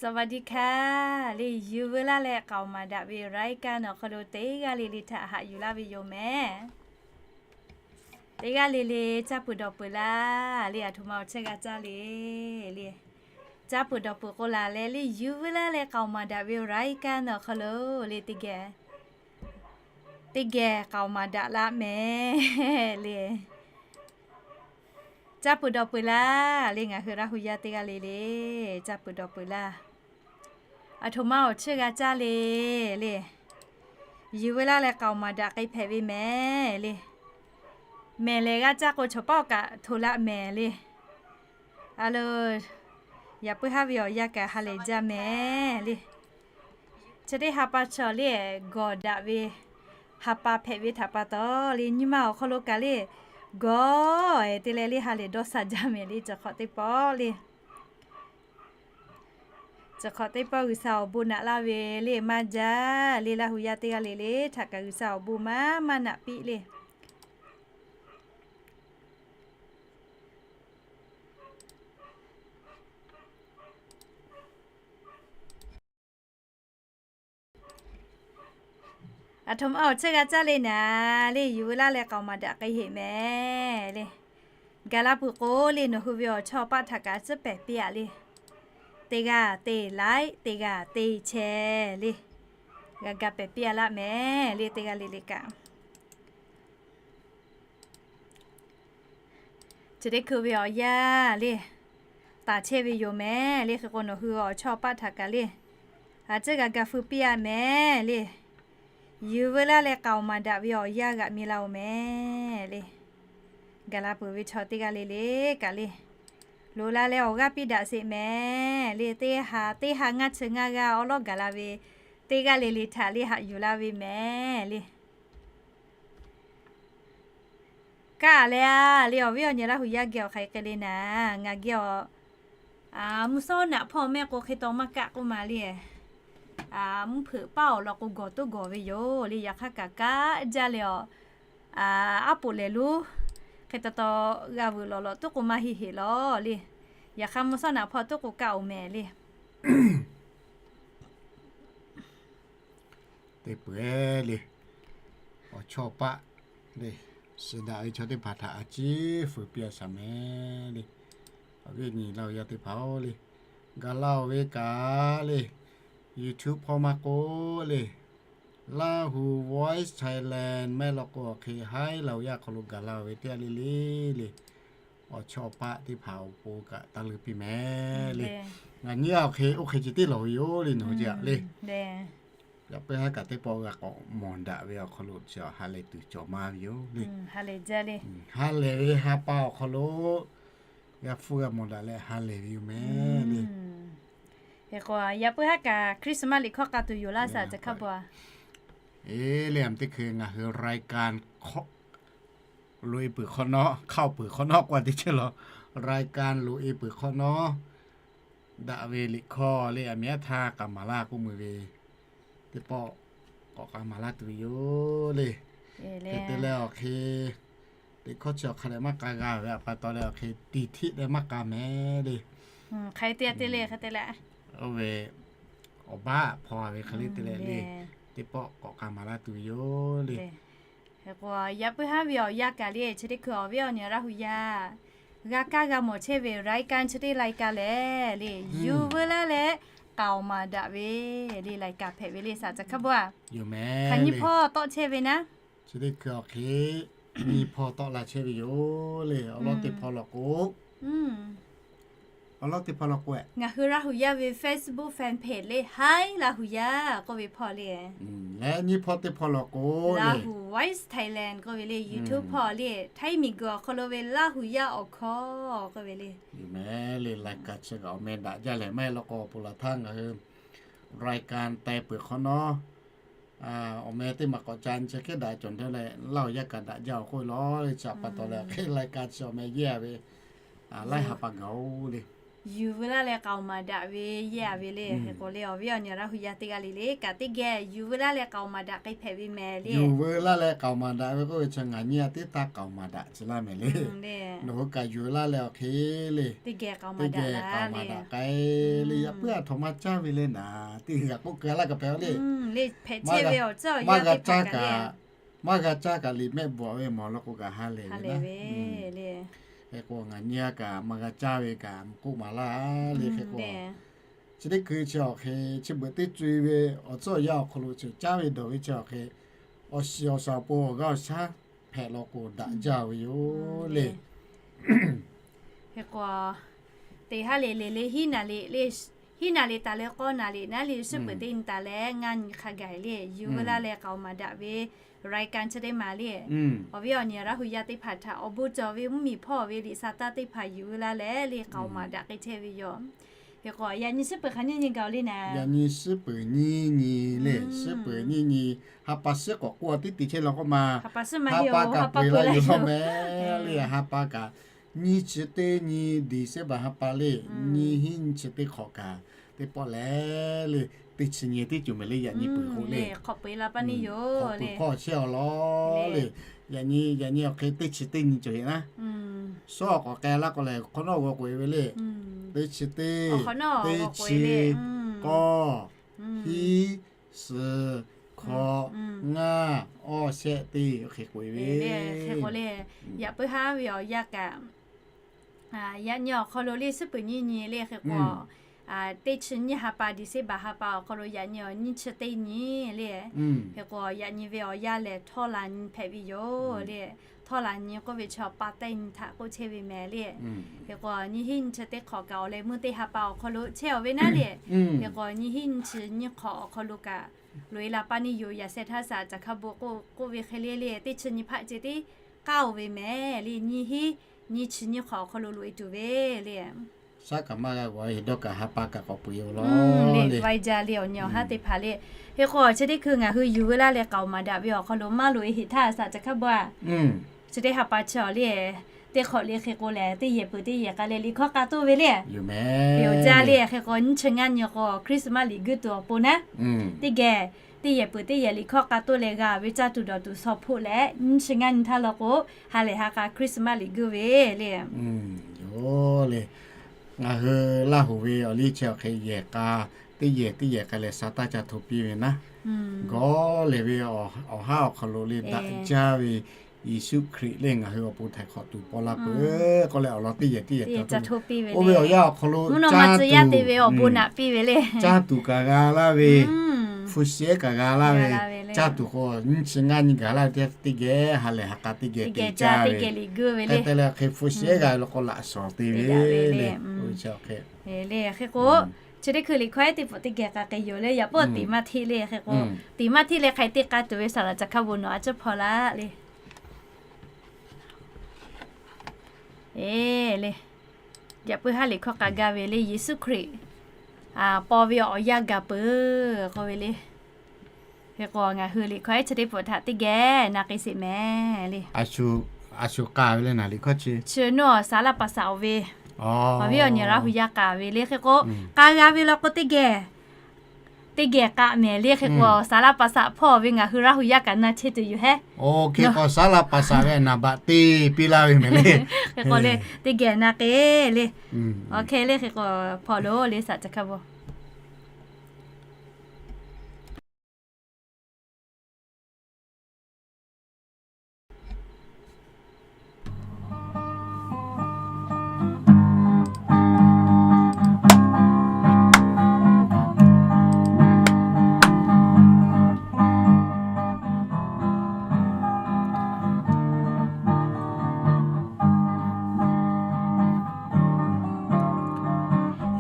สวัสดีค่ะ le, yuˬ veu laˇ leh k'aoˍ maˍ daꞈ ve รายการ awˬ hk'aw lo teˇ g'aˇ le le htaꞈ haꞈ yuˬ laˇ ve yoˬ mehˍ. Teˇ g'aˇ le le caˇ peuˬ dawˬ peuˬ laˇ le, aˬ htoꞈ ma awˬ chehˇ g'a caˇ le le. Caˇ peuˬ dawˬ peuˬ k'o laˬ leh le, yuˬ veu laˇ leh k'aoˍ maˍ daꞈ ve รายการ awˬ hk'aw lo le teˇ geh teˇ geh k'aoˍ maˍ daꞈ laˇ mehˍ le. Caˇ peuˬ dawˬ peuˬ laˇ le, ngaˬ hui Laˇ hu yaˇ teˇ g'aˇ le le caˇ peuˬ dawˬ peuˬ laˇ. Aˬ htoꞈ ma awˬ chehˇ g'a caˇ le le. Yuˬ veu laˇ leh k'aoˍ maˍ daꞈ k'ai hpehꞈ ve mehˍ le. Mehˬ lehˬ g'a caˇ k'o, chaw paˆ awˬ kaꞈ hto laˇ mehˍ le. A lo, yaꞈ puiˉ haˉ ve awˬ yanˇ kaꞈ ha lehˬ jaˇ mehˍ le. Chi teˇ ha pa chaw le, gawˬ daꞈ ve ha pa hpehꞈ ve htaꞈ pa taw le, nyi ma awˬ hk'aw lo kaꞈ le, gawˬ-e te leh le ha lehˬ dawˇ sha jaˇ mehˍ le, cawˬ hk'awꞈ teˇ pawˆ le. Cawˬ hk'awꞈ teˇ pawˆ G'uiˬsha awˬ bon naꞈ laˇ ve le maˇ jaˇ le, Laˇ hu yaˇ teˇ g'aˇ le le htaꞈ kaꞈ G'uiˬsha awˬ bon maˇ maˇ naꞈ piˇ le. Aˬ htoꞈ ma awˬ chehˇ g'a caˇ le naˍ le, yuˬ veu laˇ leh k'aoˍ maˍ daꞈ k'ai heꞈ mehˍ le. Gaˬ la peuˬ k'o le, nawˬ hui ve awˬ chawˇ awˬ paˆ htaꞈ kaꞈ tcuhˉ pehˍ piˇ-a le. Teˇ g'aˇ teˇ like, teˇ g'aˇ teˇ share le. G'a ga pehˍ piˇ-a laˇ mehˍ le, teˇ g'aˇ le le kaꞈ. Chi teˇ hkui ve awˬ yanˇ le, taˍ chehˇ ve yoˬ mehˍ le. Hk'e k'o nawˬ hui awˬ chawˇ awˬ paˆ htaꞈ kaꞈ le, a ciˉ g'a ga feu piˇ-a mehˍ le. Yuˬ veu laˇ leh k'aoˍ maˍ daꞈ ve awˬ yanˇ g'aꞈ mi laˇ-oˬ mehˍ le. Gaˬ la peuˬ ve chaw teˇ g'aˇ le le kaꞈ le, loꞈ la leh awˬ g'aˇ piˇ daꞈ sheˍ mehˍ le. Teˇ ha teˇ ha ngaˇ chi ngaˇ g'aˇ awˉ lawˉ gaˬ la ve teˇ g'aˇ le le htaꞈ le haꞈ yuˬ laˇ ve mehˍ le. Kaˇ leh-a le, awˬ viˉ awˬ nyi Laˇ hu yaˇ geh awˬ hk'aˬ hk'e le naˍ, ngaˬ geh awˬ mvuhˇ shawˉ naꞈ hpawˇ mehˆ k'o hk'e taw maˇ kaˆ k'oˆ ma le. Mvuhˇ hpeuꞈ paˉ awˬ lawn k'o gawˬ tuˉ gawˬ ve yoˬ le. Yaꞈ hk'aˇ kaꞈ kaˆ jaˇ leh awˬ, aˉ poꞈ lehˬ lonˉ hk'e taw taw g'a vuiˬ lawˬ lawˬ tuˉ k'o maˇ heˆ heˆ lawˬ le. Yaꞈ hk'aˇ mvuhˇ shawˉ naꞈ hpawˇ tuˉ k'o kaˆ-oˬ mehˍ le. Te peuˬ le, awˬ chawˇ paˆ le, suh daꞈ ve chaw teˇ hpaˍ htaꞈ a ciˉ feu piˇ-a shaˍ mehˍ le. Awˬ viˉ awˬ nyi Laˇ hu yaˇ teˇ hpaˍ-oˬ le, gaˬ la-oˬ ve kaꞈ le, YouTube hpawˇ maˇ k'oˆ le, Lahu Voice Thailand mehˆ law k'o awˬ hk'e haiˉ Laˇ hu yaˇ hk'aw lo gaˬ la-oˬ ve teˇ g'aˇ le le le, awˬ chawˇ paˆ teˇ hpaˍ awˬ pon kaꞈ taˇ leuˉ piˇ mehˍ le. Ngaˬ nyi-a awˬ hk'e oˇ hk'e ce tiˉ lawˬ ve yoˬ le, nawˬ hui ce-a le. Yaꞈ puiˉ haˉ kaꞈ teˇ pawˆ g'a k'awꞈ mawˬ daꞈ ve awˬ hk'aw lo chi ha lehˬ tuˬ cawˬ ma ve yoˬ le. Ha lehˬ ve ha pa awˬ hk'aw lo g'a hpfuhˇ g'a mawˬ daꞈ leh ha lehˬ ve yoˬ mehˍ le. Hk'e k'o yaꞈ puiˉ haˉ kaꞈ Christmas liꞈ hkawˇ k'a tuˬ yoˬ laˇ shaˍ, caˬ hk'a ba-a. Eˬ le, a teˇ hkui ngaˬ hui รายการ hk'awꞈ loꞈ-e peuˬ hk'awꞈ nawˉ, hk'aoˆ peuˬ hk'awꞈ nawˉ k'oˆ-a teˇ ceuˬ law, รายการ loꞈ-e peuˬ hk'awꞈ nawˉ, daꞈ ve liꞈ hkawˇ le, aˬ miˍ aˉ htaˇ k'a maˍ laˇ k'oˆ mui ve, teˇ pawˆ k'awꞈ k'a maˍ laˇ tuˬ ve yoˬ le. Hk'e te leh awˬ hk'e, liꞈ hkawˇ chi awˬ hk'a dehꞈ maˇ k'a g'a ve pa taw leh awˬ hk'e tiˍ htiˆ leh maˇ k'a mehˍ le. Hk'e te te le, hk'e te leh, oˇ ve awˬ baˆ hpaw ve hk'e le te leh le, teˇ pawˆ k'awꞈ k'a maˍ laˇ tuˬ ve yoˬ le. Hk'e k'o yaꞈ puiˉ haˉ ve awˬ yanˇ kaꞈ le, chi teˇ hkui awˬ viˉ awˬ nyi Laˇ hu yaˇ g'a kaˇ g'a mawˬ chehˇ ve รายการ chi teˇ รายการ lehˬ le, yuˬ veu laˇ leh k'aoˍ maˍ daꞈ ve le รายการ hpehꞈ ve le shaˍ, caˬ hk'a ba-a. Hk'aˬ nyiˇ hpawˇ tawˆ chehˇ ve naˉ, chi teˇ hkui awˬ hk'e nyiˇ hpawˇ tawˆ la chehˇ ve yoˬ le. Awˬ lawn teˇ hpawˇ law k'o, awˬ lawn teˇ hpawˇ law k'o, ngaˬ hui Laˇ hu yaˇ ve Facebook fan page le, haiˉ Laˇ hu yaˇ k'oˆ ve hpawˇ le. Leh nyiˇ hpawˇ teˇ hpawˇ law k'o, Lahu Voice Thailand k'oˆ ve le, YouTube hpawˇ le, htaiˇ miˬguiˬ awˬ hk'aw lo ve Laˇ hu yaˇ awˬ hkawˇ k'oˆ ve le. Yuˬ mehˍ le, รายการ chi kaꞈ awˬ meh daꞈ jaˇ lehˬ, maˇ heˆ law k'o awˬ pon laˬ htaˇ ngaˬ hui รายการ teh peuˬ hk'awꞈ nawˉ, awˬ meh teˇ maˬ k'awꞈ ca nyi chi hk'e daꞈ cawˬ nteˇ leh, Laˇ hu yaˇ kaꞈ daꞈ jaˇ-oˬ k'oˆ ve law le. Chi pa taw leh awˬ hk'e รายการ chi awˬ meh yehˇ ve laiˉ ha pa gaˬ-oˬ le. Yuˬ veu laˇ leh k'aoˍ maˍ daꞈ ve yehˇ a ve le. Hk'e k'o le, awˬ viˉ awˬ nyi Laˇ hu yaˇ teˇ g'aˇ le le kaꞈ teˇ geh yuˬ veu laˇ leh k'aoˍ maˍ daꞈ k'ai hpehꞈ ve mehˍ le. Yuˬ veu laˇ leh k'aoˍ maˍ daꞈ ve k'oˆ ve chi ngaˬ nyi a teˇ taˇ k'aoˍ maˍ daꞈ chi laˇ mehˍ le. Nawˬ hui kaꞈ yuˬ veu laˇ leh awˬ hk'e le, teˇ geh k'aoˍ maˍ daꞈ k'ai le. Yaꞈ puiˉ a htoꞈ ma caˇ ve le naˍ, teˇ g'aˇ k'oˆ keu laˇ kaꞈ hpehꞈ a le. Maˇ g'a caˇ kaꞈ, maˇ g'a caˇ kaꞈ liꞈ mehˆ bvuhꞈ ve mawˬ law k'o kaꞈ ha lehˬ ve le. Hk'e k'o ngaˬ nyi a kaꞈ maˇ g'a caˇ ve kaꞈ k'oˆ maˍ laˇ le. Hk'e k'o chi teˇ hkui chi awˬ hk'e chi beuꞈ teˇ co e ve awˬ tcuhˉ awˬ yanˇ awˬ hk'aw lo chi caˇ ve dawˬ ve chi awˬ hk'e awˬ shiˍ awˬ shaˍ awˬ pon awˬ g'aˇ awˬ shaˉ hpehꞈ law k'o daꞈ jaˇ ve yoˬ le. Hk'e k'o teˇ ha lehˬ le le hiˉ naˍ liꞈ le, hiˉ naˍ liꞈ taˍ leh k'awˇ naˍ liꞈ naˉ le, suhˉ peuˬ teˇ nyi taˍ leh ngaˇ nyi hk'a gaˬ le, yuˬ veu laˇ leh k'aoˍ maˍ daꞈ ve รายการ chi teˇ maˬ le. Awˬ viˉ awˬ nyi Laˇ hu yaˇ teˇ hpaˍ htaꞈ awˬ bon cawˬ ve mvuhˇmiˬ hpawˇ ve liꞈ sa taˇ teˇ hpaˍ yuˬ veu laˇ leh le k'aoˍ maˍ daꞈ k'ai chehˇ ve yoˬ. Hk'e k'o yaꞈ nyi suhˉ peuˬ hk'aˬ nyiˇ nyi gaˬ le naˍ. Yaꞈ nyi suhˉ peuˬ nyiˇ nyi le, suhˉ peuˬ nyiˇ nyi, ha pa suhˉ k'awꞈ k'oˆ a tiˉ te chehˇ law k'oˆ ma. Ha pa kaꞈ peu eˬ la yuˬ hk'aw mehˍ le, ha pa kaꞈ nyiˇ chi teˇ nyi December ha pa le, nyiˇ hinˉ nyiˇ chi teˇ hk'awꞈ kaꞈ teˇ pawˆ leh le, teˇ chi nyi teˇ ceuˬ mehˍ le, yaꞈ nyi peuˬ k'o le, k'awꞈ peu eˬ la pa neˇ yoˬ le, hk'awꞈ peu hkawˇ chehˇ awˬ lawn le. Yaꞈ nyi, yaꞈ nyi awˬ hk'e teˇ chi teˇ nyi cawˬ heꞈ naˉ, suhˉ awˬ k'awꞈ k'ai laˇ k'o lehˬ hk'awꞈ nawˉ g'aw k'oꞈ e ve le. Teˇ chi teˇ, teˇ chi, k'awˇ, hiˉ, suhˍ, hkawꞈ, ngaˇ, awˇ shehˆ teˇ hk'e k'oꞈ e ve. Hk'e k'o le, yaꞈ puiˉ haˉ ve awˬ yanˇ kaꞈ yaꞈ nyi awˬ hk'aw lo le suhˉ peuˬ nyiˇ nyi le hk'e k'o, teˇ chi nyiˇ ha pa December ha pa awˬ hk'aw lo yaꞈ nyi awˬ nyiˇ chi teˇ nyi le. Hk'e k'o yaꞈ nyi ve awˬ yanˇ lehˬ htawˇ la nyi hpehꞈ ve yoˬ le. Htawˇ la nyi k'oˆ ve chi pa teˇ nyi htaꞈ k'oˆ chehˇ ve mehˍ le. Hk'e k'o nyiˇ hinˉ nyiˇ chi teˇ hk'awꞈ kaꞈ awˬ leh meuˇ teˇ ha pa awˬ hk'aw lo chehˇ awˬ ve naˉ le. Hk'e k'o nyiˇ hinˉ nyiˇ chi nyiˇ hk'awꞈ awˬ hk'aw lo kaꞈ loꞈ e la pa neˇ yoˬ. Yaꞈ sheh htaˇ saˍ laꞈ caˬ hkaˇ bon k'oˆ ve hk'e le le teˇ chi nyi hpaˆ ceh tiˉ k'aˇ oˬ ve mehˍ le. Nyiˇ hinˉ nyiˇ chi nyiˇ hk'awꞈ awˬ hk'aw lo loꞈ e tuˬ ve le. Shaˉ kaꞈ maˇ g'a g'awˬ heˍ dawˇ kaꞈ ha pa kaꞈ k'awꞈ peu eˬ oˬ law le. Vaiˇ jaˇ le awˬ nyi awˬ haˉ teˇ hpaˍ le. Hk'e k'o chi teˇ hkui ngaˬ hui yuˬ veu laˇ leh k'aoˍ maˍ daꞈ ve awˬ hk'aw lo maˇ loꞈ e heˍ htaˇ saˍ laꞈ caˬ hkaˇ bon a chi teˇ ha pa chi awˬ le teˇ hk'awꞈ le hk'e k'o lehˬ teˇ yehˬ peuˬ teˇ yehˬ k'a leh liꞈ hkawˇ k'a toˆ ve le. Yoˬ jaˇ le. Hk'e k'o nyiˇ chi ngaˇ nyi k'o Christmas liꞈ guiˇ tuˬ awˬ pon naˉ teˇ geh teˇ yehˬ peuˬ teˇ yehˬ liꞈ hkawˇ k'a toˆ leh g'a ve caˇ tuˬ dawˬ tuˬ shaw hpoˆ leh nyiˇ chi ngaˇ nyi htaˇ law k'o ha lehˬ ha k'a Christmas liꞈ guiˇ ve le. Yoˬ le. Ngaˬ hui Laˇ huˍ ve awˬ liˇ chi awˬ hk'e yehˬ k'a, teˇ yehˬ teˇ yehˬ k'a leh sa taˇ ca hto piˇ ve naˉ, gawˬ lehˬ ve awˬ haˉ awˬ hk'aw lo le daꞈ jaˇ ve Yeˍsuˆ Hkriꞈ lehˬ ngaˬ hui awˬ pon htaiˍ hk'awꞈ tuˬ paw la peuˬ k'oˆ leh awˬ lawn teˇ yehˬ teˇ yehˬ ca hto ve. Oˇ ve awˬ yanˇ awˬ hk'aw lo caˇ tuˬ, caˇ tuˬ kaꞈ g'a laˇ ve, hpu shehˉ kaꞈ g'a laˇ ve, caˇ tuˬ k'o nyiˇ chi ngaˇ nyi gaˬ laˇ ve teˇ geh ha lehˬ ha k'a teˇ geh te caˇ ve. Hk'e te leh hk'e hpu shehˉ g'a ve law k'o laꞈ shawˍ te ve le. Hk'e k'o chi teˇ hkui liꞈ hkawˇ ehˉ teˇ pfuhꞈ teˇ geh k'a k'ai yoˬ le. Yaꞈ puiˉ teˇ maˇ hteˇ le. Hk'e k'o teˇ maˇ hteˇ leh hk'aˬ hk'e te k'a tuˬ ve saˍ laꞈ caˬ hkaˇ bon nawˬ a ciˉ hpaw laˇ le. Eˬ le, yaꞈ puiˉ haˉ liꞈ hkawˇ k'a gaˇ ve le Yeˍsuˆ Hkriꞈ paw ve awˬ yanˇ gaˬ peuˬ k'oˆ ve le. Hk'e k'o ngaˬ hui liꞈ hkawˇ ehˉ chi teˇ pfuhꞈ htaꞈ teˇ geh na k'ai sheˍ mehˍ le. A shu k'a ve le naˍ liꞈ hkawˇ chi, chi nuˇ awˬ saˍ laˇ paˍ saˍ oˬ ve awˬ viˉ awˬ nyi Laˇ huˍ yaˇ k'a ve le. Hk'e k'o k'a g'a ve law k'o teˇ geh teˇ geh k'a mehˍ le. Hk'e k'o saˍ laˇ paˍ saˍ hpawˇ ve ngaˬ hui Laˇ huˍ yaˇ kaꞈ na chehˇ tuˬ yoˬ hehˉ. Oˇ hk'e k'o saˍ laˇ paˍ saˍ ve naˍ baꞈ te piˇ laˇ ve mehˍ le. Hk'e k'o le teˇ geh na k'ai le. Oˇ hk'e le hk'e k'o hpaw loˬ le saˍ caˬ hkaˇ bon.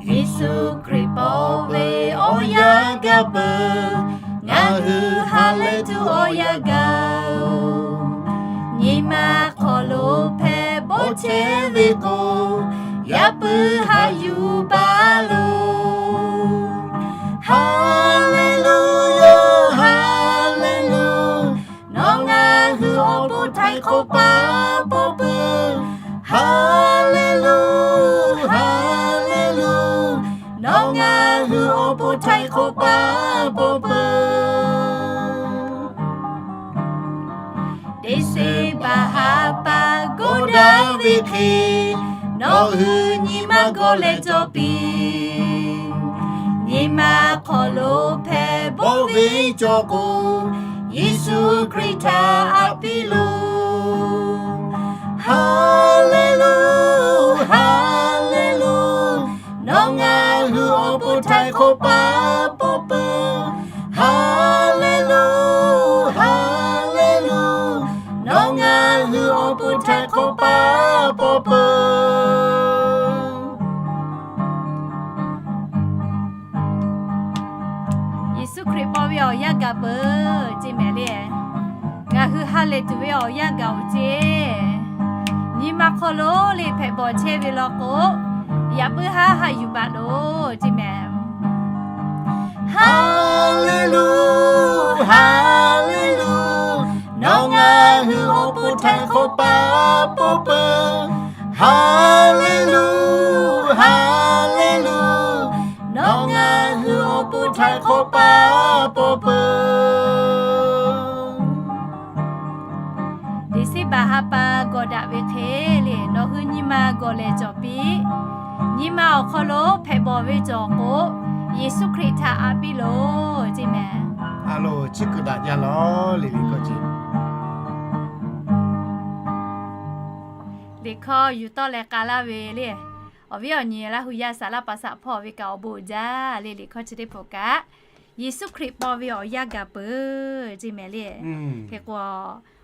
Yeˍsuˆ Hkriꞈ paw ve awˬ yanˇ gaˬ peuˬ, ngaˬ hui ha lehˬ tuˬ awˬ yanˇ gaˬ-oˬ. Nyi ma hk'aw lo hpehꞈ bawˆ chehˇ ve k'o, yaꞈ puiˉ haꞈ yuˬ baˬ loˬ. Haˍleˍluˆ, haˍleˍluˆ, nawˬ ngaˬ hui awˬ pon htaiˍ hk'awꞈ paˍ paw peuˬ. Haˍleˍluˆ, haˍleˍluˆ. Nawˬ ngaˬ hui awˬ pon htaiˍ hk'awꞈ paˍ paw peuˬ. December ha pa gawˇ daꞈ ve hk'e, nawˬ hui nyi ma gawˬ leh cawˬ piˇ. Nyi ma hk'aw lo hpehꞈ bawˆ ve cawˬ k'o, Yeˍsuˆ Hkriꞈ htaꞈ aꞈ piˇ loˬ. Haˍleˍluˆ, haˍleˍluˆ, nawˬ ngaˬ hui awˬ pon htaiˍ hk'awꞈ paˍ paw peuˬ. Haˍleˍluˆ, haˍleˍluˆ, nawˬ ngaˬ hui awˬ pon htaiˍ hk'awꞈ paˍ paw peuˬ. Yeˍsuˆ Hkriꞈ paw ve awˬ yanˇ gaˬ peuˬ ceˇ mehˍ le. Ngaˬ hui ha lehˬ tuˬ ve awˬ yanˇ gaˬ oˬ ceˇ. Nyi ma hk'aw lo le hpehꞈ bawˬ chehˇ ve law k'o, yaꞈ puiˉ haˉ haꞈ yuˬ baˬ loˬ ceˇ mehˍ. Haˍleˍluˆ, haˍleˍluˆ, nawˬ ngaˬ hui awˬ pon htaiˍ hk'awꞈ paˍ paw peuˬ. Haˍleˍluˆ, haˍleˍluˆ, nawˬ ngaˬ hui awˬ pon htaiˍ hk'awꞈ paˍ paw peuˬ. December ha pa gawˬ daꞈ ve hk'e le, nawˬ hui nyi ma gawˬ leh cawˬ piˇ. Nyi ma awˬ hk'aw lo hpehꞈ bawˬ ve cawˬ k'o, Yeˍsuˆ Hkriꞈ htaꞈ aꞈ piˇ loˬ ceˇ mehˍ. A lo, chi kuiˬ daꞈ jaˇ lawˬ le le kawˆ ce. Liꞈ hkawˇ yuˬ tawˆ leh k'a laˇ ve le, awˬ viˉ awˬ nyi Laˇ hu yaˇ saˍ laˇ paˍ saˍ hpawˇ ve kaꞈ awˬ bon uiˍ jaˇ le. Liꞈ hkawˇ chi teˇ hpaˍ kaꞈ, Yeˍsuˆ Hkriꞈ paw ve awˬ yanˇ gaˬ peuˬ ceˇ mehˍ le. Hk'e k'o,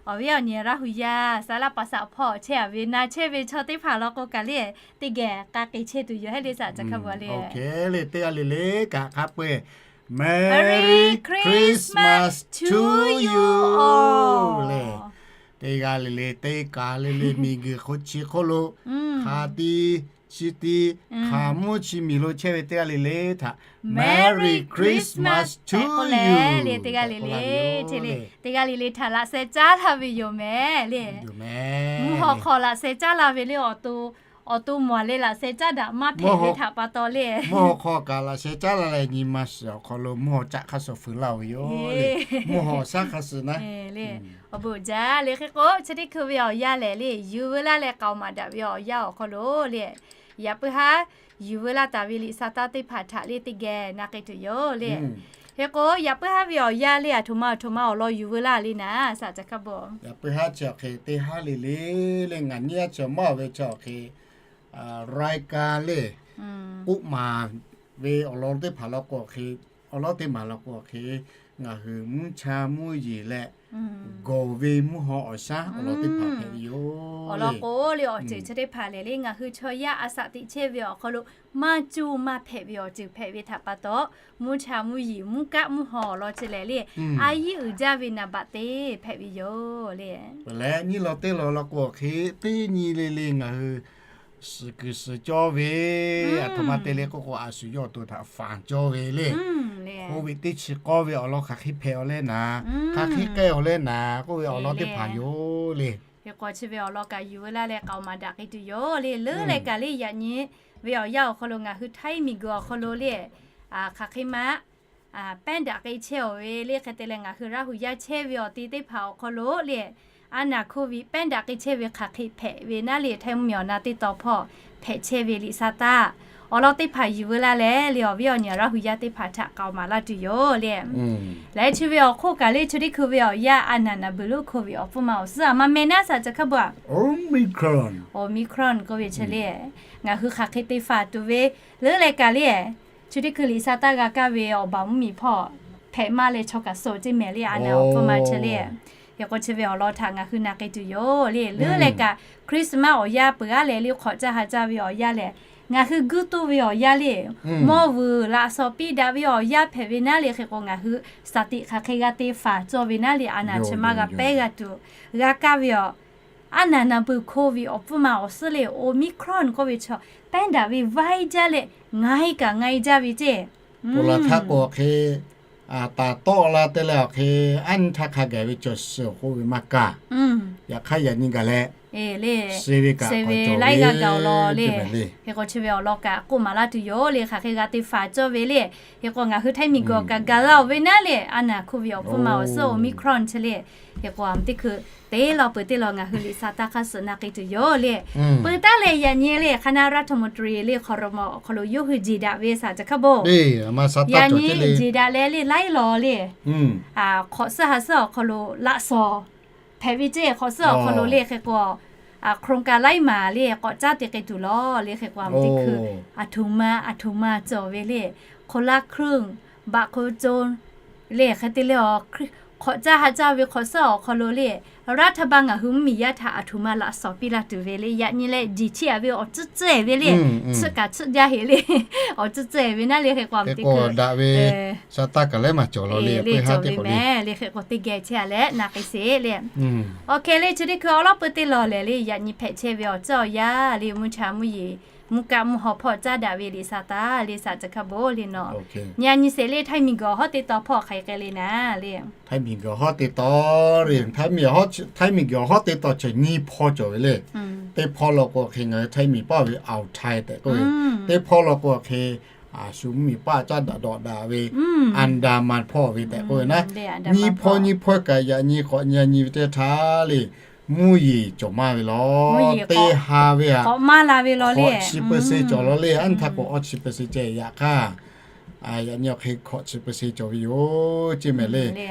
awˬ viˉ awˬ nyi Laˇ hu yaˇ saˍ laˇ paˍ saˍ hpawˇ chehˇ a ve na chehˇ ve chaw teˇ hpaˍ law k'o kaꞈ le, teˇ geh k'a k'e chehˇ tuˬ yoˬ heˆ le saꞈ ca hkaˇ bvuhꞈ le. Teˇ g'aˇ le le kaꞈ hk'a peu-eˬ Merry Christmas to you le. Teˇ g'aˇ le le teˇ kaˬ le le miˬguiˬ hk'oˆ chi hk'oˆ lo hk'a tiˉ chi tiˉ hk'aˬ mvuhˇ chi miˬ lo chehˇ ve teˇ g'aˇ le le htaꞈ Merry Christmas to you le. Teˇ g'aˇ le le che le, teˇ g'aˇ le le htaꞈ laꞈ sheh caˉ laˇ ve yoˬ mehˍ le. Mvuhˇ haw hk'aw laꞈ sheh caˉ la ve le awˬ to, awˬ to mawˬ le laꞈ sheh caˉ daꞈ maˇ hpehꞈ ve htaꞈ pa taw le. Mvuhˇ haw hk'aw kaꞈ laꞈ sheh caˉ la leh nyi ma shiˍ awˬ hk'aw lo mvuhˇ haw caꞈ hk'a shuˍ fuiˍ laˇ-oˬ ve yoˬ le. Mvuhˇ haw shaˉ hk'a shuˍ naˉ. Awˬ bon jaˇ le. Hk'e k'o chi teˇ hkui ve awˬ yanˇ lehˬ le, yuˬ veu laˇ leh k'aoˍ maˍ daꞈ ve awˬ yanˇ awˬ hk'aw lo le, yaꞈ puiˉ haˉ yuˬ veu laˇ taˍ ve liꞈ sa taˇ teˇ hpaˍ htaꞈ le teˇ geh na k'ai tuˬ yoˬ le. Hk'e k'o yaꞈ puiˉ haˉ ve awˬ yanˇ le, aˬ htoꞈ ma aˬ htoꞈ ma awˬ lawn yuˬ veu laˇ le naˍ saꞈ ca hkaˇ bvuhꞈ. Yaꞈ puiˉ haˉ chi awˬ hk'e teˇ haˉ le le le ngaˬ nyiˇ yaˇ chi maˇ ve chi awˬ hk'e, รายการ le, k'oˆ maˍ ve awˬ lawn teˇ hpaˍ law k'o awˬ hk'e, awˬ lawn teˇ maˬ law k'o awˬ hk'e, ngaˬ hui mvuhˇ cha mvuhˇ yeˬ leh gawˬ ve mvuhˇ haw awˬ shaˉ awˬ lawn teˇ hpaˍ hpehꞈ ve yoˬ. Awˬ lawn k'o le awˬ ceuˬ chi teˇ hpaˍ lehˬ le ngaˬ hui chaw yaˇ a shaꞈ teꞈ chehˇ ve awˬ hk'aw lo maˇ cuˇ maˇ hpehꞈ ve awˬ ceuˬ hpehꞈ ve htaꞈ pa taw, mvuhˇ cha mvuhˇ yeˬ mvuhˇ kaˆ mvuhˇ haw awˬ lawn chi lehˬ le, a yiˉ uiˍ jaˇ ve naˍ baꞈ te hpehꞈ ve yoˬ le. Peuˬ leh nyiˇ law teˇ law law k'o awˬ hk'e teˇ nyi le le ngaˬ hui suhˍ kuiˬ suhˍ cawˇ ve, aˬ htoꞈ ma te le k'oˆ k'o a shu yawˇ awˬ to htaꞈ fanˬ cawˇ ve le. K'oˆ ve teˇ chi k'awˇ ve awˬ lawn hk'aˬ hk'e hpehꞈ-aw leh naˍ, hk'aˬ hk'e k'ai-aw leh naˍ k'oˆ ve awˬ lawn teˇ hpaˍ yoˬ le. Hk'e k'o chi ve awˬ lawn kaꞈ yuˬ veu laˇ leh k'aoˍ maˍ daꞈ k'ai tuˬ yoˬ le. Leuˉ leh kaꞈ le yaꞈ nyi ve awˬ yanˇ awˬ hk'aw lo ngaˬ hui Htaiˇ miˬguiˬ awˬ hk'aw lo le, hk'aˬ hk'e ma pehˉ daꞈ k'ai chehˇ-aw ve le. Hk'e te leh ngaˬ hui Laˇ hu yaˇ chehˇ ve awˬ te teˇ hpaˍ awˬ hk'aw lo le, a naˍ โควิด pehˉ daꞈ k'ai chehˇ ve hk'aˬ hk'e hpehꞈ ve naˉ le, Htaiˇ mvuhˇmiˬ awˬ na teˇ taw hpawˇ hpehꞈ chehˇ ve liꞈ sa taˇ awˬ lawn teˇ hpaˍ yuˬ veu laˇ leh le awˬ viˉ awˬ nyi Laˇ hu yaˇ teˇ hpaˍ htaꞈ k'aoˍ maˍ laˇ tuˬ yoˬ le. Leh chi ve awˬ hk'oˆ kaꞈ le chi teˇ hkui ve awˬ yanˇ a naˍ naˍ beuˬ lo โควิด awˬ pfuhˇ ma awˬ suhˉ a maˇ meh naˉ saꞈ ca hkaˇ bvuhꞈ-a. Omicron k'oˆ ve chi le, ngaˬ hui hk'aˬ hk'e te faˍ tuˬ ve leuˉ leh kaꞈ le, chi teˇ hkui liꞈ sa taˇ g'a kaˇ ve awˬ baˬ mvuhˇmiˬ hpawˇ hpehꞈ maˇ leh chaw kaꞈ suh ceˇ mehˍ le a naˍ awˬ hpfuhˇ ma chi le. Hk'e k'o chi ve awˬ lawn htaꞈ ngaˬ hui na k'ai tuˬ yoˬ le. Leuˉ leh kaꞈ Christmas awˬ yanˇ peuˬ aˉ leh le hk'awꞈ caˇ ha caˇ ve awˬ yanˇ lehˬ, ngaˬ hui guiˇ toˇ ve awˬ yanˇ le, mawˇ vuiˬ laꞈ shawˍ piˇ daꞈ ve awˬ yanˇ hpehꞈ ve naˉ le. Hk'e k'o ngaˬ hui shaˍ tiꞈ hk'aˬ hk'e g'a te faˍ cawˇ ve naˉ le a naˍ chi maˇ g'a pehˉ g'a tuˬ g'a kaˇ ve awˬ a naˍ naˍ beuˬ โควิด awˬ pfuhˇ ma awˬ suhˉ le Omicron k'oˆ ve chaw pehˉ daꞈ ve vaiˇ jaˇ leh ngaiˇ kaꞈ ngaiˇ jaˇ ve ceˇ. Peuˬ laˬ htaˇ k'o awˬ hk'e, taˍ tawˆ la te leh awˬ hk'e, aˉ nyi htaˇ hk'a gaˬ ve cawˬ shiˍ awˬ k'oˆ ve maˇ kaˇ. Yaꞈ hk'aˇ yaꞈ nyi gaˬ leh le, sheh ve laiˉ g'aˇ gaˬ awˬ lawn le. Hk'e k'o chi ve awˬ lawn kaꞈ k'oˆ maˍ laˇ tuˬ yoˬ le. Hk'aˬ hk'e g'a te faˍ cawˇ ve le. Hk'e k'o ngaˬ hui htaiˇ miˬ guiˬ awˬ kaꞈ gaˬ la-oˬ ve naˉ le, a naˬ hkuˇ ve awˬ hpfuhˇ ma awˬ suhˉ Omicron chi le. Hk'e k'o a teˇ hkui teˇ law peuˬ teˇ law ngaˬ hui liꞈ sa taˇ hk'aˇ suhˍ na k'ai tuˬ yoˬ le. Peuˬ taˇ leh yaꞈ nyi le คณะรัฐมนตรี le hk'aw lo ma awˬ hk'aw lo yawˇ hui jeˬ daꞈ ve saˍ ca hkaˇ bon. Yaꞈ nyi jeˬ daꞈ leh le laiˉ law le, hk'awꞈ suhˉ ha suhˉ awˬ hk'aw lo laꞈ shawnˍ hpehꞈ ve ceˇ. Hk'awꞈ suhˉ awˬ hk'aw lo le hk'e k'o โครงการ laiˉ maˬ le k'awꞈ caˉ te k'ai tuˬ lawˬ le. Hk'e k'o a teˇ hkui aˬ htoꞈ ma aˬ htoꞈ ma cawˬ ve le, คนละครึ่ง บัตรคนจน le hk'e te le, hk'awꞈ caˇ ha caˇ ve hk'awꞈ suhˉ awˬ hk'aw lo le, รัฐบาล ngaˬ hui mvuhˇmiˬ yaˇ htaꞈ aˬ htoꞈ ma laꞈ shawnˍ piˇ la tuˬ ve le. Yaꞈ nyi leh jeˬ chiˇ aꞈ ve awˬ tcuhˉ tcuhˉ ve le, tsuhˆ kaꞈ tsuhˆ jaˇ heꞈ le, awˬ tcuhˉ tcuhˉ ve naˉ le. Hk'e k'o a teˇ hkui daꞈ ve sha taˇ kaꞈ leh maˬ cawˬ law le, le cawˬ ve mehˍ le. Hk'e k'o teˇ geh chehˇ a leh na k'ai sheˍ le. Awˬ hk'e le chi teˇ hkui awˉ lawˉ peu teˇ law lehˬ le, yaꞈ nyi hpehꞈ chehˇ ve awˬ tcuhˉ awˬ yaˇ le, mvuhˇ cha mvuhˇ yeˬ mvuhˇ kaˆ mvuhˇ haw hpawˇ caˉ daꞈ ve liꞈ sa taˇ le saˍ ca hkaˇ bon le nawˬ. Yaꞈ nyi sheˍ le htaiˇ miˬ guiˬ awˬ hawˉ teˇ taw hpawˇ hk'aˬ hk'e k'ai le naˉ le. Htaiˇ miˬ guiˬ awˬ hawˉ teˇ taw le, htaiˇ miˬ guiˬ awˬ hawˉ teˇ taw chi nyiˇ hpawˇ cawˬ ve le. Teˇ hpawˇ law k'o hk'e ngaˬ hui htaiˇ miˬ paˇ ve อ่าวไทย tehꞈ k'oˆ ve. Teˇ hpawˇ law k'o hk'e a shu mvuhˇmiˬ paˇ caˇ daꞈ dawꞈ daꞈ ve อันดามัน hpawˇ ve tehꞈ k'oˆ ve naˉ. Nyiˇ hpawˇ nyiˇ hpawˇ kaꞈ yaꞈ nyi k'awꞈ nyi nyi ve teˇ htaˇ le, mvuhˇ yeˬ cawˬ maˇ ve law. Teˇ ha ve a, k'awꞈ maˇ la ve law le, chi เปอร์เซ็นต์ cawˬ law le. Anˇ htaˇ k'o awˇ chi เปอร์เซ็นต์ ceh yaꞈ hk'aˇ, yaꞈ nyi awˬ hk'e hkawꞈ chi เปอร์เซ็นต์ cawˬ ve yoˬ ceˇ mehˍ le.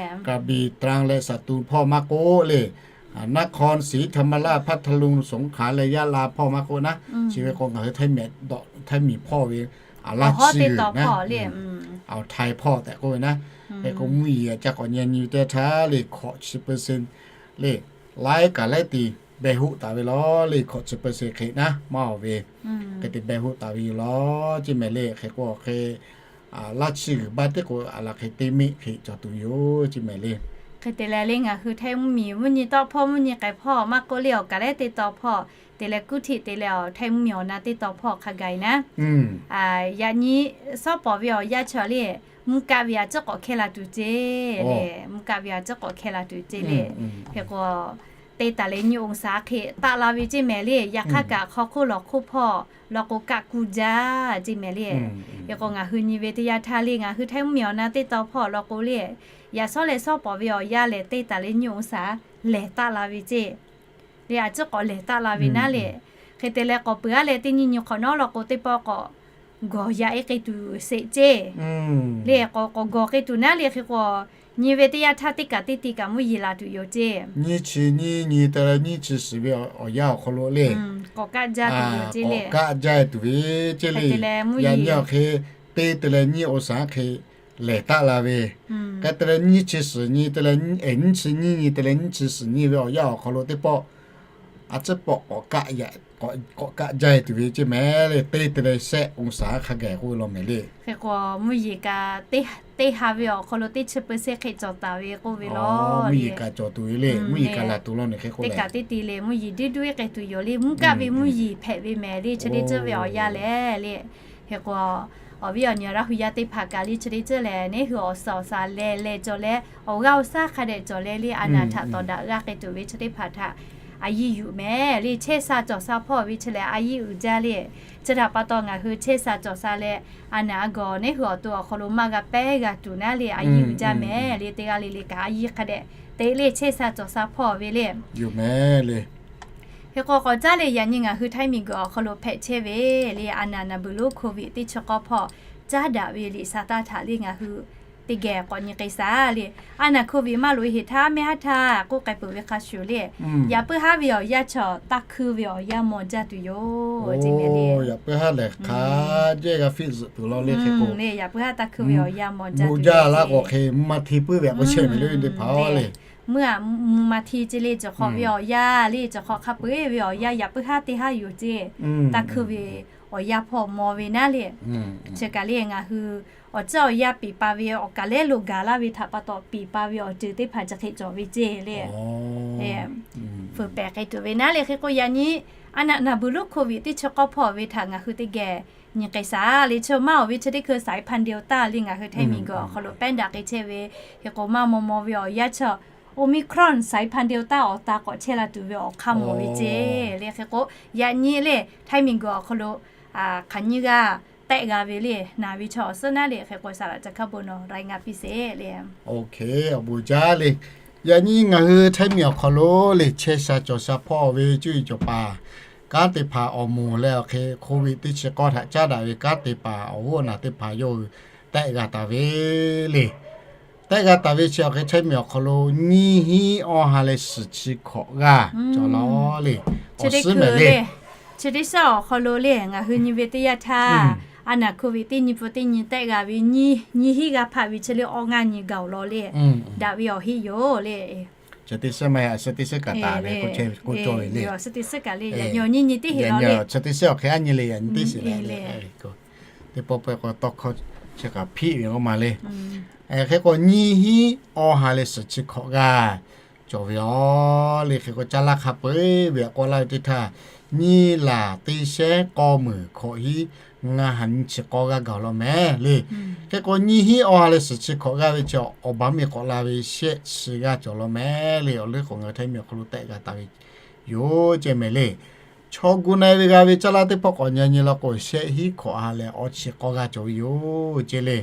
กระบี่ ตรัง leh สตูล hpawˇ maˇ k'oˆ le, นครศรีธรรมราช พัทลุง สงขลา leh ยะลา hpawˇ maˇ k'oˆ naˉ. Chi ve k'o ngaˬ hui htaiˇ miˬ hpawˇ ve a laˇ chi g'uiˬ naˉ, อ่าวไทย hpawˇ tehꞈ k'oˆ ve naˉ. Hk'e k'o mvuhˇ yeˬ ca k'awꞈ nyi nyi teˇ htaˇ le hkawꞈ chi เปอร์เซ็นต์ le, laiˉ kaꞈ laiˉ te beh hoˆ taˍ ve law le. Hkawꞈ chi เปอร์เซ็นต์ hk'e naˉ maˇ oˬ ve, hk'e te beh hoˆ taˍ ve yoˬ law ceˇ mehˍ le. Hk'e k'o hk'e laˇ chi g'uiˬ baˇ teˇ k'o a laˬ hk'e teˇ meˆ hk'e cawˬ tuˬ yoˬ ceˇ mehˍ le. Hk'e te leh le ngaˬ hui htaiˇ mvuhˇmiˬ mvuhˇ nyi tawˆ hpawˇ mvuhˇ nyi k'ai hpawˇ maˇ k'oˆ le, awˬ kaˬ lehˉ teˇ taw hpawˇ te leh kuˉ htiˆ te leh htaiˇ mvuhˇmiˬ awˬ na teˇ taw hpawˇ hk'a gaˬ e naˉ. Yaꞈ nyi shawˉ pawˍ ve awˬ yaˇ chaw le, mvuhˇ kaˆ ve a ciˉ k'awꞈ hkehˇ la tuˬ ceˇ le, mvuhˇ kaˆ ve a ciˉ k'awꞈ hkehˇ la tuˬ ceˇ le. Hk'e k'o te taˍ leh nyi องศา hk'e taˆ la ve ceˇ mehˍ le. Yaꞈ hk'aˇ kaꞈ hk'aw hk'oˆ lawˬ hk'oˆ hpawˇ law k'o kaˆ kuˇ jaˇ ceˇ mehˍ le. Hk'e k'o ngaˬ hui nyi ve teˇ yanˇ htaˇ le ngaˬ hui htaiˇ mvuhˇmiˬ awˬ na teˇ taw hpawˇ law k'o le, yaꞈ shawˉ leh shawˉ pawˍ ve awˬ yaˇ lehˬ te taˍ leh nyi องศา lehˬ taˆ la ve ceˇ le, a ciˉ k'awꞈ lehˬ taˆ la ve naˉ le. Hk'e te leh k'awꞈ peuˬ aˉ leh teˇ nyi nyi hk'awꞈ nawˉ law k'o teˇ pawˆ k'awꞈ gawˬ yaꞈ e k'ai tuˬ sheˍ ceˇ le. K'awꞈ gawˬ k'ai tuˬ naˉ le. Hk'e k'o nyi ve teˇ yanˇ htaˇ teˇ kaꞈ teˇ ti kaꞈ mvuhˇ yeˬ la tuˬ yoˬ ceˇ. Nyiˇ chi nyiˇ nyi te leh nyiˇ chi suhˍ ve awˬ yanˇ awˬ hk'aw lo le, k'awꞈ kaˆ jaˇ tuˬ ve ceˇ le. Yaꞈ nyi awˬ hk'e te te leh nyiˇ องศา hk'e lehˬ taˆ la ve, k'ai te leh nyiˇ chi suhˍ nyi te leh nyiˇ chi nyiˇ nyi te leh nyiˇ chi suhˍ nyi ve awˬ yanˇ awˬ hk'aw lo teˇ pawˆ a ciˉ pawˆ k'awꞈ kaˆ jaˇ tuˬ ve ceˇ mehˍ le. Te te leh shehˆ องศา hk'a gaˬ k'oˆ ve law mehˍ le. Hk'e k'o mvuhˇ yeˬ kaꞈ teˇ ha ve awˬ hk'aw lo teˇ chi เปอร์เซ็นต์ hk'e cawˬ taˍ ve k'oˆ ve law. Mvuhˇ yeˬ kaꞈ cawˬ tuˬ ve le, mvuhˇ yeˬ kaꞈ laˬ tuˬ law ne. Hk'e k'o teˇ kaꞈ teˇ ti le mvuhˇ yeˬ duiˇ duiˇ k'ai tuˬ yoˬ le. Mvuhˇ kaˆ ve mvuhˇ yeˬ hpehꞈ ve mehˍ le, chi teˇ ceuˬ ve awˬ yanˇ lehˬ le. Hk'e k'o awˬ viˉ awˬ nyi Laˇ hu yaˇ teˇ hpaˍ kaꞈ le chi teˇ ceuˬ lehˬ neˇ hui awˬ suhˍ awˬ shaˍ lehˬ lehˬ cawˬ leh awˬ g'aˇ awˬ shaˉ hk'a dehꞈ cawˬ leh le a naˬ htaꞈ tawˍ daꞈ g'a k'ai tuˬ ve chi teˇ hpaˍ htaꞈ a yiˇ yuˬ mehˍ le. Chehˇ sha cawˬ sha hpawˇ ve chi lehˬ a yiˇ uiˍ jaˇ le. Chi htaꞈ pa taw ngaˬ hui chehˇ sha cawˬ sha leh a naˬ a gawˬ neˇ hui awˬ to awˬ hk'aw lo maˇ g'a pehˉ g'a tuˬ naˉ le a yiˇ uiˍ jaˇ mehˍ le. Teˇ g'aˇ le le kaꞈ a yiˇ hk'a dehꞈ te le chehˇ sha cawˬ sha hpawˇ ve le. Hk'e k'o k'awꞈ caˉ leh yaꞈ nyi ngaˬ hui htaiˇ miˬ guiˬ awˬ hk'aw lo hpehꞈ chehˇ ve le a naˬ naˍ buiˬ lonˉ โควิด teˇ chi k'awˇ hpawˇ caˉ daꞈ ve liꞈ sa taˇ htaꞈ le ngaˬ hui teˇ geh k'awꞈ nyi k'ai shaˍ le. A naˬ โควิด maˇ loꞈ e heˍ htaˇ mehˆ haˉ htaˇ k'oˆ k'ai peuˬ ve hk'a shuˍ le, yaꞈ puiˉ haˉ ve awˬ yanˇ chaw taˇ hkuiˇ ve awˬ yanˇ mawˬ jaˇ tuˬ yoˬ. Yaꞈ puiˉ haˉ lehˬ hk'a jehˇ g'a fiˆ zuhꞈ tuˬ law le. Hk'e k'o le yaꞈ puiˉ haˉ taˇ hkuiˇ ve awˬ yanˇ mawˬ jaˇ tuˬ jaˇ laˇ k'o hk'e mvuh ma hti puiˉ ve a k'o shehˍ mehˍ le teˇ hpaˍ le. Mvuh ma hti ce le cawˬ hk'awꞈ ve awˬ yanˇ le cawˬ hk'awꞈ hk'a peu eˬ ve awˬ yanˇ yaꞈ puiˉ haˉ teˇ haˉ yoˬ ceˇ. Taˇ hkuiˇ ve awˬ yanˇ hpawˇ mawˬ ve naˉ le. Chi kaꞈ le ngaˬ hui awˬ ceuˬ awˬ yanˇ piˍ pa ve awˬ kaˬ lehˉ lo gaˬ laˇ ve htaꞈ pa taw piˍ pa ve awˬ ceuˬ teˇ hpaˍ chi hk'e cawˬ ve ceˇ le. Fuiˍ pehˍ k'ai tuˬ ve naˉ le. Hk'e k'o yaꞈ nyi a naˬ naˍ buiˬ lonˉ โควิด teˇ chi k'awˇ hpawˇ ve htaꞈ ngaˬ hui teˇ geh nyi k'ai shaˍ le. Chi maˇ awˬ ve chi teˇ hkui สายพันธุ์เดลต้า le ngaˬ hui htaiˇ miˬ guiˬ awˬ hk'aw lo pehˉ daꞈ k'ai chehˇ ve. Hk'e k'o maˇ maw maw ve awˬ yanˇ chaw Omicron สายพันธุ์ Delta awˬ ta k'awꞈ chehˇ la tuˬ ve awˬ hk'aˇ mawˬ ve ceˇ le. Hk'e k'o, yaꞈ nyi le Htaiˇ miˬguiˬ awˬ hk'aw lo hk'aˬ nyiˇ g'aˇ tehˆ g'a ve le, naˬ ve chaw awˬ suhˉ naˉ le. Hk'e k'o, saˍ laꞈ ca hkaˇ bon nawˬ รายงาน piˇ sheˍ le. Awˬ hk'e awˬ bon jaˇ le. Yaꞈ nyi ngaˬ hui Htaiˇ miˬ awˬ hk'aw lo le chehˇ sha cawˬ sha hpawˇ ve cuˇ yiˍ cawˬ paˍ kanˉ te hpaˍ awˬ moˍ leh awˬ hk'e โควิด teˇ chi k'awˇ htaꞈ caˉ daꞈ ve kanˉ te paˍ awˬ g'oˇ naˬ teˇ hpaˍ yawˇ hui tehˆ g'a taˍ ve le. Tehˆ g'a taˍ ve chi awˬ hk'e Htaiˇ miˬ awˬ hk'aw lo nyiˇ hinˉ awˇ ha leh suhˍ chi hkawꞈ g'aˇ cawˬ la le. Awˬ suhˉ mehˍ le. Chi teˇ shaˉ awˬ hk'aw lo le ngaˬ hui nyi ve teˇ yanˇ htaˇ, a naˬ โควิด teˇ nyi pfuhˇ teˇ nyi tehˆ g'a ve nyiˇ hinˉ g'aˇ hpaˆ ve chi le awˇ ngaˇ nyi gaˬ-oˬ law le. Daꞈ ve awˬ heˆ yoˬ le. Chi teˇ shaˉ maˇ heˆ, a suhˉ teˇ shaˉ kaꞈ taˍ ve k'o, k'oˆ cawˇ ve le. Suhˉ teˇ shaˉ kaꞈ le, yaꞈ nyi nyi teˇ heˆ law le. Chi teˇ shaˉ awˬ hk'e aˉ nyi le, yaꞈ nyi teˇ shiˍ le. Teˇ pawˆ pawehˇ k'o tawˇ hkawˇ chi kaꞈ hpiˆ ve k'oˆ ma le. Hk'e k'o nyiˇ hinˉ awˇ ha leh suhˍ chi hkawꞈ g'aˇ cawˬ ve yoˬ le. Hk'e k'o caˇ laˇ hk'a peu-eˬ ve aꞈ k'awꞈ laˇ ve teˇ htaˇ, nyiˇ laˬ teˇ shehnˉ k'awˇ meunˍ hkawꞈ hiˉ ngaˇ ha nyiˇ chi k'awˇ g'aˇ gaˬ law mehˍ le. Hk'e k'o nyiˇ hinˉ awˇ ha leh suhˍ chi hkawꞈ g'aˇ ve chi awˬ baˬ miˬ k'awꞈ la ve shehˆ chi g'aˇ cawˬ law mehˍ le. Awˬ leuˉ k'o ngaˬ hui Htaiˇ miˬ awˬ hk'aw lo tehˆ g'a taˍ ve yoˬ ceˇ mehˍ le. Chaw gu na-e ve g'a ve caˇ laˇ teˇ pawˆ k'awꞈ nyi nyi law k'o, shehˆ hinˉ hkawꞈ ha leh awˇ chi k'awˇ g'aˇ cawˬ ve yoˬ ceˇ le.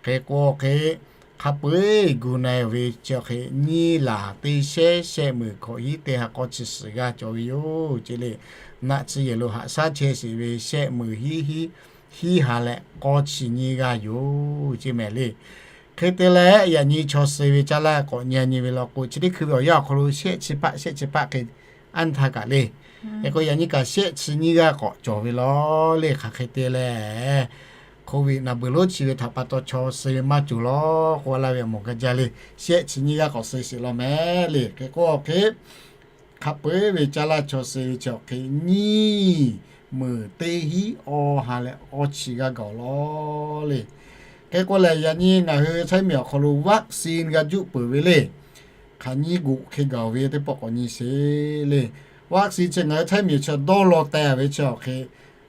Hk'e k'o hk'e hk'a peu-eˬ gu na-e ve chi awˬ hk'e nyiˇ laˬ teˇ shehnˉ shehˆ meunˍ hkawꞈ hiˉ teˇ ha k'awˇ chi suhˍ g'aˇ cawˬ ve yoˬ ceˇ le. Naˆ tsuhˇ yehˬ lo haꞈ shaˉ chehˇ sheˍ ve shehˆ meunˍ hiˉ hiˉ hiˉ ha leh k'awˇ chi nyiˇ g'aˇ yoˬ ceˇ mehˍ le. Hk'e te leh yaꞈ nyi chaw suh ve caˇ laˇ k'awꞈ nyi nyi ve law k'o, chi teˇ hkui ve awˬ yanˇ awˬ hk'aw lo shehˆ chi hpaˆ shehˆ chi hpaˆ hk'e anˇ htaˇ kaꞈ le. Hk'e k'o yaꞈ nyi kaꞈ shehˆ chi nyiˇ g'aˇ k'awꞈ cawˬ ve law le. Hk'aˬ hk'e te leh โควิด naˬ beuˬ lonˉ chi ve htaꞈ pa taw chaw suh ve maˇ cawˬ law k'oˆ laˇ ve awˬ moˍ gaˬ jaˇ le. Shehˆ chi nyiˇ g'aˇ k'awꞈ suh sheˍ law mehˍ le. Hk'e k'o hk'e hk'a peu-eˬ ve caˇ laˇ chaw suh ve chi awˬ hk'e nyiˇ meunˍ teˇ hinˉ awˇ ha leh awˇ chi g'aˇ gaˬ-oˬ law le. Hk'e k'o lehˬ yaꞈ nyi ngaˬ hui Htaiˇ miˬ awˬ hk'aw lo vaccine g'a juˆ peuˬ ve le. Hk'aˬ nyiˇ g'oꞈ hk'e gaˬ ve teˇ pawˆ k'awꞈ nyi sheˍ le. Vaccine chi ngaˬ hui Htaiˇ miˬ chi dawˇ law teh ve chi awˬ hk'e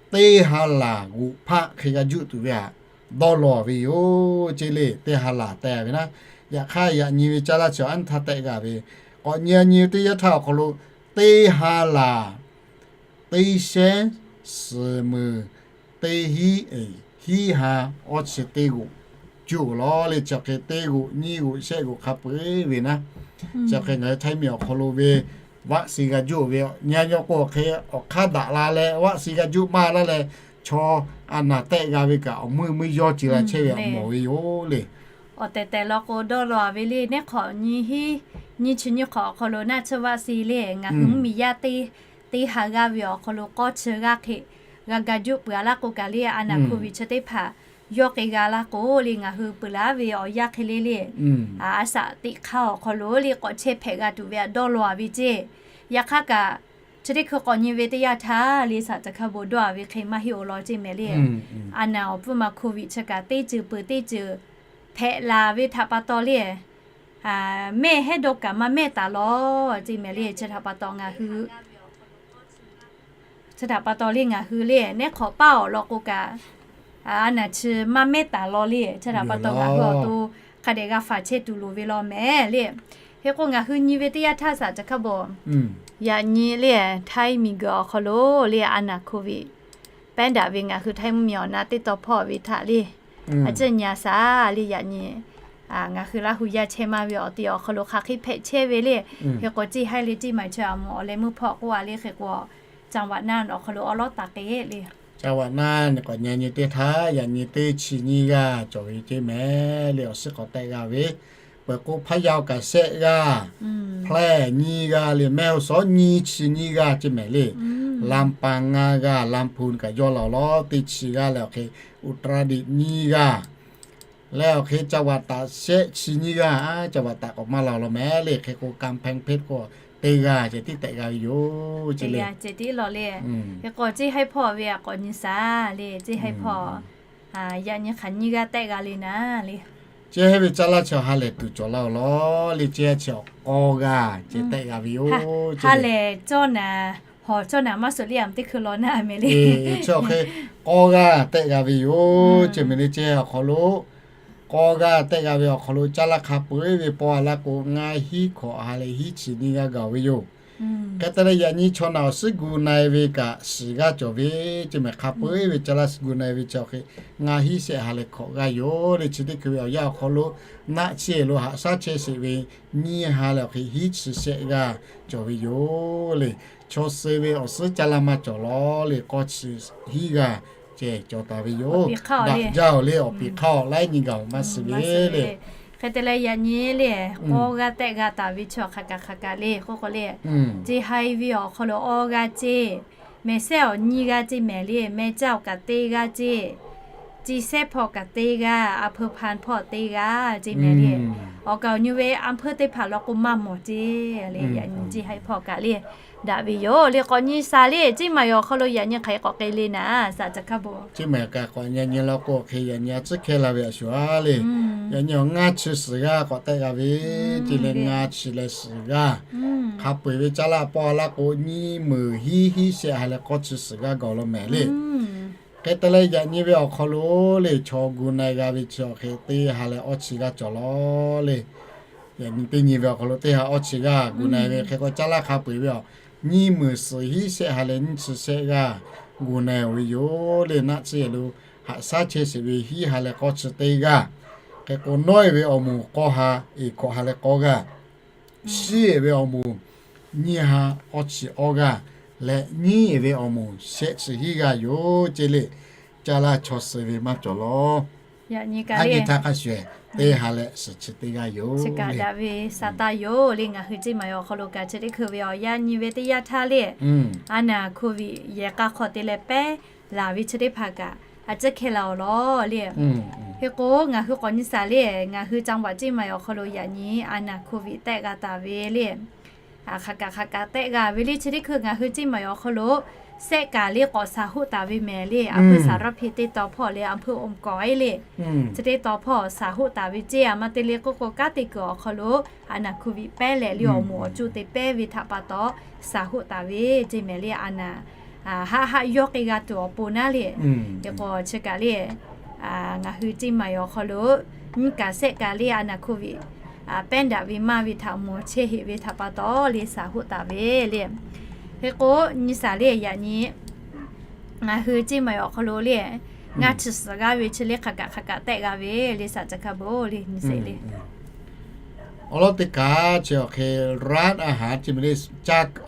teˇ ha laˬ g'oꞈ hpaˆ hk'e g'a juˆ tuˬ ve htaꞈ dawˇ law ve yoˬ ceˇ le. Teˇ ha laˬ teh ve naˉ, yaꞈ hk'aˇ yaꞈ nyi ve caˇ laˇ chi anˇ htaˇ tehˆ g'a ve k'awꞈ nyi nyi teˇ yanˇ htaˇ awˬ hk'aw lo teˇ ha laˬ teˇ shehnˉ suhˍ meunˍ teˇ hiˉ hiˉ ha awˇ chi teˇ g'oꞈ juˆ-oˬ law le. Chi awˬ hk'e teˇ g'oꞈ nyiˇ g'oꞈ shehˆ g'oꞈ hk'a peu-eˬ ve naˉ, chi awˬ hk'e ngaˬ hui Htaiˇ miˬ awˬ hk'aw lo ve vaccine g'a juˆ ve nyi nyi k'o awˬ hk'e awˬ hk'aˇ daꞈ la leh vaccine g'a juˆ maˇ laˇ leh, chaw a naˬ tehˆ g'a ve kaꞈ awˬ meuˇ meuˇ yawˇ ci la chehˇ ve htaꞈ mawˬ ve yoˬ le. Awˬ tehˬ tehˬ law k'o dawˇ law ve le, neˉ hk'awꞈ nyiˇ hinˉ nyiˇ chi nyiˇ hk'awꞈ awˬ hk'aw lo naˆ tsuhˇ vaccine le ngaˬ hui mvuhˇmiˬ yaˇ teˇ teˇ ha g'aˇ ve awˬ hk'aw lo k'awˇ chi g'aˇ hk'e g'a ga juˆ peuˬ-a laˇ k'o kaꞈ le, a naˬ โควิด chi teˇ hpaˍ yawˇ k'e g'a laˇ k'o le, ngaˬ hui peuˬ laˇ ve awˬ yanˇ hk'e le le, a shaꞈ teꞈ hk'aˇ awˬ hk'aw lo le k'awꞈ chehˇ hpehꞈ g'a tuˬ ve htaꞈ dawˇ law ve ceˇ. Yaꞈ hk'aˇ kaꞈ chi teˇ hkui k'awꞈ nyi ve teˇ yanˇ htaˇ le, shaꞈ ca hkaˇ bon dawˇ-a ve hk'e maˇ heˆ-oˬ law ceˇ mehˍ le. A naˬ awˬ pfuhˇ ma โควิด chi kaꞈ teˇ ceuˬ peuˬ teˇ ceuˬ hpehꞈ la ve htaꞈ pa taw le, mehˇ hehˉ dawˇ kaꞈ maˇ mehˇ taˍ law ceˇ mehˍ le. Chi htaꞈ pa taw ngaˬ hui chi htaꞈ pa taw le ngaˬ hui le neˉ hk'awꞈ paˇ awˬ lawn k'o kaꞈ, a naˬ chi maˇ mehˉ taˍ law le. Chi htaꞈ pa taw ngaˬ hui awˬ to hk'a dehꞈ g'a faˍ chehˇ tuˬ loˍ ve law mehˍ le. Hk'e k'o ngaˬ hui nyi ve teˇ yanˇ htaˇ shaˍ ca hkaˇ bon, yaꞈ nyi le Htaiˇ miˬguiˬ awˬ hk'aw lo le a naˬ โควิด pehˉ daꞈ ve ngaˬ hui Htaiˇ mvuhˇmiˬ awˬ na teˇ taw hpawˇ ve htaꞈ le, a ciˉ nyi a shaˍ le yaꞈ nyi ngaˬ hui Laˇ hu yaˇ chehˇ maˇ ve awˬ ti awˬ hk'aw lo hk'aˬ hk'e hpehꞈ chehˇ ve le. Hk'e k'o ceˇ haiˉ le ceˇ maˬ chi a moˍ awˬ leh meuˇ hpawˇ k'oˆ-a le. Hk'e k'o จังหวัดน่าน awˬ hk'aw lo awˉ lawˉ taˍ k'e le. จังหวัดน่าน k'awꞈ nyi nyi teˇ htaˇ yaꞈ nyi teˇ chi nyiˇ g'aˇ cawˬ ve ceˇ mehˍ le. Awˬ suhˉ k'awꞈ tehˆ g'a ve peuˬ k'o พะเยา kaꞈ shehˆ g'aˇ, แพร่ nyiˇ g'aˇ le, แม่ฮ่องสอน nyiˇ chi nyiˇ g'aˇ ceˇ mehˍ le. ลำปาง ngaˇ g'aˇ, ลำพูน kaꞈ yawˇ la-oˬ law teˇ chi g'aˇ leh awˬ hk'e อุตรดิตถ์ nyiˇ g'aˇ leh awˬ hk'e จังหวัดตาก shehˆ chi nyiˇ g'aˇ, a จังหวัดตาก k'awꞈ maˇ la-oˬ law mehˍ le. Hk'e k'o กำแพงเพชร k'o teˇ g'aˇ ceh tiˉ tehˆ g'a ve yoˬ ceˇ le. Ceh tiˉ law le. Hk'e k'o ceˇ haiˉ hpawˇ ve a k'awꞈ nyi shaˍ le, ceˇ haiˉ hpawˇ yaꞈ nyi hk'aˬ nyiˇ g'aˇ tehˆ g'a le naˍ le. Ceˇ haiˉ ve caˇ laˇ chi ha lehˬ tuˬ cawˬ la-oˬ law le. Ceˇ chi awˬ k'awˇ g'aˇ ceh tehˆ g'a ve yoˬ. Ha lehˬ cawˇ naˍ, hawˬ cawˇ naˍ maˇ suhˍ le, a teˇ hkui law naˍ mehˍ le. Chi awˬ hk'e k'awˇ g'aˇ tehˆ g'a ve yoˬ ceˇ mehˍ le. Ceˇ awˬ hk'aw lo k'awˇ g'aˇ tehˆ g'a ve awˬ hk'aw lo caˇ laˇ hk'a peu-eˬ ve paw a laˇ k'o, ngaˇ hinˉ hkawꞈ ha leh hiˉ chi nyiˇ g'aˇ gaˬ-oˬ ve yoˬ. Hk'e te leh yaꞈ nyi chaw naˬ awˬ suhˉ gu na-e ve kaꞈ shiˍ g'aˇ cawˬ ve, chi mehˍ hk'a peu-eˬ ve caˇ laˇ suhˉ gu na-e ve chi awˬ hk'e ngaˇ hinˉ shehˆ ha leh hkawꞈ g'aˇ yoˬ le. Chi teˇ hkui ve awˬ yanˇ awˬ hk'aw lo naˆ chi-eˬ lo haꞈ shaˉ chehˇ sheˍ ve nyiˇ ha leh awˬ hk'e hiˉ chi shehˆ g'aˇ cawˬ ve yoˬ le. Chaw suh ve awˬ suhˉ caˇ laˇ maˇ cawˬ lawˬ le, k'awˇ chi hiˉ g'aˇ ceh cawˬ taˍ ve yoˬ. Daꞈ jaˇ-oˬ le, awˬ piˍ hk'aˇ laiˉ nyi gaˬ-oˬ maˇ suh ve le. Hk'e te leh yaꞈ nyi le, k'awˇ g'aˇ tehˆ g'a taˍ ve chi hk'aˬ kaꞈ hk'aˬ kaꞈ le k'oˆ k'o le, ceˇ haiˬ ve awˬ hk'aw lo awˇ g'aˇ ceˇ, mehˍ sehˉ awˬ nyiˇ g'aˇ ceˇ mehˍ le, mehˇ caˇ awˬ kaꞈ teˇ g'aˇ ceˇ, ceˇ sehˉ hpawˇ kaꞈ teˇ g'aˇ, a hpeu hpan hpawˇ teˇ g'aˇ ceˇ mehˍ le. Awˬ kaˍ awˬ nyi ve a hpeuˇ teˇ hpaˍ law k'o maˇ mawˬ ceˇ le. Yaꞈ nyi ceˇ haiˬ hpawˇ kaꞈ le daꞈ ve yoˬ le. K'awꞈ nyi shaˍ le, ceˇ maiˬ awˬ hk'aw lo yaꞈ nyi hk'aˬ hk'e k'awꞈ k'ai le naˍ, shaˍ caˇ hk'aˇ bon. Ceˇ maiˬ kaꞈ k'awꞈ nyi nyi law k'o hk'e yaꞈ nyi a tcuhˉ hkehˇ la ve a shuˍ a le. Yaꞈ nyi awˬ ngaˇ chi suhˍ g'aˇ k'awꞈ tehˆ g'a ve, ceˇ leh ngaˇ chi leh suhˍ g'aˇ. Hk'a peu-eˬ ve caˇ laˇ paw a laˇ k'o, nyiˇ meunˍ hiˉ hiˉ shehˆ ha leh k'awˇ chi suhˍ g'aˇ gaˬ law mehˍ le. Hk'e te leh yaꞈ nyi ve awˬ hk'aw lo le, chaw gu na-e g'a ve chi awˬ hk'e teˇ ha leh awˇ chi g'aˇ cawˬ lawˬ le. Yaꞈ nyi teˇ nyi ve awˬ hk'aw lo teˇ ha awˇ chi g'aˇ gu na-e ve hk'e k'o, caˇ laˇ hk'a peu-eˬ ve awˬ nyiˇ meunˍ suhˍ hiˉ shehˆ ha leh nyiˇ chi shehˆ g'aˇ gu na-e-oˬ ve yoˬ le. Naˆ chi-eˬ lo haꞈ shaˉ chehˇ sheˍ ve hiˉ ha leh k'awˇ chi teˇ g'aˇ. Hk'e k'o, nawˉ-eˬ ve awˬ moˍ k'awˇ ha, eˍ hkawꞈ ha leh k'awˇ g'aˇ. Shiˉ-eˬ ve awˬ moˍ nyiˇ ha awˇ chi awˇ g'aˇ leh, nyiˉ-eˬ ve awˬ moˍ shehˆ chi hiˉ g'aˇ yoˬ ceˇ le. Caˇ laˇ chaw suh ve maˇ cawˬ lawˬ. Aˉ nyi htaˇ hk'a shuˍ-eˬ teˇ ha leh suhˍ chi teˇ g'aˇ yoˬ. Chi kaꞈ daꞈ ve sa taˇ yoˬ le. Ngaˬ hui ceˇ maiˬ awˬ hk'aw lo kaꞈ chi teˇ hkui ve awˬ yaˇ nyi ve teˇ yanˇ htaˇ le, a naˍ COVID yehˬ k'a hk'aw te leh pehˉ laˬ ve chi teˇ hpaˍ kaꞈ a tcuhˉ hkehˇ la-oˬ lawˬ le. Hk'e k'o, ngaˬ hui k'awꞈ nyi shaˍ le, ngaˬ hui จังหวัด ceˇ maiˬ awˬ hk'aw lo yaꞈ nyi a naˍ COVID tehˆ g'a taˍ ve le. Hk'aˬ kaꞈ hk'aˬ kaꞈ tehˆ g'a ve le, chi teˇ hkui ngaˬ hui ceˇ maiˬ awˬ hk'aw lo sehˆ kaꞈ le k'awꞈ shaˍ hoˆ taˍ ve mehˍ le. A hpeuˇ สารพี teˇ taw hpawˇ leh a hpeuˇ องค์กร le, chi teˇ taw hpawˇ shaˍ hoˆ taˍ ve ceˇ. A ma te le k'oˆ k'o, kanˉ te kuiˬ awˬ hk'aw lo a naˍ COVID pehˉ leh le awˬ moˍ awˬ cuˇ te pehˉ ve htaꞈ pa taw shaˍ hoˆ taˍ ve ceˇ mehˍ le. A naˍ haˆ haˆ yawˇ k'ai g'a tuˬ awˬ pon naˉ le. Hk'e k'o chi kaꞈ le, ngaˬ hui ceˇ maiˬ awˬ hk'aw lo nyiˇ kaꞈ sehˆ kaꞈ le a naˍ COVID pehˉ daꞈ ve maˇ ve htaꞈ mawˬ chehˇ heꞈ ve htaꞈ pa taw le shaˍ hoˆ taˍ ve le. Hk'e k'o, nyi shaˍ le yaꞈ nyi ngaˬ hui ceˇ maiˬ awˬ hk'aw lo le ngaˇ chi suhˍ g'aˇ ve chi le hk'aˬ kaꞈ hk'aˬ kaꞈ tehˆ g'a ve le, shaˍ caˇ hk'aˇ bon le, nyi sheˍ le. Awˬ lawn teˇ kaꞈ chi awˬ hk'e ร้านอาหาร ceˇ mehˍ le,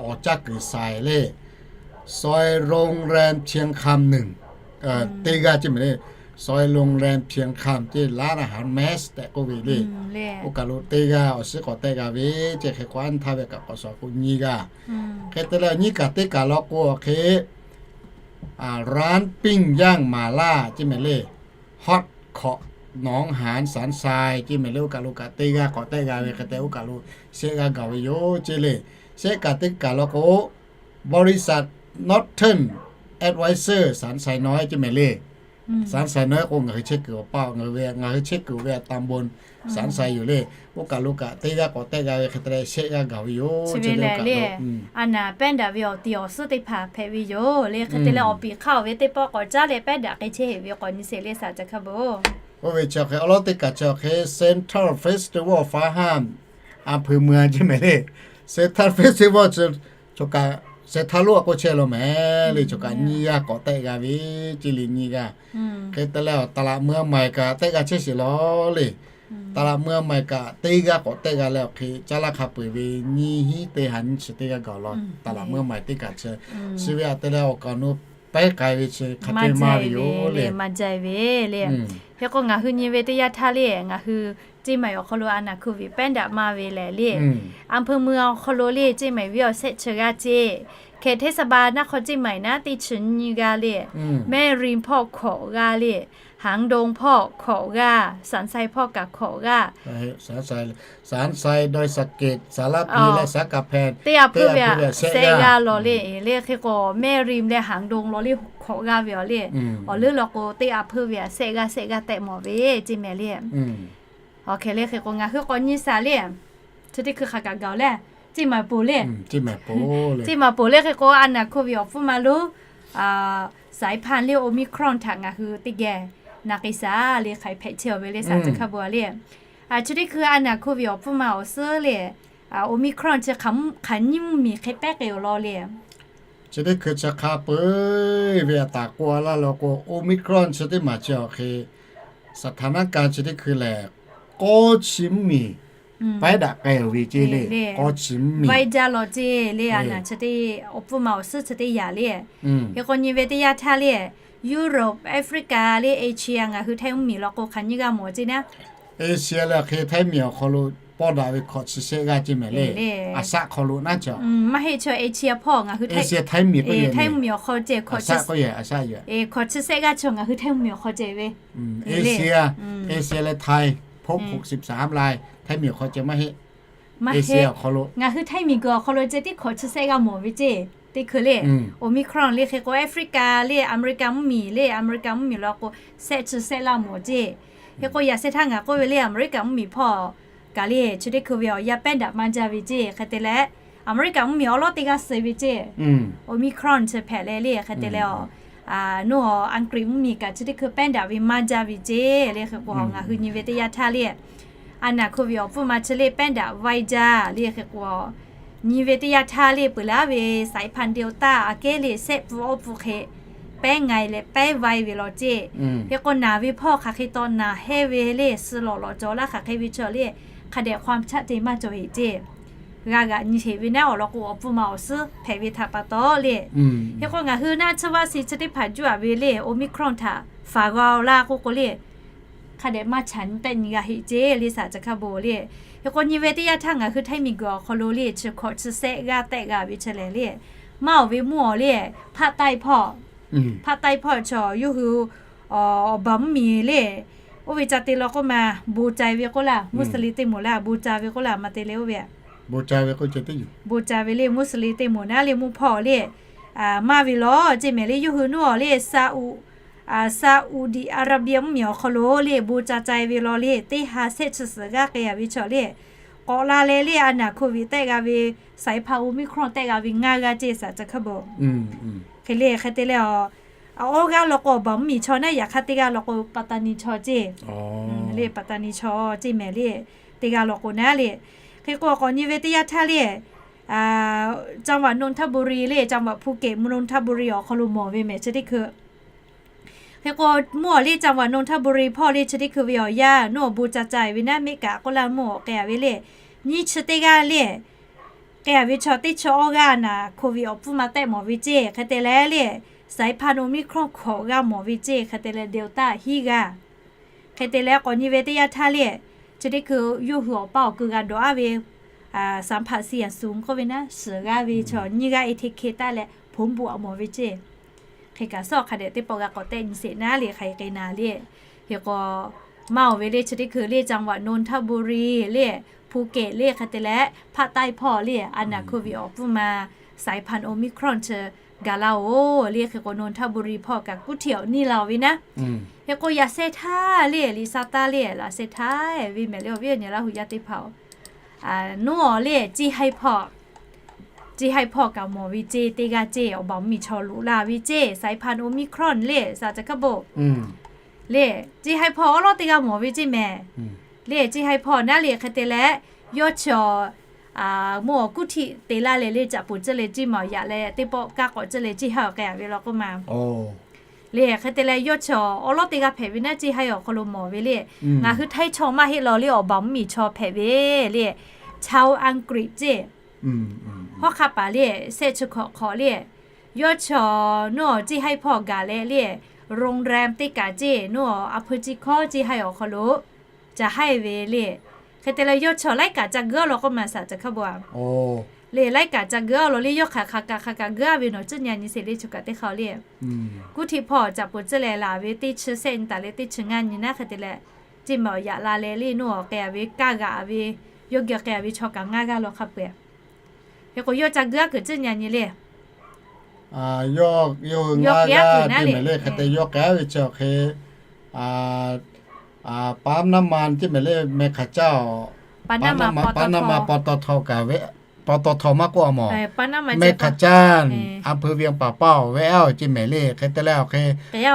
awˬ caˇ kuiˬ saiˍ le, ซอยโรงแรมเชียงคำ nunˍ teˇ g'aˇ ceˇ mehˍ le, ซอยโรงแรมเชียงคำ ceˇ ร้านอาหาร แมส tehꞈ k'oˆ ve le. Oˇ kaˬ lo teˇ g'aˇ awˬ suhˉ k'awꞈ tehˆ g'a ve ceˇ. Hk'e k'o, anˇ htaˇ ve kaꞈ k'awꞈ shuˍ k'o nyiˇ g'aˇ. Hk'e te leh nyiˇ kaꞈ teˇ kaꞈ law k'o awˬ hk'e ร้านปิ้งย่างหม่าล่า ceˇ mehˍ le, ฮอต k'awꞈ หนองหาน สันทราย ceˇ mehˍ le. Oˇ kaˬ lo kaꞈ teˇ g'aˇ k'awꞈ tehˆ g'a ve hk'e te, oˇ kaˬ lo shehˆ g'aˇ gaˬ ve yoˬ ceˇ le. Shehˆ kaꞈ teˇ kaꞈ law k'o, บริษัท Northern Advisor สันทรายน้อย ceˇ mehˍ le. สันทรายน้อย k'o ngaˬ hui chehˇ kuiˬ awˬ pa ngaˬ hui ve, ngaˬ hui chehˇ kuiˬ ve ตำบล สันทราย yoˬ le. Oˇ kaˬ lo kaꞈ teˇ g'aˇ k'awꞈ tehˆ g'a ve hk'e te leh shehˆ g'aˇ gaˬ ve yoˬ. Chi ve lehˬ le, a naˍ pehˉ daꞈ ve awˬ ti awˬ suhˉ teˇ hpaˍ hpehꞈ ve yoˬ le. Hk'e te leh awˬ piˍ hk'aˇ awˬ ve teˇ pawˆ k'awꞈ caˉ leh pehˉ daꞈ k'ai chehˇ heꞈ ve k'awꞈ nyi sheˍ le, shaˍ caˇ hk'aˇ bon. Oˇ ve chi awˬ hk'e awˬ lawn teˇ kaꞈ chi awˬ hk'e Central Festival of Far Ham, a hpeuꞈ meuˇ a ceˇ mehˍ le. Central Festival chi choˬ kaꞈ, Central lo a k'oˆ chehˇ law mehˍ le, choˬ kaꞈ nyiˇ g'aˇ k'awꞈ tehˆ g'a ve ceˇ le, nyiˇ g'aˇ. Hk'e te leh awˬ ตลาดเมืองใหม่ kaꞈ tehˆ g'a chehˇ sheˍ lawˬ le. ตลาดเมืองใหม่ kaꞈ teˇ g'aˇ k'awꞈ tehˆ g'a leh awˬ hk'e caˇ laˇ hk'a peu-eˬ ve nyiˇ hinˉ teˇ ha nyiˇ chi teˇ g'aˇ gaˬ lawˬ. ตลาดเมืองใหม่ teˇ kaꞈ chi, chi ve a te leh awˬ kaˬ awˬ nu pehˉ k'ai ve chi hk'a te maˇ ve yoˬ le, maˇ jaiˇ ve le. Hk'e k'o ngaˬ hui nyi ve teˇ yanˇ htaˇ le, ngaˬ hui ceˇ maiˬ awˬ hk'aw lo a naˍ COVID pehˉ daꞈ maˇ ve lehˬ le, a hpeuꞈ meuˇ awˬ hk'aw lo le ceˇ maiˬ ve awˬ shehˆ chi g'aˇ ceˇ, เขตเทศบาลนครเชียงใหม่ naˉ teˇ chi nyiˇ g'aˇ le, แม่ริม hpawˇ hkawꞈ g'aˇ le, หางดง hpawˇ hkawꞈ g'aˇ, สันทราย hpawˇ kaꞈ hkawꞈ g'aˇ, สันทราย ดอยสะเก็ด สารพี leh สรรกำแพง teˇ a hpeuˇ ve a shehˆ g'aˇ lawˬ le. Le hk'e k'o แม่ริม leh หางดง lawˬ le hkawꞈ g'aˇ ve awˬ le. Awˬ leuˉ law k'o teˇ a hpeuˇ ve a shehˆ g'aˇ shehˆ g'aˇ tehˆ mawˬ ve ceˇ mehˍ le. Awˬ hk'e le hk'e k'o ngaˬ hui k'awꞈ nyi shaˍ le, chi teˇ hkui hk'aˬ kaꞈ gaˬ-oˬ le, ceˇ maiˬ poˬ le, ceˇ maiˬ poˬ le hk'e k'o a naˍ COVID awˬ hpfuhˇ ma lo สายพันธุ์ le Omicron htaꞈ ngaˬ hui teˇ geh Naˍ k'ai shaˍ le, hk'aiˬ hpehꞈ chehˇ-oˬ ve le, saˍ tcuh hk'a bon le. Chi teˇ hkui a naˍ hk'oˆ ve awˬ pfuhˇ ma awˬ suhˉ le, Omicron chi hk'aˬ nyiˇ mvuhˇmiˬ hk'e pehˉ k'ai-oˬ law le. Chi teˇ hkui chi hk'a peu-eˬ ve a taˍ k'oˆ laˇ law k'o, Omicron chi teˇ maˬ chi awˬ hk'e สถานการณ์ chi teˇ hkui lehˬ, k'awˇ chi mvuhˇmiˬ pehˉ daꞈ k'ai-oˬ ve ceˇ le. K'awˇ chi mvuhˇmiˬ vaiˇ jaˇ law ceˇ le, a naˍ chi teˇ awˬ pfuhˇ ma awˬ suhˉ chi teˇ yaꞈ le. Hk'e k'o nyi ve teˇ yanˇ htaˇ le, Europe, Africa le, Asia ngaˬ hui htaiˇ mvuhˇmiˬ law k'o hk'aˬ nyiˇ g'aˇ mawˬ ceˇ naˉ. Asia le hk'e htaiˇ miˬ awˬ hk'aw lo pawˇ daꞈ ve hkawꞈ chi shehˆ g'aˇ ceˇ mehˍ le. A shaˆ hk'aw lo naˉ chaw. Maˇ heˆ, chaw Asia hpawˇ ngaˬ hui htaiˇ, htaiˇ mvuhˇmiˬ awˬ hk'aw ceh hkawꞈ chi shehˆ g'aˇ chaw ngaˬ hui htaiˇ mvuhˇmiˬ awˬ hk'aw ceh ve. Asia, Asia leh Thai พบ หกสิบสาม ราย htaiˇ miˬ awˬ hk'aw ceh maˇ heˆ. Asia awˬ hk'aw lo ngaˬ hui htaiˇ miˬ guiˬ awˬ hk'aw lo ceh tiˉ hkawꞈ chi shehˆ g'aˇ mawˬ ve ceˇ. Teˇ hkui le, Omicron le hk'e k'o Africa le, America mvuhˇmiˬ le, America mvuhˇmiˬ law k'o shehˆ chi shehˆ laˇ mawˬ ceˇ. Hk'e k'o yaꞈ shehˆ htaˇ ngaˬ k'oˆ ve le, America mvuhˇmiˬ hpawˇ kaꞈ le chi teˇ hkui ve awˬ yanˇ pehˉ daꞈ maˇ jaˇ ve ceˇ. Hk'e te leh America mvuhˇmiˬ awˉ lawˉ teˇ g'aˇ suh ve ceˇ. Omicron chi hpehꞈ leh le hk'e te leh a, nuˇ a Anˍgriˆ mvuhˇmiˬ kaꞈ chi teˇ hkui pehˉ daꞈ ve maˇ jaˇ ve ceˇ le. Hk'e k'o ngaˬ hui nyi ve teˇ yanˇ htaˇ le, a naˍ hk'oˆ ve awˬ pfuhˇ ma chi le pehˉ daꞈ vaiˇ jaˇ le. Hk'e k'o nyi ve teˇ yanˇ htaˇ le peuˬ laˇ ve สายพันธุ์ Delta aꞈ kehˉ le shehˆ pfuhˇ awˇ pfuhˇ hk'e pehˉ nga leh pehˉ vaiˇ ve law ceˇ. Hk'e k'o naˬ ve hpawˇ hk'aˬ hk'e taw naˬ hehˇ ve le, suh lawꞈ lawꞈ cawˬ laˇ hk'aˬ hk'e ve chaw le, hk'a dehꞈ ความชัดเจน maˇ cawˬ heꞈ ceˇ. G'a g'aꞈ nyi sheˍ ve naˉ awˬ lawn k'o awˬ pfuhˇ ma awˬ suhˉ hpehꞈ ve htaꞈ pa taw le. Hk'e k'o ngaˬ hui naˆ tsuhˇ vaˆ si chi teˇ hpaˍ juˇ aꞈ ve le Omicron htaꞈ faˍ g'a-oˬ laˇ k'oˆ k'o le, hk'a dehꞈ maˇ chaꞈ nyi tehˆ nyi g'a heˆ ceˇ le, saˍ tcuh hk'a bon le. Hk'e k'o nyi ve teˇ yanˇ htaˇ ngaˬ hui htaiˇ miˬ guiˬ awˬ hk'aw lo le chi hkawꞈ chi shehˆ g'aˇ tehˆ g'a ve chi lehˬ le, maˇ awˬ ve mvuhˇ awˬ le, ภาคใต้ hpawˇ, ภาคใต้ hpawˇ chaw yawˇ hui awˬ baˬ mvuhˇmiˬ le, oˇ ve ca te law k'oˆ ma, bon ca ve k'oˆ laˇ, Muslim teˇ moˍ laˇ, bon ca ve k'oˆ laˇ ma te le oˇ ve, bon ca ve le Muslim teˇ moˍ naˉ le mvuhˇ hpawˇ le, maˇ ve law ceˇ mehˍ le. Yawˇ hui nuˇ awˬ le Saudi Arabia mvuhˇmiˬ awˬ hk'aw lo le bon ca ca ve law le, teˇ ha shehˆ chi suhˍ g'aˇ k'ai-a ve chaw le, k'awꞈ la leh le a naˍ โควิด tehˆ g'a ve สายพันธุ์ Omicron tehˆ g'a ve ngaˇ g'aˇ ceˇ, saˍ tcuh hk'a bon. Hk'e le hk'e te leh a, awˇ g'aˇ law k'o awˬ baˬ mvuhˇmiˬ chaw naˉ, yaꞈ hk'aˇ teˇ g'aˇ law k'o ปัตตานี chaw ceˇ le, ปัตตานี chaw ceˇ mehˍ le, teˇ g'aˇ law k'o naˉ le. Hk'e k'o k'awꞈ nyi ve teˇ yanˇ htaˇ le, จังหวัดนนทบุรี le จังหวัดภูเก็ต นนทบุรี awˬ hk'aw lo mawˬ ve mehˍ chi teˇ hkui. Hk'e k'o mvuhˇ awˬ le จังหวัดนนทบุรี hpawˇ le chi teˇ hkui ve awˬ yanˇ nuˇ awˬ bon ca ca ve naˉ, mehˆ kaꞈ k'oˆ laˇ mvuhˇ awˬ k'ai-a ve le, nyiˇ chi teˇ g'aˇ le, k'ai-a ve chaw teˇ chi awˇ g'aˇ naˍ โควิด awˬ pfuhˇ ma tehˆ mawˬ ve ceˇ. Hk'e te leh le สายพันธุ์ Omicron hkawꞈ g'a mawˬ ve ceˇ. Hk'e te leh Delta hiˉ g'aˇ. Hk'e te leh k'awꞈ nyi ve teˇ yanˇ htaˇ le, chi teˇ hkui yawˇ hui awˬ paˇ awˬ kui g'a dawˬ-a ve สัมผัสเสี่ยงสูง k'oˆ ve naˉ, suhˍ g'aˇ ve chaw nyiˇ g'aˇ e hteˇ hk'e taˆ leh ผลบวก mawˬ ve ceˇ. Hk'e kaꞈ suhˉ hk'a dehꞈ teˇ pawˆ g'a k'awꞈ tehˆ nyi sheˍ naˉ le, hk'aˬ hk'e naˍ le. Hk'e k'o maˇ awˬ ve le chi teˇ hkui le จังหวัดนนทบุรี le ภูเก็ต le hk'e te leh ภาคใต้ hpawˇ le a naˍ โควิด awˬ pfuhˇ ma สายพันธุ์ Omicron chi gaˬ laˇ-oˬ le. Hk'e k'o นนทบุรี hpawˇ kaꞈ kuˉ htiꞈ awˬ niˇ la-oˬ ve naˉ. Hk'e k'o yaꞈ shehˆ htaˇ le liꞈ sa taˇ le laꞈ shehˆ htaˇ ve mehˍ le awˬ viˉ awˬ nyi Laˇ hu yaˇ teˇ hpaˍ-oˬ, nuˇ awˬ le Ceˇ haiˇ hpawˇ, Ceˇ haiˇ hpawˇ kaꞈ mawˬ ve ceˇ, teˇ g'aˇ ceˇ awˬ baˬ mvuhˇmiˬ chaw loꞈ la ve ceˇ สายพันธุ์ Omicron le saˍ tcuh hk'a bon. Le Ceˇ haiˇ hpawˇ awˉ lawˉ teˇ g'aˇ mawˬ ve ceˇ mehˍ. Le Ceˇ haiˇ hpawˇ naˉ le hk'e te leh yawˇ chi mvuhˇ awˬ kuˉ htiꞈ te laˇ leh le caꞈ poˬ ceuˬ le ceˇ maˬ yaꞈ leh teˇ pawˆ kaˇ k'awꞈ ceuˬ le ceˇ ha awˬ k'ai-a ve law k'oˆ ma. Le hk'e te leh yawˇ chi awˉ lawˉ teˇ g'aˇ hpehꞈ ve naˉ Ceˇ haiˇ awˬ hk'aw lo mawˬ ve le. Ngaˬ hui htaiˇ chaw maˇ heˆ law le awˬ baˬ mvuhˇmiˬ chaw hpehꞈ ve le. ชาวอังกฤษ ceˇ. Hawˉ hk'aˆ paˍ le shehˆ chi hkawꞈ hk'awꞈ le, yawˇ chi nuˇ awˬ Ceˇ haiˇ hpawˇ gaˬ leh le, โรงแรม teˇ kaꞈ ceˇ nuˇ awˬ a hpu ciˇ hkawˇ Ceˇ haiˇ awˬ hk'aw lo ca haiˇ ve le. Hk'e te leh yawˇ chi laiˉ kaꞈ ca geu-a law k'oˆ ma saˍ tcuh hk'a bon-a. Le laiˉ kaꞈ ca geu-a law le yawˇ hk'aˬ hk'aˬ kaꞈ hk'aˬ kaꞈ geu-a ve nawˬ tcuhˉ nyi nyi sheˍ le choˬ kaꞈ teˇ hk'a le. Kuˉ htiꞈ hpawˇ caꞈ poˬ ceuˬ leh laˬ ve teˇ chi shehˆ nyi taˍ leh teˇ chi ngaˇ nyi naˉ hk'e te leh, ceˇ maˬ awˬ yaꞈ la leh le nuˇ awˬ k'ai-a ve kaˇ g'aꞈ ve, yawˇ geh k'ai-a ve chaw kaꞈ ngaˇ g'aˇ law hk'a peu-eˬ. Hk'e k'o yawˇ ca geu-a kuiˬ tcuhˉ nyi nyi le. Yawˇ ngaˇ g'aˇ ceˇ mehˍ le hk'e te yawˇ k'ai-a ve chi awˬ hk'e ปั๊มน้ำมัน ceˇ mehˍ le แม่ขะจ้า ปั๊มน้ำมัน ปตท kaꞈ ve ปตท maˇ k'oˆ-a mawˬ แม่ขะจ้า อำเภอเวียงป่าเป้า ve aˉ ceˇ mehˍ le hk'e te leh awˬ hk'e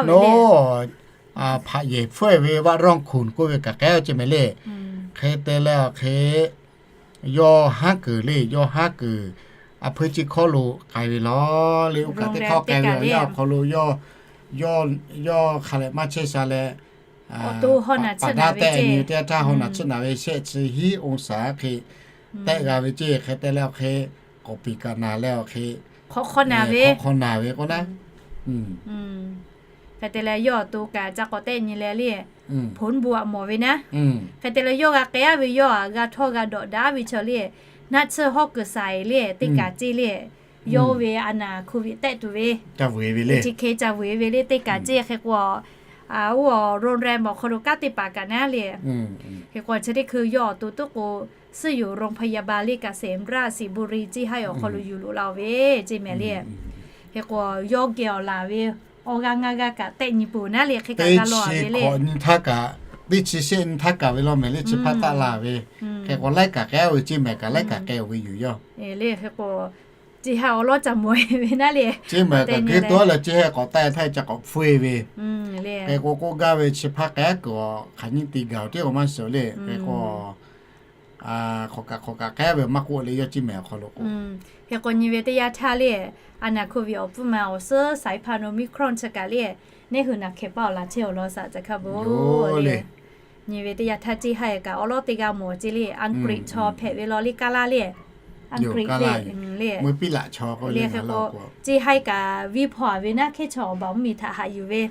naˉ hpaꞈ yehˬ hpfuhˇ ve vaˆ rawˇ hkunˍ k'oˆ ve kaꞈ k'ehˉ ceˇ mehˍ le. Hk'e te leh awˬ hk'e yawˇ haˉ kuiˬ le, yawˇ haˉ kuiˬ a hpui chi hkawˇ lo k'ai ve law le. Oˇ kaꞈ teˇ hkawˇ k'ai ve awˬ yanˇ awˬ hk'aw lo yawˇ, yawˇ hk'a leh maˇ chehˇ sha leh, paˍ daˇ tehˆ nyi teˇ yanˇ htaˇ haw naˬ tsuhˇ naˍ ve shehˆ chi hiˉ องศา hk'e tehˆ g'a ve ceˇ. Hk'e te leh awˬ hk'e k'awꞈ piˍ kaꞈ naˬ leh awˬ hk'e hk'awꞈ hk'awꞈ naˬ ve k'o naˉ. Hk'e te leh yawˇ awˬ to kaꞈ ca k'awꞈ tehˆ nyi leh le, hponˇ bon aꞈ mawˬ ve naˉ. Hk'e te leh yawˇ g'a k'ai aˉ ve yawˇ aꞈ g'a htawˇ g'a dawꞈ daꞈ aˉ ve chaw le, naˆ tsuhˇ hawˉ kuiˬ saiˍ le teˇ kaꞈ ceˇ le, yawˇ ve a naˬ โควิด tehˆ tuˬ ve chi hk'e ca vuiˬ e ve le teˇ kaꞈ ceˇ. Hk'e k'o, oˇ โรงแรม awˬ hk'aw lo kanˉ teˇ hpaˍ kaꞈ naˉ le. Hk'e k'o chi teˇ hkui yawˇ awˬ to tuˉ k'o, ซึ่งอยู่โรงพยาบาล le kaꞈ เสมราช สิงห์บุรี ceˇ haiˉ awˬ hk'aw lo yuˬ loꞈ la ve ceˇ mehˍ le. Hk'e k'o yawˇ geh awˬ laˬ ve awˬ g'aˇ ngaˇ g'aˇ kaꞈ tehˆ nyi peuˬ naˉ le. Hk'e kaꞈ g'a law ve le. Teˇ chi shehˆ nyi htaˇ kaꞈ ve law mehˍ le, chi hpaˇ taˆ la ve. Hk'e k'o laiˉ kaꞈ k'ai ve ceˇ mehˍ kaꞈ laiˉ kaꞈ k'ai ve yoˬ yawˇ le. Hk'e k'o ceˇ haiˉ awˬ lawˉ ca mawˬ e ve naˉ le. Ceˇ mehˍ kaꞈ g'uiˇ taˉ leh ceˇ haiˉ k'awꞈ taˆ e htaˇ ca k'awꞈ hpfuhˇ e ve. Hk'e k'o k'oˆ gaˇ ve chi hpaˇ k'ai kuiˬ awˬ hk'aˬ nyi te gaˬ awˬ tiˉ k'o maˇ shiˍ le. Hk'e k'o hk'awꞈ kaꞈ hk'awꞈ kaꞈ k'ai ve maˇ k'oˆ le yawˇ ceˇ mehˍ awˬ hk'aw lo k'o. Hk'e k'o nyi ve teˇ yanˇ htaˇ le, a naˬ โควิด awˬ pfuhˇ ma awˬ suhˉ สายพันธุ์ โอมิครอน chi kaꞈ le, neˇ hui naˬ hkehˍ paˇ awˬ laˬ chehˇ awˬ lawn saꞈ ca hkaˇ bon le. Nyi ve teˇ yanˇ htaˇ ceˇ haiˉ kaꞈ awˬ lawˉ teˇ g'aˇ mawˬ ceˇ le, Aˍgriˆ chaw hpehꞈ ve law le, Kaˉlaˇ le, Aˍgriˆ le, le hk'e k'o ceˇ haiˉ kaꞈ viˇ hpaw a ve naˉ hkehˉ chaw awˬ baˬ mvuhˇmiˬ htaꞈ haꞈ yuˬ ve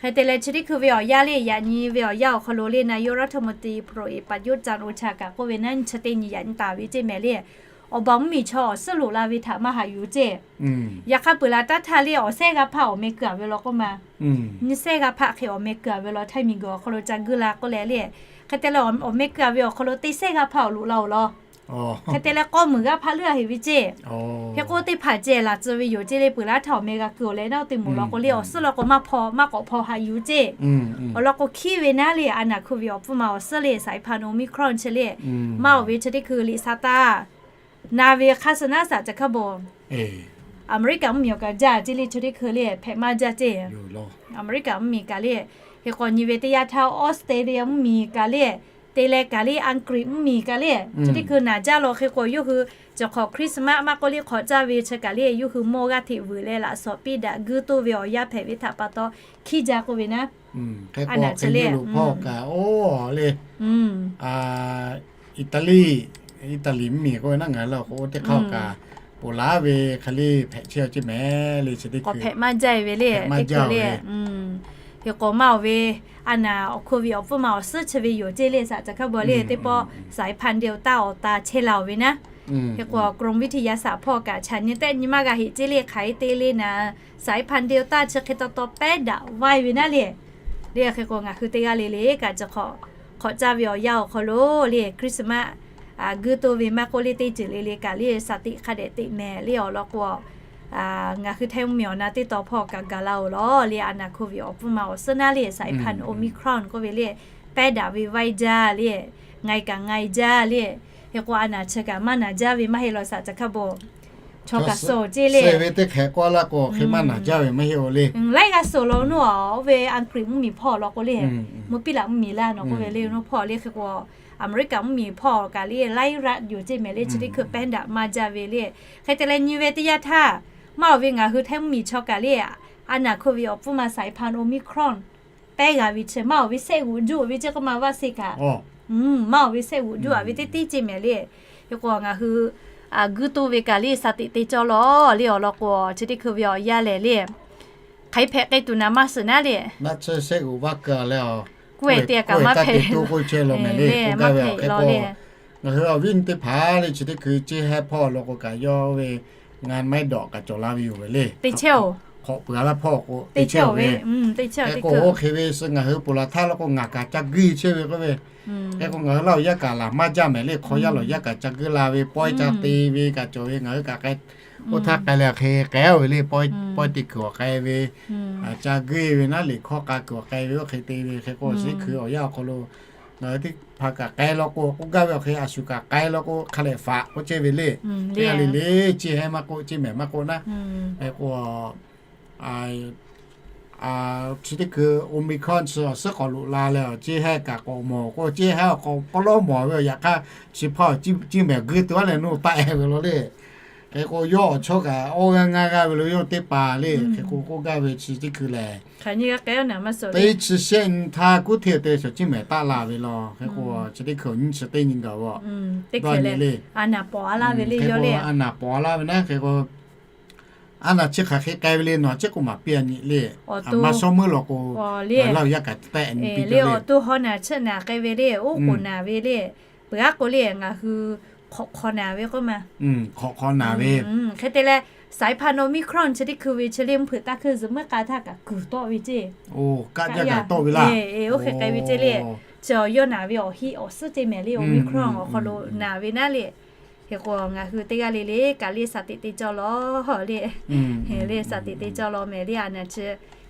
Hk'e te leh chi teˇ hkui ve awˬ yanˇ le, yaꞈ nyi ve awˬ yanˇ awˬ hk'aw lo le นายกรัฐมนตรี พลเอก ประยุทธ์ จันทร์โอชา kaꞈ k'oˆ ve naˉ, nyi chi teˇ nyi yaꞈ nyi taˍ ve ceˇ mehˍ le, awˬ baˬ mvuhˇmiˬ chaw awˬ suhˉ loꞈ la ve htaꞈ maˇ haꞈ yuˬ ceˇ. Yaꞈ hk'aˇ peuˬ la taˇ htaˇ le, awˬ sehˉ g'a hpaˇ awˬ meh keu a ve law k'oˆ ma, nyi sehˉ g'a hpaˇ hk'e awˬ meh keu a ve law, htaiˇ miˬguiˬ awˬ hk'aw lo ca guˇ la k'oˆ leh le. Hk'e te leh awˬ meh keu a ve awˬ hk'aw lo teˇ sehˉ g'a hpaˇ awˬ loꞈ la oˬ law. Hk'e te leh k'awˇ muiˬ g'a hpaˇ leuˉ a heꞈ ve ceˇ. Hk'e k'o teˇ hpaˍ ceh laˬ tcuh ve yoˬ ceˇ le, peuˬ la htaˇ awˬ meh g'a keu awˬ leh naˉ, oˇ teˇ moˍ law k'o le awˬ suhˉ law k'o maˇ hpaw, maˇ k'awꞈ hpaw haꞈ yuˬ ceˇ. Awˬ lawn k'o hkiˉ ve naˉ le, a naˬ โควิด awˬ hpfuhˇ ma awˬ suhˉ le สายพันธุ์ โอมิครอน chi le, maˇ awˬ ve chi teˇ hkui liꞈ sa taˇ na ve hk'aˇ suh naˉ saꞈ ca hkaˇ bon. Aˍmeˍriˆkaˍ mvuhˇmiˬ awˬ kaꞈ jaˇ ceˇ le, chi teˇ hkui le hpehꞈ maˇ jaˇ ceˇ. Aˍmeˍriˆkaˍ mvuhˇmiˬ kaꞈ le, hk'e k'o nyi ve teˇ yanˇ htaˇ Australia mvuhˇmiˬ kaꞈ le, te leh kaꞈ le Aˍgriˆ mvuhˇmiˬ kaꞈ le, chi teˇ hkui naˬ jaˇ law. Hk'e k'o yawˇ hui chi hk'awꞈ Christmas maˇ k'oˆ le hk'awꞈ caˇ ve chi kaꞈ le, yawˇ hui mawˇ g'aˇ hteꞈ vuiˬ leh laꞈ shawˍ piˇ daꞈ guiˇ toˇ ve awˬ yanˇ hpehꞈ ve htaꞈ pa taw hkiˉ jaˇ k'oˆ ve naˉ. Hk'e k'o hk'e le lo hpawˇ kaꞈ oˇ le Italy, Italy mvuhˇmiˬ k'oˆ ve naˉ, ngaˬ hui la k'o oˇ teˇ hk'aˇ kaꞈ ponˬ laˉ ve hk'e le hpehꞈ chehˇ a ceˇ mehˍ le. Chi teˇ hkui hpehꞈ maˇ jaˇ ve le, teˇ hkui le. Hk'e k'o maˇ awˬ ve a naˬ โควิด awˬ hpfuhˇ ma awˬ suhˉ chi ve yoˬ ceˇ le saꞈ ca hkaˇ bon le, teˇ pawˆ สายพันธุ์ เดลต้า awˬ ta chehˇ la oˬ ve naˉ. Hk'e k'o กรมวิทยาศาสตร์ hpawˇ kaꞈ chaꞈ nyi tehˆ nyi maˇ g'a heꞈ ceˇ le, hk'aˬ hk'e te le naˉ, สายพันธุ์ เดลต้า chi hk'e taw taw pehˉ daꞈ vaiˇ ve naˉ le. Le hk'e k'o ngaˬ hui teˇ g'aˇ le le kaꞈ chi hk'awꞈ caˇ ve awˬ yanˇ awˬ hk'aw lo le Christmas guiˇ toˇ ve maˇ k'oˆ le teˇ ceuˬ le le kaꞈ le sa teꞈ hk'a dehꞈ teꞈ mehˍ le awˬ lawn k'o, ngaˬ hui htaiˇ mvuhˇmiˬ awˬ na teˇ taw hpawˇ kaꞈ gaˬ la oˬ law le, a naˬ โควิด awˬ hpfuhˇ ma awˬ suhˉ naˉ le สายพันธุ์ โอมิครอน k'oˆ ve le, pehˉ daꞈ ve vaiˇ jaˇ le, nga e kaꞈ nga e jaˇ le. Hk'e k'o a naˬ chi kaꞈ maˇ naˬ jaˇ ve maˇ heˆ law saꞈ ca hkaˇ bon. Chaw kaꞈ suh ceˇ le. Ve teˇ hk'e k'oˆ laˇ k'o hk'e maˇ naˬ jaˇ ve maˇ heˆ oˬ le. Laiˉ g'a suh law nawˬ, oˇ ve Aˍgriˆ mvuhˇmiˬ hpawˇ law k'o le, mvuhˇ piˇ laꞈ mvuhˇmiˬ laˇ nawˬ k'oˆ ve le, nawˬ hpawˇ le hk'e k'o Aˍmeˍriˆkaˍ mvuhˇmiˬ hpawˇ kaꞈ le laiˉ raˆ yoˬ ceˇ mehˍ le, chi teˇ hkui pehˉ daꞈ maˇ jaˇ ve le. Hk'e te leh nyi ve teˇ yanˇ htaˇ, maˇ awˬ ve ngaˬ hui htaiˇ mvuhˇmiˬ chaw kaꞈ le, a naˬ โควิด awˬ hpfuhˇ ma สายพันธุ์ โอมิครอน pehˉ g'a ve chi maˇ awˬ ve sehˆ g'uꞈ juˇ ve ceˇ k'oˆ ma vaˇ se kaꞈ, maˇ awˬ ve sehˆ g'uꞈ juˇ a ve teˇ tiˉ ceˇ mehˍ le. Hk'e k'o ngaˬ hui guiˇ toˇ ve kaꞈ le sa teꞈ te cawˇ law le awˬ lawn k'o, chi teˇ hkui ve awˬ yanˇ lehˬ le, hk'aˬ hk'e hpehꞈ k'ai tuˬ naˍ maˇ suhˍ naˉ le. Naˆ tsuhˇ sehˆ g'uꞈ vaˇ keu a leh a, kuˇ e te kaꞈ maˇ hpehꞈ k'oˆ chehˇ law mehˍ le. K'oˆ gaˇ ve hk'e k'o, ngaˬ hui awˬ viˉ teˇ hpaˍ le chi teˇ hkui ceˇ hehˉ hpawˇ law k'o kaꞈ yawˇ ve ngaˬ maiˉ dawꞈ kaꞈ cawˬ la ve yoˬ ve le. Teˇ chehˇ oˬ, hk'awꞈ peuˬ a laˇ hpawˇ k'o teˇ chehˇ oˬ ve, k'o oˇ hk'e ve suh ngaˬ hui ponˬ laˬ htaˇ law k'o ngaˬ kaꞈ ca guiˇ chehˇ ve k'oˆ ve. Hk'e k'o ngaˬ hui laˇ awˬ yaˇ kaꞈ laˬ maˇ jaˇ mehˍ le, hk'aw yaˇ lawˬ yaˇ kaꞈ ca guiˇ la ve, pawehˇ ca te ve kaꞈ cawˬ ve, ngaˬ hui kaꞈ k'ai oˇ htaˇ k'ai leh hk'e k'ai oˬ ve le, pawehˇ te kuiˬ awˬ k'ai ve, ca guiˇ ve naˉ, liꞈ hkawˇ k'a kuiˬ awˬ k'ai ve oˇ hk'e te ve. Hk'e k'o chi teˇ hkui awˬ yanˇ awˬ hk'aw lo ngaˬ hui teˇ hpaˍ kaꞈ k'ai law k'o k'oˆ gaˇ ve awˬ hk'e a shu kaꞈ k'ai law k'o hk'a lehˬ faꞈ k'oˆ chehˇ ve le. Teˇ g'aˇ le le ceˇ hehˉ maˇ k'oˆ, ceˇ mehˍ maˇ k'oˆ naˉ. Hk'e k'o chi teˇ hkui Omicron chi awˬ suhˉ k'awꞈ loꞈ la leh, ceˇ hehˉ kaꞈ k'awꞈ mawˬ k'o, ceˇ hehˉ awˬ k'awꞈ k'aw lawˉ mawˬ ve awˬ yaꞈ hk'aˇ, chi hpaˇ awˬ ciˇ mehˍ guˇ tuˬ a leh nuˇ taˆ e ve lo le. Hk'e k'o, yawˇ awˬ chawˇ kaꞈ awˇ g'aˇ ngaˇ g'aˇ ve lo yawˇ teˇ hpaˍ le. Hk'e k'o, k'oˆ gaˇ ve chi teˇ hkui lehˬ, teˇ chi shehˆ nyi htaˇ kuˉ hteˇ te shawˍ ciˇ mehˍ taˆ la ve law. Hk'e k'o, chi teˇ hkui awˬ nyi chi teˇ nyi gaˬ ve, dawˇ nyi le. Hk'e k'o, a naˍ pawˍ a laˇ ve naˉ, hk'e k'o, a naˍ chi hk'aˬ hk'e k'ai ve le, nawˬ chi k'o maˍ piˇ a nyi le. Maˇ shawˉ meuˉ law k'o, laˇ yaˇ kaꞈ tehˆ nyi piˇ le. Awˬ to hawˉ naˍ chehˇ naˍ k'ai ve le, oˉ k'oˍ naˍ ve le. Peuˬ aˉ k'o le, ngaˬ hui hk'awꞈ hk'aw naˍ ve k'oˆ ma. Hk'awꞈ hk'aw naˍ ve. Hk'e te leh, สายพันธุ์ Omicron chi teˇ hkui ve chi le mvuhˇ hpeuꞈ taˇ hkuˇ zuhꞈ meuˇ k'a htaˇ kaꞈ kuˬ tawˆ ve ceˇ. Kaˆ jaˇ kaꞈ tawˆ ve laˇ. Oˇ hk'e k'ai ve ceˇ le. Chi awˬ yawˇ naˍ ve awˬ hiˆ awˬ suhˉ ceˇ mehˍ le, Omicron awˬ hk'aw lo naˍ ve naˉ le. Hk'e k'o, ngaˬ hui teˇ g'aˇ le le kaꞈ le สติ te cawˇ law le. Le สติ te cawˇ law mehˍ le, a naˍ chi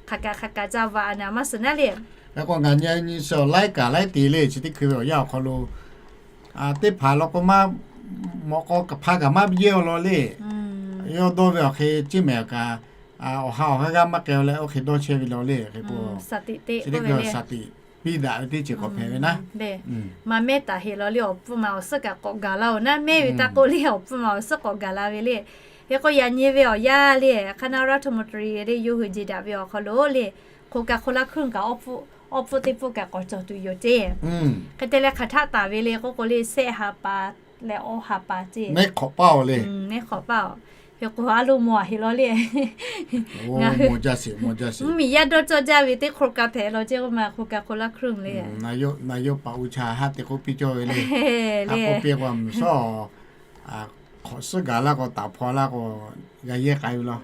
hk'aˬ kaꞈ hk'aˬ kaꞈ ca vaꞈ a naˍ maˇ suhˍ naˉ le. Hk'e k'o, ngaˬ nyi nyi suh awˬ laiˉ kaꞈ laiˉ te le, chi teˇ hkui ve awˬ yanˇ awˬ hk'aw lo teˇ hpaˍ law k'o maˇ, mawꞈ k'aw hk'aˬ kaꞈ maˇ yehˇ aw law le. Yawˇ dawˇ ve awˬ hk'e ceˇ mehˍ kaꞈ, awˬ ha awˬ ha g'aˇ maˇ k'ai aw leh oˇ hk'e dawˇ chehˇ ve law le. Hk'e k'o, chi teˇ hkui สติ piˇ daꞈ ve teˇ ceuˬ k'awꞈ hpehꞈ ve naˉ. Maˇ mehˉ taˍ heˍ law le, awˬ pfuhˇ ma awˬ suhˉ kaꞈ k'awꞈ gaˬ la oˬ naˉ, mehˉ ve taˇ k'oˆ le, awˬ pfuhˇ ma awˬ suhˉ k'awꞈ gaˬ la ve le. Hk'e k'o, yaꞈ nyi ve awˬ yanˇ le, hk'aˇ naˉ รัฐมนตรี le yawˇ hui jeˬ daꞈ ve awˬ hk'aw lo le, โครงการคนละครึ่ง kaꞈ awˬ pfuhˇ teˇ pfuhˇ kaꞈ k'awꞈ cawˬ tuˬ yoˬ ceˇ. Hk'e te leh hk'aˬ htaˆ taˍ ve le k'oˆ k'o le, shehˆ ha pa leh awˇ ha pa ceˇ. Neˉ hk'awꞈ paˇ aw le. Neˉ hk'awꞈ paˇ aw. Hk'e k'o, a lo mawˬ a heˍ law le. Ngaˬ hui mvuhˇmiˬ yaˇ dawˇ cawˇ jaˇ ve teˇ โครงการ hpehꞈ law ceˇ k'oˆ ma, โครงการคนละครึ่ง le. Naˬ yawˇ paˍ uˇ cha haˉ te k'oˆ piˇ cawˇ ve le. K'oˆ piˇ k'o, mvuhˇ shawˉ hk'awꞈ suhˉ gaˬ laˇ k'o, taˍ hpaw laˇ k'o, g'a yehˇ k'ai ve law.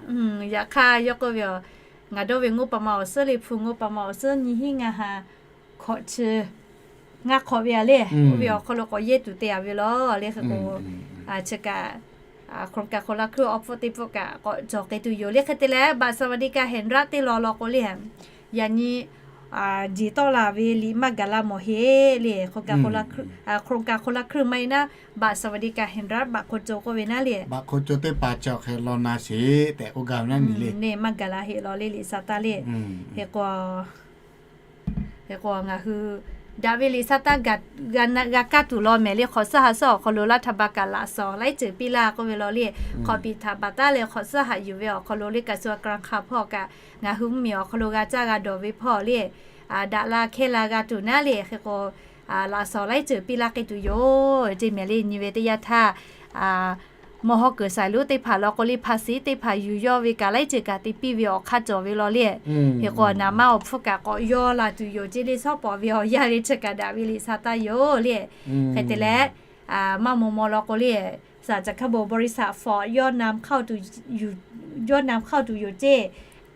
Yaꞈ hk'aˇ yawˇ k'oˆ ve, ngaˬ dawˇ ve ngoˇ pa ma awˬ suhˉ le, hpu ngoˇ pa ma awˬ suhˉ nyiˇ hinˉ ngaˇ ha hkawꞈ chi ngaˇ hk'awꞈ ve a le. Oˇ ve awˬ hk'aw lo k'awꞈ yehˇ tuˬ te a ve law le. Hk'e k'o, chi kaꞈ โครงการคนละครึ่ง awˬ pfuhˇ teˇ pfuhˇ kaꞈ k'awꞈ cawˬ k'ai tuˬ yoˬ le. Hk'e te leh, บัตรสวัสดิการแห่งรัฐ teˇ law law k'o le, yaꞈ nyi jeˬ tawˆ la ve liꞈ maˇ gaˬ la mawˬ heˆ le. โครงการคนละครึ่ง maˇ heˆ naˉ, บัตรสวัสดิการแห่งรัฐ บัตรคนจน k'oˆ ve naˉ le. Baꞈ hk'o co teˇ hpaˍ chi awˬ hk'e law na sheˍ tehꞈ k'oˆ gaˇ ve naˉ nyi le. Maˇ gaˬ la heˆ law le, liꞈ sa taˇ le. Hk'e k'o, hk'e k'o ngaˬ hui daꞈ ve liꞈ sa taˇ g'a kaˇ tuˬ law mehˍ le. Hk'awꞈ suhˉ ha suhˉ awˬ hk'aw lo รัฐบาล kaꞈ laꞈ shawnˍ laiˉ ceuˬ piˇ laˇ k'oˆ ve law le. Hk'awꞈ piˍ htaꞈ baˬ taˉ leh hk'awꞈ suhˉ haꞈ yuˬ ve awˬ hk'aw lo le, กระทรวงการคลัง hpawˇ kaꞈ ngaˬ hui mvuhˇmiˬ awˬ hk'aw lo g'a caˇ g'a dawˬ ve hpawˇ le, daꞈ la hkehˇ la g'a tuˬ naˉ le. Hk'e k'o, laꞈ shawnˍ laiˉ ceuˬ piˇ laˇ k'ai tuˬ yoˬ ceˇ mehˍ le. Nyi ve teˇ yanˇ htaˇ, mawˬ haw kuiˬ saiˍ lonˉ teˇ hpaˍ law k'o le, ภาษี teˇ hpaˍ yuˬ yawˇ ve kaꞈ laiˉ ceuˬ kaꞈ te piˇ ve awˬ hk'aˇ cawˬ ve law le. Hk'e k'o, naˍ manˇ awˬ hpfuhˇ kaꞈ k'awꞈ yaw la tuˬ yoˬ ceˇ le. Shawˉ pawˍ ve awˬ yanˇ le chi kaꞈ daꞈ ve liꞈ sa taˇ yoˬ le. Hk'e te leh, maˇ maw maw law k'o le, สหจักรพรรดิบริษัท Ford yawˇ นำเข้า tuˬ yoˬ ceˇ.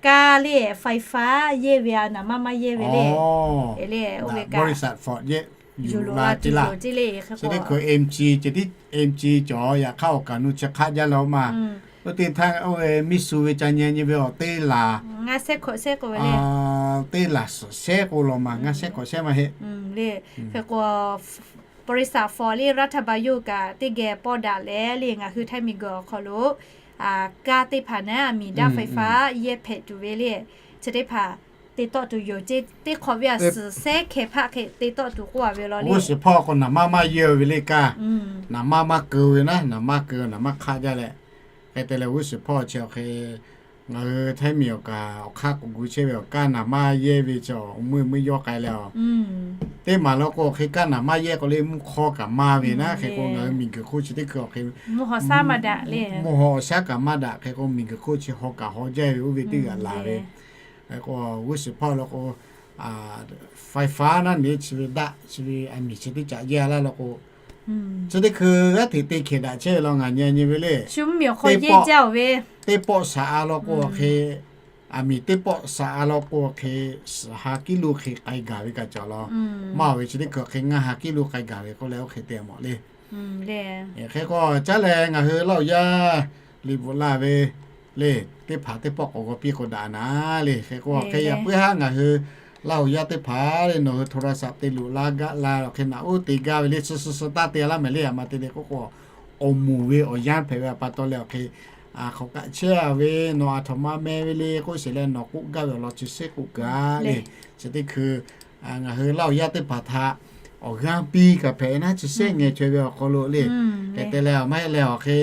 Kaˇ le ไฟฟ้า yehˇ ve a, naˍ manˇ maˇ yehˇ ve le. Le oˇ ve kaꞈ yuˬ loꞈ la tuˬ yoˬ ceˇ le. Hk'e k'o, MG cawˬ yaꞈ hk'aˇ awˬ kaˍ nu chi hk'aˆ jaˇ la oˇ ma. Oˇ teˇ htaˇ oˇ ve miˇ shu ve ca nyi nyi ve awˬ teˇ laˬ, ngaˇ shehˉ hkawꞈ shehˉ k'oˆ ve le. Teˇ laˬ suhˍ shehˉ k'o law ma, ngaˇ shehˉ hkawꞈ shehˉ maˇ heˆ le. Hk'e k'o, บริษัท Ford le รัฐบาล yawˇ hui kaꞈ teˇ geh pawˇ daꞈ leh le, ngaˬ hui Htaiˇ miˬguiˬ awˬ hk'aw lo kaˇ teˇ hpaˍ naˉ, มีด้านไฟฟ้า yehˇ hpehꞈ tuˬ ve le. Chi teˇ hpaˍ te tawˆ tuˬ yoˬ ceˇ. Teˇ hk'awꞈ ve a suhˍ shehˉ hkeh hpaˆ hk'e te tawˆ tuˬ k'oˆ a ve law le. G'uˇ suhˍ hpawˇ k'o naˍ manˇ maˇ yehˇ ve le kaˇ. Naˍ manˇ maˇ keu ve naˉ, naˍ manˇ keu naˍ manˇ hk'aˆ jaˇ leh. Hk'e te leh g'uˇ suhˍ hpawˇ chi awˬ hk'e ngaˬ hui Htaiˇ miˬ awˬ kaˍ awˬ hk'aˇ k'awꞈ gu chehˇ ve awˬ kaˇ naˍ manˇ yehˇ ve chi awˬ meuˇ meuˇ yawˇ k'ai leh a. Teˇ maˬ law k'o awˬ hk'e kaˇ naˍ manˇ yehˇ k'o le mvuhˇ hk'awˇ kaꞈ maˇ ve naˉ. Hk'e k'o ngaˬ hui miˬguiˬ hk'oˆ chi teˇ hkui awˬ hk'e mvuhˇ haw awˬ shaˉ kaꞈ maˇ daꞈ. Hk'e k'o miˬguiˬ hk'oˆ chi haw kaꞈ haw jaˇ ve oˇ ve teˇ g'aˇ laˬ ve. Hk'e k'o g'uˇ suhˍ hpawˇ law k'o ไฟฟ้า naˉ ne chi ve daˆ chi ve a miˬ chi teˇ caꞈ jaˇ laˇ law k'o, chi teˇ hkui g'aˇ hteꞈ te hkeh daꞈ chehˇ ve law ngaˬ nyi nyi ve le. Teˇ pawˆ shaˍ a law k'o awˬ hk'e, a miˬ teˇ pawˆ shaˍ a law k'o awˬ hk'e, suhˍ ha kiˉ lo hk'e k'ai gaˬ ve kaꞈ cawˬ law. Maˇ ve chi teˇ hkui awˬ hk'e ngaˇ ha kiˉ lo k'ai gaˬ ve k'oˆ leh oˇ hk'e te mawˬ le. Hk'e k'o caˉ leh ngaˬ hui laˇ oˬ yaˇ liꞈ bvuhꞈ la ve le, teˇ hpaˍ teˇ pawˆ k'awꞈ g'aw piˇ k'o daꞈ naˉ le. Hk'e k'o hk'e yaꞈ puiˉ haˉ ngaˬ hui laˇ oˬ yaˇ teˇ hpaˍ le, nawˬ hui โทรศัพท์ te loꞈ la gaˆ la awˬ hk'e naꞈ uˉ te gaˇ ve le, suh suh suh taˇ te laˇ mehˍ le. A ma te le k'oˆ k'o, awˬ moˍ ve awˬ yanˇ hpehꞈ ve a pa taw leh awˬ hk'e hk'awꞈ kaꞈ chehˇ a ve, nawˬ aˬ htoꞈ ma meh ve le k'oˆ sheˍ leh nawˬ k'oˆ gaˇ ve awˬ lawn chi sheˉ k'oˆ gaˇ le. Chi teˇ hkui ngaˬ hui Laˇ huˍ yaˇ teˇ hpaˍ htaꞈ awˬ g'aˇ piˇ kaꞈ hpehꞈ ve naˉ, chi sheˉ ngeh chaweh ve awˬ hk'aw lo le. Hk'e te leh awˬ maˇ heˆ leh awˬ hk'e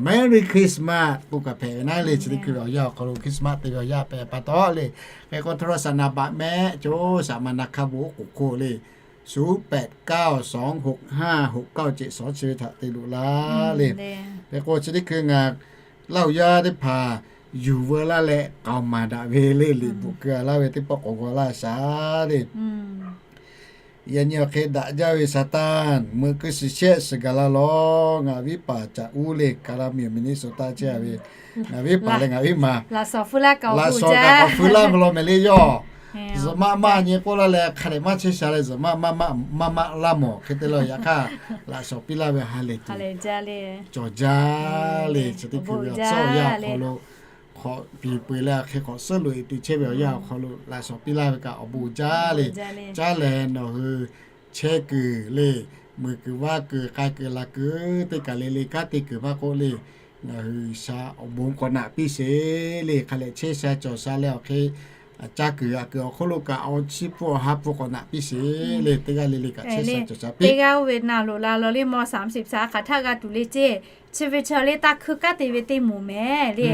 Merry Christmas k'oˆ kaꞈ hpehꞈ ve naˉ le. Chi teˇ hkui ve awˬ yanˇ awˬ hk'aw lo Christmas te ve awˬ yanˇ hpehꞈ pa taw le. Hk'e k'o โทรศัพท์ naˍ baꞈ mehˆ co shaꞈ ma na hk'a bon oˉ k'oˍ hk'oˆ le, ศูนย์แปดเก้าสองหกห้าหกเก้าเจ็ดสอง chi ve htaꞈ te loꞈ laˇ le. Hk'e k'o chi teˇ hkui ngaˬ Laˇ huˍ yaˇ teˇ hpaˍ yuˬ veu laˇ leh k'aoˍ maˍ daꞈ ve le, liꞈ bvuhꞈ keu a laˇ ve teˇ pawˆ k'awꞈ g'aw laˇ shaˍ le. Yaꞈ nyi awˬ hk'e daꞈ jaˇ ve Saˍtanˍ meuꞈ keu shiˍ shehˆ shiˍ gaˬ la lawˬ. Ngaˬ viˉ paˍ Caꞈ uˉ le, Kaˍlaˍ miˬ Minnesota chehˇ a ve, ngaˬ viˉ paˍ leh ngaˬ viˉ ma laꞈ shawnˍ kaꞈ k'awꞈ fuiˍ laˇ ve lawˬ mehˍ le yawˇ. Zuhꞈ maˆ maˆ nyi k'oˆ laˇ leh hk'a dehꞈ maˇ chehˇ sha leh zuhꞈ maˆ maˆ maˆ maˆ laˇ mawˬ. Hk'e te leh yaꞈ hk'aˇ laꞈ shawnˍ piˇ laˇ ve ha lehˬ tuˬ cawˬ jaˇ le. Chi teˇ hkui ve awˬ tcuhˉ awˬ yanˇ awˬ hk'aw lo hk'awꞈ piˍ peu eˬ leh hk'e k'awꞈ suhˉ loꞈ e tuˬ chehˇ ve awˬ yanˇ awˬ hk'aw lo laꞈ shawnˍ piˇ laˇ ve kaꞈ awˬ bon jaˇ le. Caˇ lehˬ nawˬ hui chehˇ kuiˬ le, meuꞈ kuiˬ vaˇ kuiˬ k'ai kuiˬ la kuiˬ teˇ kaˬ le le kanˉ te kuiˬ maˇ k'oˆ le, ngaˬ hui G'uiˬsha awˬ bon k'awꞈ naꞈ piˇ sheˍ le. Hk'a lehˬ chehˇ sha cawˬ sha leh awˬ hk'e caˇ kuiˬ g'aꞈ kuiˬ awˬ hk'oˆ lo kaꞈ awˬ chi pun awˬ ha pun k'awꞈ naꞈ piˇ sheˍ le. Teˇ g'aˇ le le kaꞈ chehˇ sha cawˬ sha piˇ. Teˇ g'aˇ oˇ ve naˬ loꞈ la lawˬ le, mawˇ สามสิบ shaˍ hk'aˬ htaˇ g'a tuˬ le ceˇ. Chi ve chaw le taˇ hkui kanˉ te ve teˇ moˍ mehˍ le.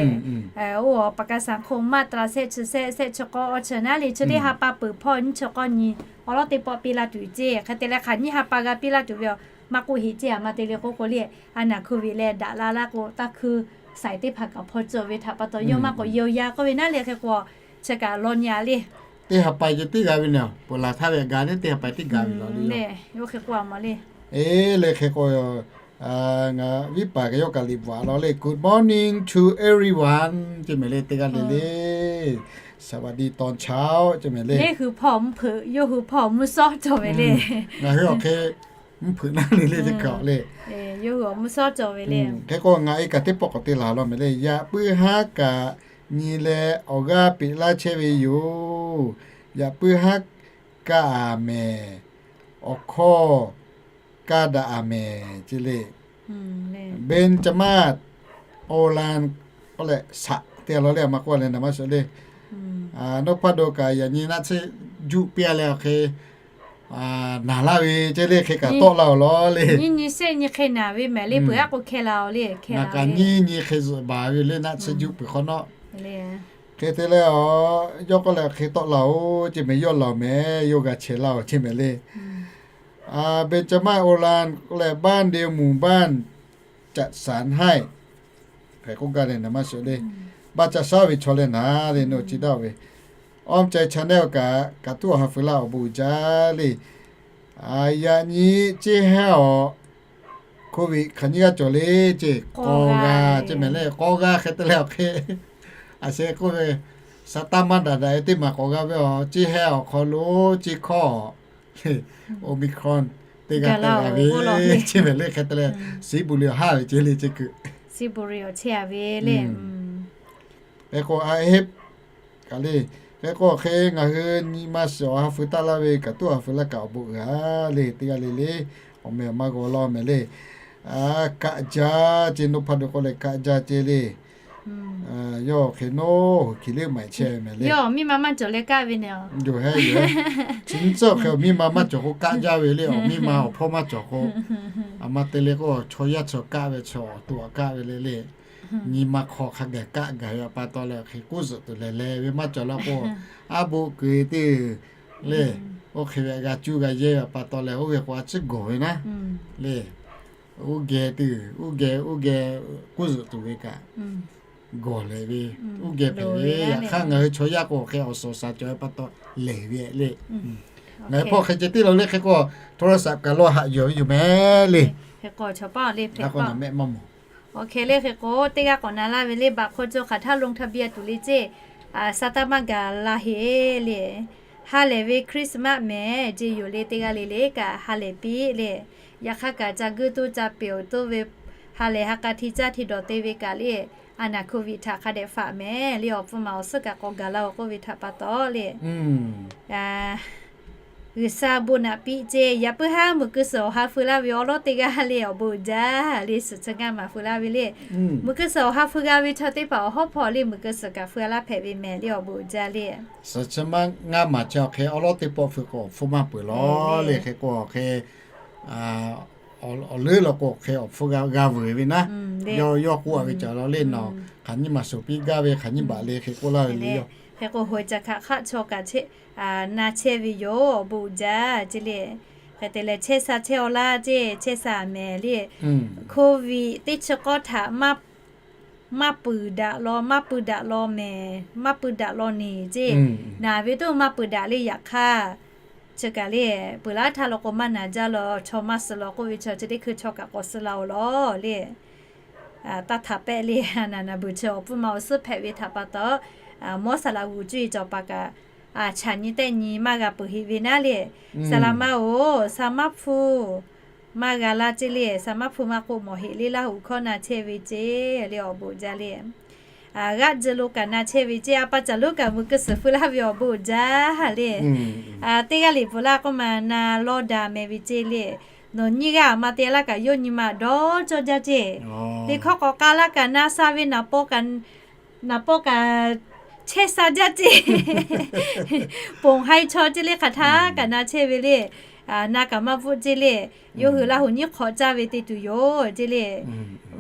Oˇ awˬ pa ka saˍ hk'oˆ maˇ ta shehˆ chi shehˆ shehˆ chi k'awˇ awˇ chi naˉ le, chi teˇ ha pa peuˬ hpawˇ nyiˇ chi k'awˇ nyi awˬ lawˉ teˇ pawˆ piˇ laˇ tuˬ ceˇ. Hk'e te leh hk'aˬ nyiˇ ha pa g'a piˇ laˇ tuˬ ve aˬ maˇ k'oˆ heˆ ceˇ. Aˬ ma te le k'oˆ k'o le, a naˬ hkui ve leh daꞈ la laˇ k'o taˇ hkui saiˍ teˇ hpaˍ kaꞈ hpaw cawˬ ve htaꞈ pa taw yawˇ maˇ k'awꞈ yawˇ yaˇ k'oˆ ve naˉ le. Hk'e k'o chi kaꞈ lawˇ nyi a le. Teˇ ha pa ce teˇ g'a ve naˬ, peuˬ laˬ htaˇ ve gaˬ le teˇ ha pa teˇ g'a ve lawˬ le. Oˇ hk'e k'o a ma le. Eˬ le hk'e k'o ngaˬ viˉ paˍ kaꞈ yawˇ kaꞈ liꞈ bvuhꞈ a lawˬ le, Good morning to everyone ce mehˍ le teˇ g'aˇ le le. สวัสดีตอนเช้า ce mehˍ le. Neˇ hui hpawˇ mvuhˇ hpeuꞈ, yawˇ hui hpawˇ mvuhˇ shawˉ cawˬ ve le. Ngaˬ hui awˬ hk'e mvuhˇ hpeuꞈ naˉ le le teˇ kaˬ le. Yawˇ hui awˬ mvuhˇ shawˉ cawˬ ve le. Hk'e k'o ngaˬ e kaꞈ teˇ pawˆ k'awꞈ te laˬ lawˬ mehˍ le. Yaꞈ puiˉ haˉ kaꞈ nyi leh awˬ g'aˇ peꞈ laˇ chehˇ ve yoˬ. Yaꞈ puiˉ haˉ kaꞈ a mehˍ, awˬ hkawˇ kaˇ daꞈ a mehˍ ce le. Benjamin Oland k'oˆ leh shaꞈ te lawˬ le, a ma k'oˆ leh naˍ maˇ shuˍ le. Nawˬ hpaˇ do kaꞈ yaꞈ nyi naˆ tsuhˇ juˆ piˇ a leh awˬ hk'e naˬ laˇ ve ce le, hk'e kaꞈ tawˆ la awˬ lawˬ le. Nyiˇ nyi shehˆ nyi hk'e naˬ ve mehˍ le, peuˬ aˉ k'o hkeh la awˬ le. Ngaˬ kaꞈ nyiˇ nyi hk'e zuhꞈ baˬ ve le, naˆ tsuhˇ juˆ peuˬ hk'awꞈ nawˉ. Hk'e te leh a, yawˇ k'oˆ leh hk'e tawˆ la oˬ ce mehˍ, yawˇ laˬ mehˍ, yawˇ g'a chehˇ laˇ oˬ ce mehˍ le. Benjamin Oland k'oˆ leh บ้านเดียวหมู่บ้านจัดสรรให้ hk'e k'oˆ gaˇ leh naˍ maˇ shuˍ le. Baˆ ca shaˉ ve chaw leh naˍ le, nawˬ ci daˇ ve. Awˇ ca channel kaꞈ kaꞈ tuˉ awˬ ha feu laˇ awˬ bon uiˍ jaˇ le. Yaꞈ nyi ceˇ hehnˇ awˬ, COVID hk'aˬ nyiˇ g'aˇ cawˬ le ce, k'awˇ g'aˇ ce mehˍ le. K'awˇ g'aˇ hk'e te leh awˬ hk'e a sheh k'oˆ ve, sa taˇ maˇ daꞈ daꞈ e teˇ maˬ k'awꞈ g'a ve awˬ, ceˇ hehnˇ awˬ hk'aw lo ceˇ hkawˇ Omicron teˇ g'aˇ te g'a ve ce mehˍ le. Hk'e te leh Siˉ buˍ riˍ awˬ haˉ ve ce le ce kuiˬ, Siˉ buˍ riˍ awˬ chehˇ a ve le. Hk'e k'o a heˆ kaꞈ le. Hk'e k'o hk'e ngaˬ hui nyi ma shiˍ awˬ ha feu taˆ laˇ ve kaꞈ tuˉ awˬ ha feu laˇ kaꞈ awˬ bon uiˍ a le. Teˇ g'aˇ le le awˬ meh awˬ maˇ g'aw laˇ mehˍ le. Kaˆ jaˇ ce, nawˬ hpaˇ do k'oˆ leh kaˆ jaˇ ce le. Yawˇ hk'e nawˬ hui hkiˬ le maˬ chehˇ mehˍ le. Yawˇ miˇ ma maˇ cawˬ leh kaˆ ve ne. Yoˬ heˉ yoˬ heˉ. Chi nyiˇ tcuhˉ hk'e awˬ miˇ ma maˇ cawˬ k'o kaˆ jaˇ ve le. Awˬ miˇ ma awˬ hpawˇ maˇ cawˬ k'o, a ma te le k'o chaw yaˇ chaw kaˆ ve chaw awˬ to a kaˆ ve le le. Nyi ma hk'aw hk'a gaˬ kaˆ gaˬ ve pa taw leh hk'e k'oˆ zuhꞈ tuˬ lehˬ leh ve maˇ cawˬ la k'o, aˉ boˆ keu e teˇ le. Oˇ hk'e ve g'a cuˇ g'a yehˇ ve pa taw leh oˇ ve k'o a ciˉ gawˬ ve naˉ le. Uˉ geh tuˬ, uˉ geh uˉ geh k'oˆ zuhꞈ tuˬ ve kaꞈ gawˬ lehˬ ve, uˉ geh hpehꞈ ve. Yaꞈ hk'aˇ ngaˬ hui chaw yaˇ k'o hk'e awˬ suhˍ awˬ shaˍ cawˬ ve pa taw lehˬ ve le. Ngaˬ hui hpawˇ hk'e ceh tiˉ la le. Hk'e k'o โทรศัพท์ kaꞈ lawˇ haꞈ yuˬ ve yoˬ mehˍ le. Hk'e k'o chaw paˇ le hpehꞈ k'o mehˆ maˇ mawˬ. Awˬ hk'e le hk'e k'o teˇ g'aˇ k'awꞈ na laˇ ve le, baꞈ hk'aw cawˬ hk'aˬ htaˇ ลงทะเบียน tuˬ le ceˇ. Saˍtanˍ maˇ gaˬ la heˆ le. Ha lehˬ ve Christmas mehˍ ce yoˬ le. Teˇ g'aˇ le le kaꞈ ha lehˬ piˇ le. Yaꞈ hk'aˇ kaꞈ ca guiˇ toˇ ca peˍ awˬ toˇ ve ha lehˬ ha k'a hti caˇ hti dawˬ te ve kaꞈ le, a naˬ โควิด htaꞈ hk'a dehꞈ faꞈ mehˍ le. Awˬ pfuhˇ maˬ awˬ suhˉ kaꞈ k'awꞈ gaˬ la oˬ k'oˆ ve htaꞈ pa taw le. G'uiˬsha bon naꞈ piˇ ceˇ. Yaꞈ puiˉ haˉ muiˬ keu suhˍ awˬ ha feu laˇ ve awˬ lawˉ teˇ g'aˇ le awˬ bon uiˍ jaˇ le, suhˍ chi ngaˇ maˍ feu laˇ ve le. Muiˬ keu suhˍ awˬ ha feu g'a ve chaw teˇ hpaˍ awˬ hawˉ hpawˇ le muiˬ keu suhˍ kaꞈ feu laˇ hpehꞈ ve mehˍ le awˬ bon uiˍ jaˇ le. Suhˍ chi ngaˇ maˍ chi awˬ hk'e awˬ lawˉ teˇ pawˆ feu k'o awˬ hpfuhˇ maˇ peuˬ lawˬ le. Hk'e k'o awˬ hk'e awˬ leuˉ law k'o awˬ hk'e awˬ hpfuhˇ g'a veuˬ ve naˉ. Yawˇ k'oˆ a ve caˬ law le nawˬ hk'aˬ nyiˇ maˬ shoˍ piˇ gaˇ ve hk'aˬ nyiˇ baꞈ le hk'e k'oˆ laˇ ve le yoˬ. Hk'e k'o hoꞈ e caˬ hkaꞈ hk'aˆ chaw kaꞈ na chehˇ ve yoˬ awˬ bon uiˍ jaˇ ceˇ le. Hk'e te leh chehˇ sha chehˇ aw laˇ ceˇ, chehˇ sha mehˍ le. Covid teˇ chi k'awˇ htaꞈ maˇ pui daꞈ law, maˇ pui daꞈ law mehˍ, maˇ pui daꞈ law neˬ ceˇ. Naˬ ve toˇ maˇ pui daꞈ le yaꞈ hk'aˇ, chi kaꞈ le peuˬ laˇ htaˇ law k'o maˇ naˬ jaˇ law, chaw maˇ suh law k'oˆ ve chaw chi teˇ hkui chaw kaꞈ k'awꞈ suh la-oˬ lawˬ le. Taˇ htaꞈ pehˆ le, naˬ naˬ beuˬ chi awˬ pfuhˇ ma awˬ suhˉ hpehꞈ ve htaꞈ pa taw, mawˇ saˍ laꞈ g'uˬ cuˇ yiˍ cawˬ paˍ kaꞈ, chaꞈ nyi tehˆ nyi maˇ g'a peuˬ heˆ ve naˉ le. Saˍ laꞈ ma-oˬ, saˍ maˇ hpu maˇ g'a laˇ ceˇ le, saˍ maˇ hpu maˇ k'oˆ mawˬ heˆ le, Laˇ huˍ hkawˇ na chehˇ ve ceˇ le awˬ bon jaˇ le. G'aˆ jeh lo kaꞈ na chehˇ ve ceˇ, a pa caˬ lonˉ kaꞈ muiˬ keu suhˍ feu laˇ ve awˬ bon uiˍ jaˇ le. Teˇ g'aˇ liꞈ bvuhꞈ laˇ k'oˆ ma na lawˇ da meh ve ceˇ le. Nawˬ nyiˇ g'aˇ maˇ te laˇ kaꞈ yawˇ nyi ma dawˇ cawˇ jaˇ ceˇ. Liꞈ hkawˇ k'awꞈ k'a laˇ kaꞈ na sha ve naˍ paw kaꞈ chehˇ sha jaˇ ceˇ. Ponˬ hai chaw ceˇ le hk'aˬ htaˇ kaꞈ na chehˇ ve le. Na kaꞈ maˇ bvuhˆ ceˇ le. Yawˇ hui Laˇ huˍ nyiˉ hk'awꞈ caˇ ve te tuˬ yoˬ ceˇ le.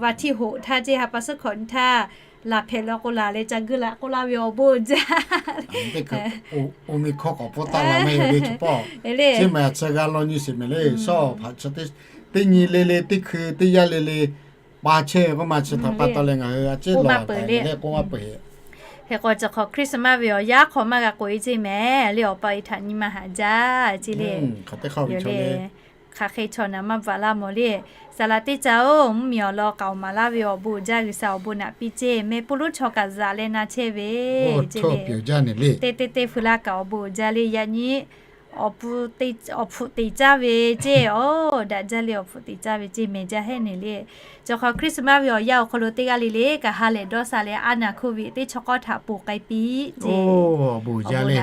Vaˬ htiˇ hoꞈ htaˇ ceˇ ha pa suhˉ hkawꞈ nyi htaˇ, laˬ hpehꞈ la k'o laˬ leh ca guˇ laꞈ k'oˆ laˇ ve awˬ bon uiˍ jaˇ. Omicron k'awꞈ pawˇ taˆ la maˇ heˆ le chaw pawˆ. Chi maˬ chi g'a law nyi sheˍ mehˍ le. Shawˉ hpaꞈ chi teˇ nyi le le teˇ hkui teˇ yanˇ le le pa chehˇ ve k'oˆ ma chi htaꞈ pa taw leh ngaˬ hui a ciˉ lawˬ taˍ le k'oˆ maˇ peuˬ heˆ. Hk'e k'o chi hk'awꞈ Christmas ve awˬ yanˇ hk'aw maˇ g'a k'oꞈ e ceˇ mehˍ le awˬ pa e htaꞈ nyi ma haꞈ jaˇ ceˇ le. Hk'aˬ hk'e chaw naˍ maˇ bvuhꞈ laˇ mawˬ le. Saˍ laꞈ teˇ caˇ-oˬ, mvuhˇmiˬ awˬ lawn k'aoˍ maˍ laˇ ve awˬ bon uiˍ jaˇ, G'uiˬsha awˬ bon naꞈ piˇ ceˇ. Meh puˇ lonˉ chaw kaꞈ zaꞈ leh na chehˇ ve ceˇ le. Teˇ teˇ teˇ feu laˇ kaꞈ awˬ bon uiˍ jaˇ le. Yaꞈ nyi awˬ hpfuhꞈ teꞈ caˇ ve ceˇ, awˬ daꞈ jaˇ le awˬ hpfuhꞈ teꞈ caˇ ve ceˇ mehˍ jaˇ hehˉ neˬ le. Chi hk'awꞈ Christmas ve awˬ yanˇ awˬ hk'aw lo teˇ g'aˇ le le kaꞈ ha lehˬ dawˇ sha leh a naˍ COVID teˇ chaw k'awˇ htaꞈ ponˬ k'ai piˇ ceˇ. Awˬ bon uiˍ jaˇ le.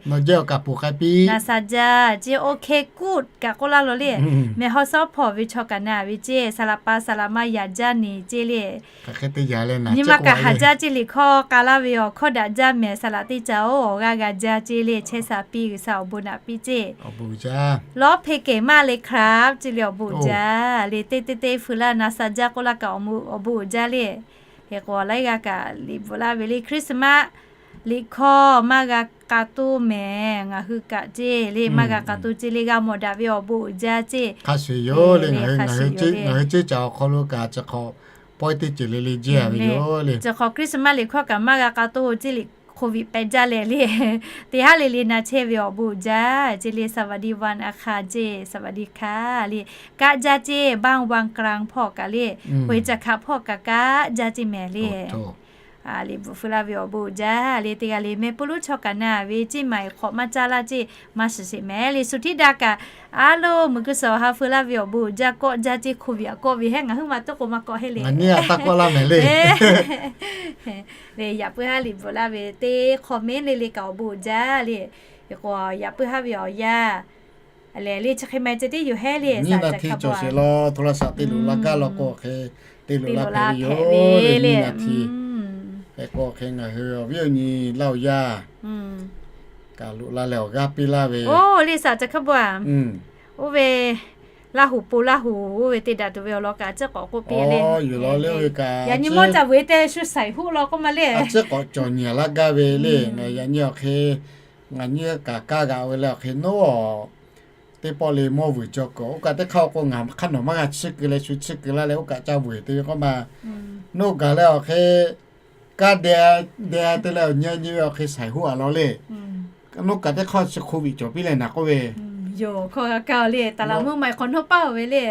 Naˬ jaˇ awˬ kaꞈ ponˬ k'ai piˇ. Na sha jaˇ ceˇ, OK good kaꞈ k'oˆ laˇ law le. Meh hawˉ sawˉ hpawˇ ve chaw kaꞈ na ve ceˇ, saˍ laꞈ pa saˍ laꞈ ma yaꞈ jaˇ neˬ ceˇ le. Nyi ma kaꞈ haꞈ jaˇ ceˇ, liꞈ hkawˇ k'a laˇ ve awˬ hkawˇ daꞈ jaˇ mehˍ, saˍ laꞈ teˇ caˇ-oˬ, awˬ g'aˇ g'a jaˇ ceˇ le, chehˇ sha piˇ, G'uiˬsha awˬ bon naꞈ piˇ ceˇ. Lawˇ hpe kehˬ maˇ le hk'a ceˇ le awˬ bon uiˍ jaˇ le, teˇ teˇ teˇ feu laˇ na sha jaˇ k'oˆ laˇ kaꞈ awˬ bon uiˍ jaˇ le. Hk'e k'o laiˉ g'aˇ kaꞈ liꞈ bvuhꞈ laˇ ve le Christmas liꞈ hkawˇ maˇ g'a k'a toˇ mehˍ, ngaˬ hui kaꞈ ceˇ le maˇ g'a k'a toˇ ceˇ le, g'a mawˬ daꞈ ve awˬ bon uiˍ jaˇ ceˇ. Hk'a shuˍ yoˬ le, ngaˬ hui ngaˬ hui ceˇ caꞈ awˬ hk'aw lo kaꞈ chi hk'awꞈ pawehˇ teˇ ceuˬ le le jehˇ ve yoˬ le. Chi hk'awꞈ Christmas liꞈ hkawˇ kaꞈ maˇ g'a k'a toˇ ceˇ le, COVID pehꞈ jaˇ leh le, teˇ haˉ le le na chehˇ ve awˬ bon uiˍ jaˇ ceˇ le, สวัสดีวันอังคาร ceˇ, สวัสดีค่ะ le, kaˆ jaˇ ceˇ, บ้านวังกลาง hpawˇ kaꞈ le, hoꞈ e caˬ hkaꞈ hpawˇ kaꞈ kaˆ jaˇ ceˇ mehˍ le. Liꞈ bvuhꞈ feu laˇ ve awˬ bon uiˍ jaˇ le, teˇ g'aˇ le meh puˇ lonˉ chaw kaꞈ na ve ceˇ maˬ e hk'awꞈ maˇ caˇ laˇ ceˇ, maˇ shiˍ sheˍ mehˍ le. Shu htiˉ daˇ kaꞈ a loˬ, muiˬ keu suhˍ awˬ ha feu laˇ ve awˬ bon uiˍ jaˇ, kawˆ jaˇ ceˇ, COVID aꞈ kawˆ ve hehˉ ngaˬ hui maˇ tuˉ k'o maˇ kawˆ heˆ le. Ngaˬ nyi aꞈ taˇ kawˆ laˇ mehˍ le. Le yaꞈ puiˉ haˉ liꞈ bvuhꞈ laˇ ve teˇ hk'awꞈ mehˉ le le kaꞈ awˬ bon uiˍ jaˇ le. K'o yaꞈ puiˉ haˉ ve awˬ yanˇ lehˬ le chi hk'e ma ceh tiˉ yoˬ hehˉ le. Nyiˇ naˍ htiˇ cawˬ sheˍ law, โทรศัพท์ te loꞈ la gaˇ law k'o hk'e te loꞈ la hpehꞈ ve yoˬ le nyiˇ naˍ htiˇ. Hk'e k'o hk'e ngaˬ hui awˬ viˉ awˬ nyi Laˇ huˍ yaˇ kaꞈ loꞈ la leh awˬ g'aˇ piˇ laˇ ve. Oˇ le saꞈ ca hk'aˇ bon a, oˇ ve Laˇ huˍ po Laˇ huˍ oˇ ve te daꞈ tuˬ ve awˬ lawn kaꞈ a ciˉ k'awꞈ k'oˆ piˇ le. Yoˬ law le, oˇ ve kaꞈ yaꞈ nyi mawˇ ca vuiˬ te shu shaiˍ hoˆ law k'oˆ ma le. A ciˉ k'awꞈ cawˬ nyi laˇ gaˇ ve le. Ngaˬ yaꞈ nyi awˬ hk'e ngaˬ nyi kaꞈ kaˇ g'aꞈ ve leh awˬ hk'e nawˉ teˇ pawˆ le mawˇ vuiˬ cawˬ kuiˬ oˇ kaꞈ teˇ hk'aˇ k'o ngaˬ hk'aˇ nawˬ maˇ g'a chiˇ keu leh shu chiˇ keu laˇ leh oˇ kaꞈ ca vuiˬ te ve k'oˆ ma. Nawˉ gaˬ leh awˬ hk'e kaˇ de de te leh awˬ nyi nyi ve awˬ hk'e shaiˍ hoˆ a law le. Nawˉ kaꞈ teˇ hk'aˇ chi hk'oˆ viꞈ cawˬ piˇ leh naˍ k'oˆ ve, yoˬ hkawˇ g'a kaˇ le, taˍ laˍ mvuhˇ ma e hk'awꞈ nawˉ paˇ ve le.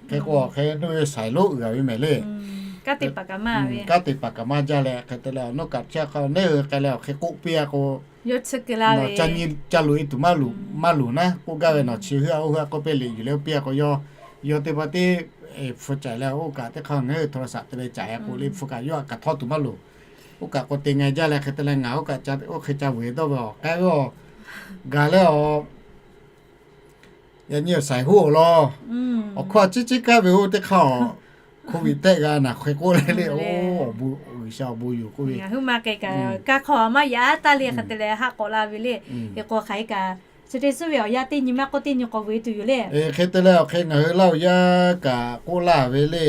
Hk'e k'o awˬ hk'e nawˉ ve shaiˍ lonˉ uiˍ a ve mehˍ le. Kanˉ te paˍ kaꞈ maˇ ve, kanˉ te paˍ kaꞈ maˇ jaˇ leh hk'e te leh nawˉ kaꞈ chi hk'a neˉ hui k'ai leh awˬ hk'e k'oˆ piˇ a k'o, nawˬ ca nyi ca loꞈ e tuˬ maˇ loꞈ maˇ loꞈ naˉ k'oˆ gaˇ ve, nawˬ chi heuˆ a oˇ heuˆ a k'oˆ piˇ le yuˬ leh oˇ piˇ a k'o, yawˇ teˇ pa teˇ hpu caiˍ leh oˇ kaꞈ teˇ hk'aˇ ngaˬ hui โทรศัพท์ te leh caiˍ a k'o le hpu kaꞈ yawˇ a kaꞈ htawˇ tuˬ maˇ loˍ. Oˇ kaꞈ k'o te ngaˬ jaˇ leh hk'e te leh ngaˬ oˇ kaꞈ ca oˇ hk'e ca vuiˬ dawˇ ve awˬ k'ai ve awˬ gaˬ leh awˬ Yaꞈ nyi awˬ shaiˍ hoˉ awˬ lawn, awˬ hkawˇ a ciˉ ciˉ kaˉ ve oˇ teˇ hk'aˇ a, hk'oˆ ve tehˆ g'a naˬ hk'e k'oˆ leh le, oˇ, G'uiˬsha awˬ bon yoˬ k'oˆ ve. Ngaˬ hui ma k'ai kaꞈ kaˇ hk'aw maˇ yaꞈ taˇ le hk'e te leh haˆ k'awꞈ la ve le. Hk'e k'o hk'aˬ hk'e kaꞈ chi teˇ suˉ ve awˬ yanˇ teˇ nyi maˇ k'oˆ teˇ nyi k'awꞈ vuiˬ tuˬ yoˬ le. Hk'e te leh awˬ hk'e ngaˬ hui Laˇ huˍ yaˇ kaꞈ k'oˆ laˇ ve le,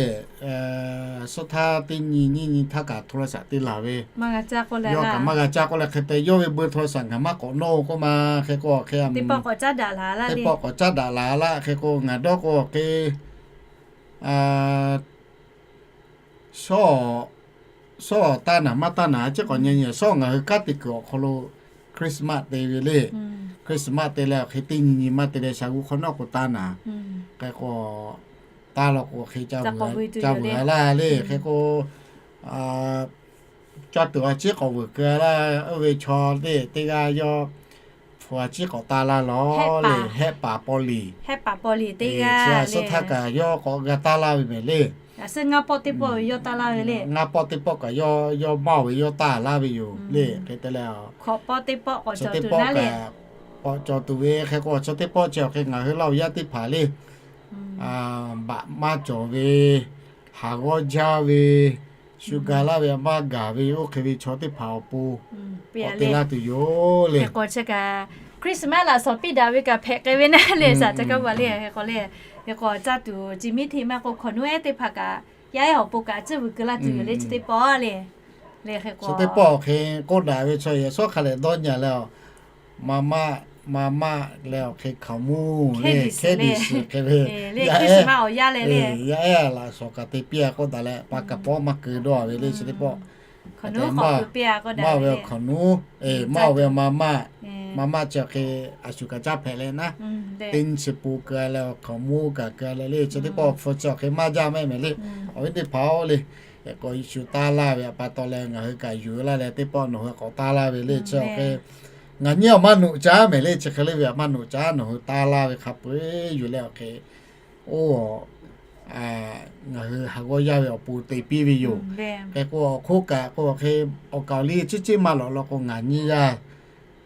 suhˉ htaˇ teˇ nyi nyiˇ nyi htaˇ kaꞈ โทรศัพท์ te laˬ ve, yawˇ kaꞈ maˇ g'a caˇ k'oˆ leh hk'e te yawˇ ve เบอร์โทรศัพท์ ngaˬ maˇ k'awꞈ nawˇ k'oˆ ma. Hk'e k'o hk'e teˇ pawˆ k'awꞈ caˉ daꞈ la laˇ. Hk'e k'o ngaˬ dawˇ k'o hk'e shawˉ, shawˉ taˇ naˍ maˇ taˇ naˍ, a ciˉ k'awꞈ nyi nyi shawˉ ngaˬ hui kanˉ te kuiˬ awˬ hk'aw lo Christmas te ve le. Christmas te leh awˬ hk'e teˇ nyi nyi maˇ te leh sha g'uˇ hk'awꞈ nawˉ k'o taˇ naˍ. Hk'e k'o taˇ law k'o hk'e ca vuiˬ a laˇ le. Hk'e k'o ca tuˬ a ciˉ k'awꞈ vuiˬ keu laˇ. Oˇ ve chaw teˇ teˇ g'aˇ yawˇ hpu a ciˉ k'awꞈ taˇ laˇ lawˬ le, hehˆ paˍ paw liˍ. Suhˉ htaˇ kaꞈ yawˇ k'awꞈ g'a taˇ laˇ ve mehˍ le. Ngaˇ pawˆ teˇ pawˆ kaꞈ yawˇ yawˇ maˇ oˇ ve yawˇ taˇ laˇ ve yoˬ le. Hk'e te leh, chi teˇ pawˆ kaꞈ k'awꞈ cawˬ tuˬ ve. Hk'e k'o chi teˇ pawˆ chi awˬ hk'e ngaˬ hui Laˇ huˍ yaˇ teˇ hpaˍ le, baꞈ maˇ cawˬ ve, haˍ g'awˇ jaˇ ve, shu ga laˇ ve maˇ gaˬ ve oˇ hk'e ve chaw teˇ hpaˍ awˬ pon k'awꞈ te laˇ tuˬ yoˬ le. Hk'e k'o chi kaꞈ Christmas laꞈ shawˍ piˇ daꞈ ve kaꞈ hpehꞈ k'ai ve naˉ le, shaˍ ca kaˇ va le. Hk'e k'o le, hk'e k'o caˇ tuˬ ci miˉ hteˇ maˇ k'o hkawnˍ nuˉ ehˉ teˇ hpaˍ kaꞈ yaˇ ehˉ awˬ pon kaꞈ a ciˉ vuiˬ keu laˇ tuˬ yoˬ le. Chi teˇ pawˆ le, le hk'e k'o chi teˇ pawˆ awˬ hk'e k'oˆ daꞈ ve chaw yehˬ shawˉ hk'a lehˬ dawˇ nyi leh, maˇ maˆ, maˇ maˆ leh awˬ hk'e hkaoˍmonˇ le, hkehˉ liꞈ shiˍ hk'e ve, yaˇ ehˉ, yaˇ ehˉ laꞈ shawˍ kaꞈ te piˇ a k'oˆ daꞈ leh pa kaˍ pawˆ maˇ keu dawˇ ve le. Chi teˇ pawˆ maˇ ve awˬ hkawnˍ nuˉ, maˇ ve maˇ maˆ, maˇ maˆ chi awˬ hk'e a shu kaꞈ caˇ hpehꞈ leh naˉ, teˇ nyi chi po keu leh awˬ hkawnˍ monˇ kaꞈ keu leh le. Chi teˇ pawˆ hpu chi awˬ hk'e maˇ jaˇ mehˆ mehˍ le. Awˬ viˉ teˇ hpaˍ-oˬ le, hk'e k'o Yeˍsuˆ taˇ laˇ ve pa taw leh ngaˬ hui kaꞈ yuˬ laˇ leh teˇ pawˆ nawˬ hui k'awꞈ taˇ laˇ ve le. Chi awˬ hk'e ngaˬ nyi awˬ maˇ noꞈ caˉ mehˍ le. Chi hk'e le ve awˬ maˇ noꞈ caˉ nawˬ hui taˇ laˇ ve hk'a peu-eˬ yuˬ leh awˬ hk'e oˇ ngaˬ hui haˍ g'awˇ yaˇ ve awˬ pon te piˇ ve yoˬ. Hk'e k'o awˬ hk'oˆ kaꞈ k'o awˬ hk'e awˬ kaˍ awˬ liˇ ciˉ ciˉ maˇ lawꞈ law k'o ngaˬ nyi g'aˇ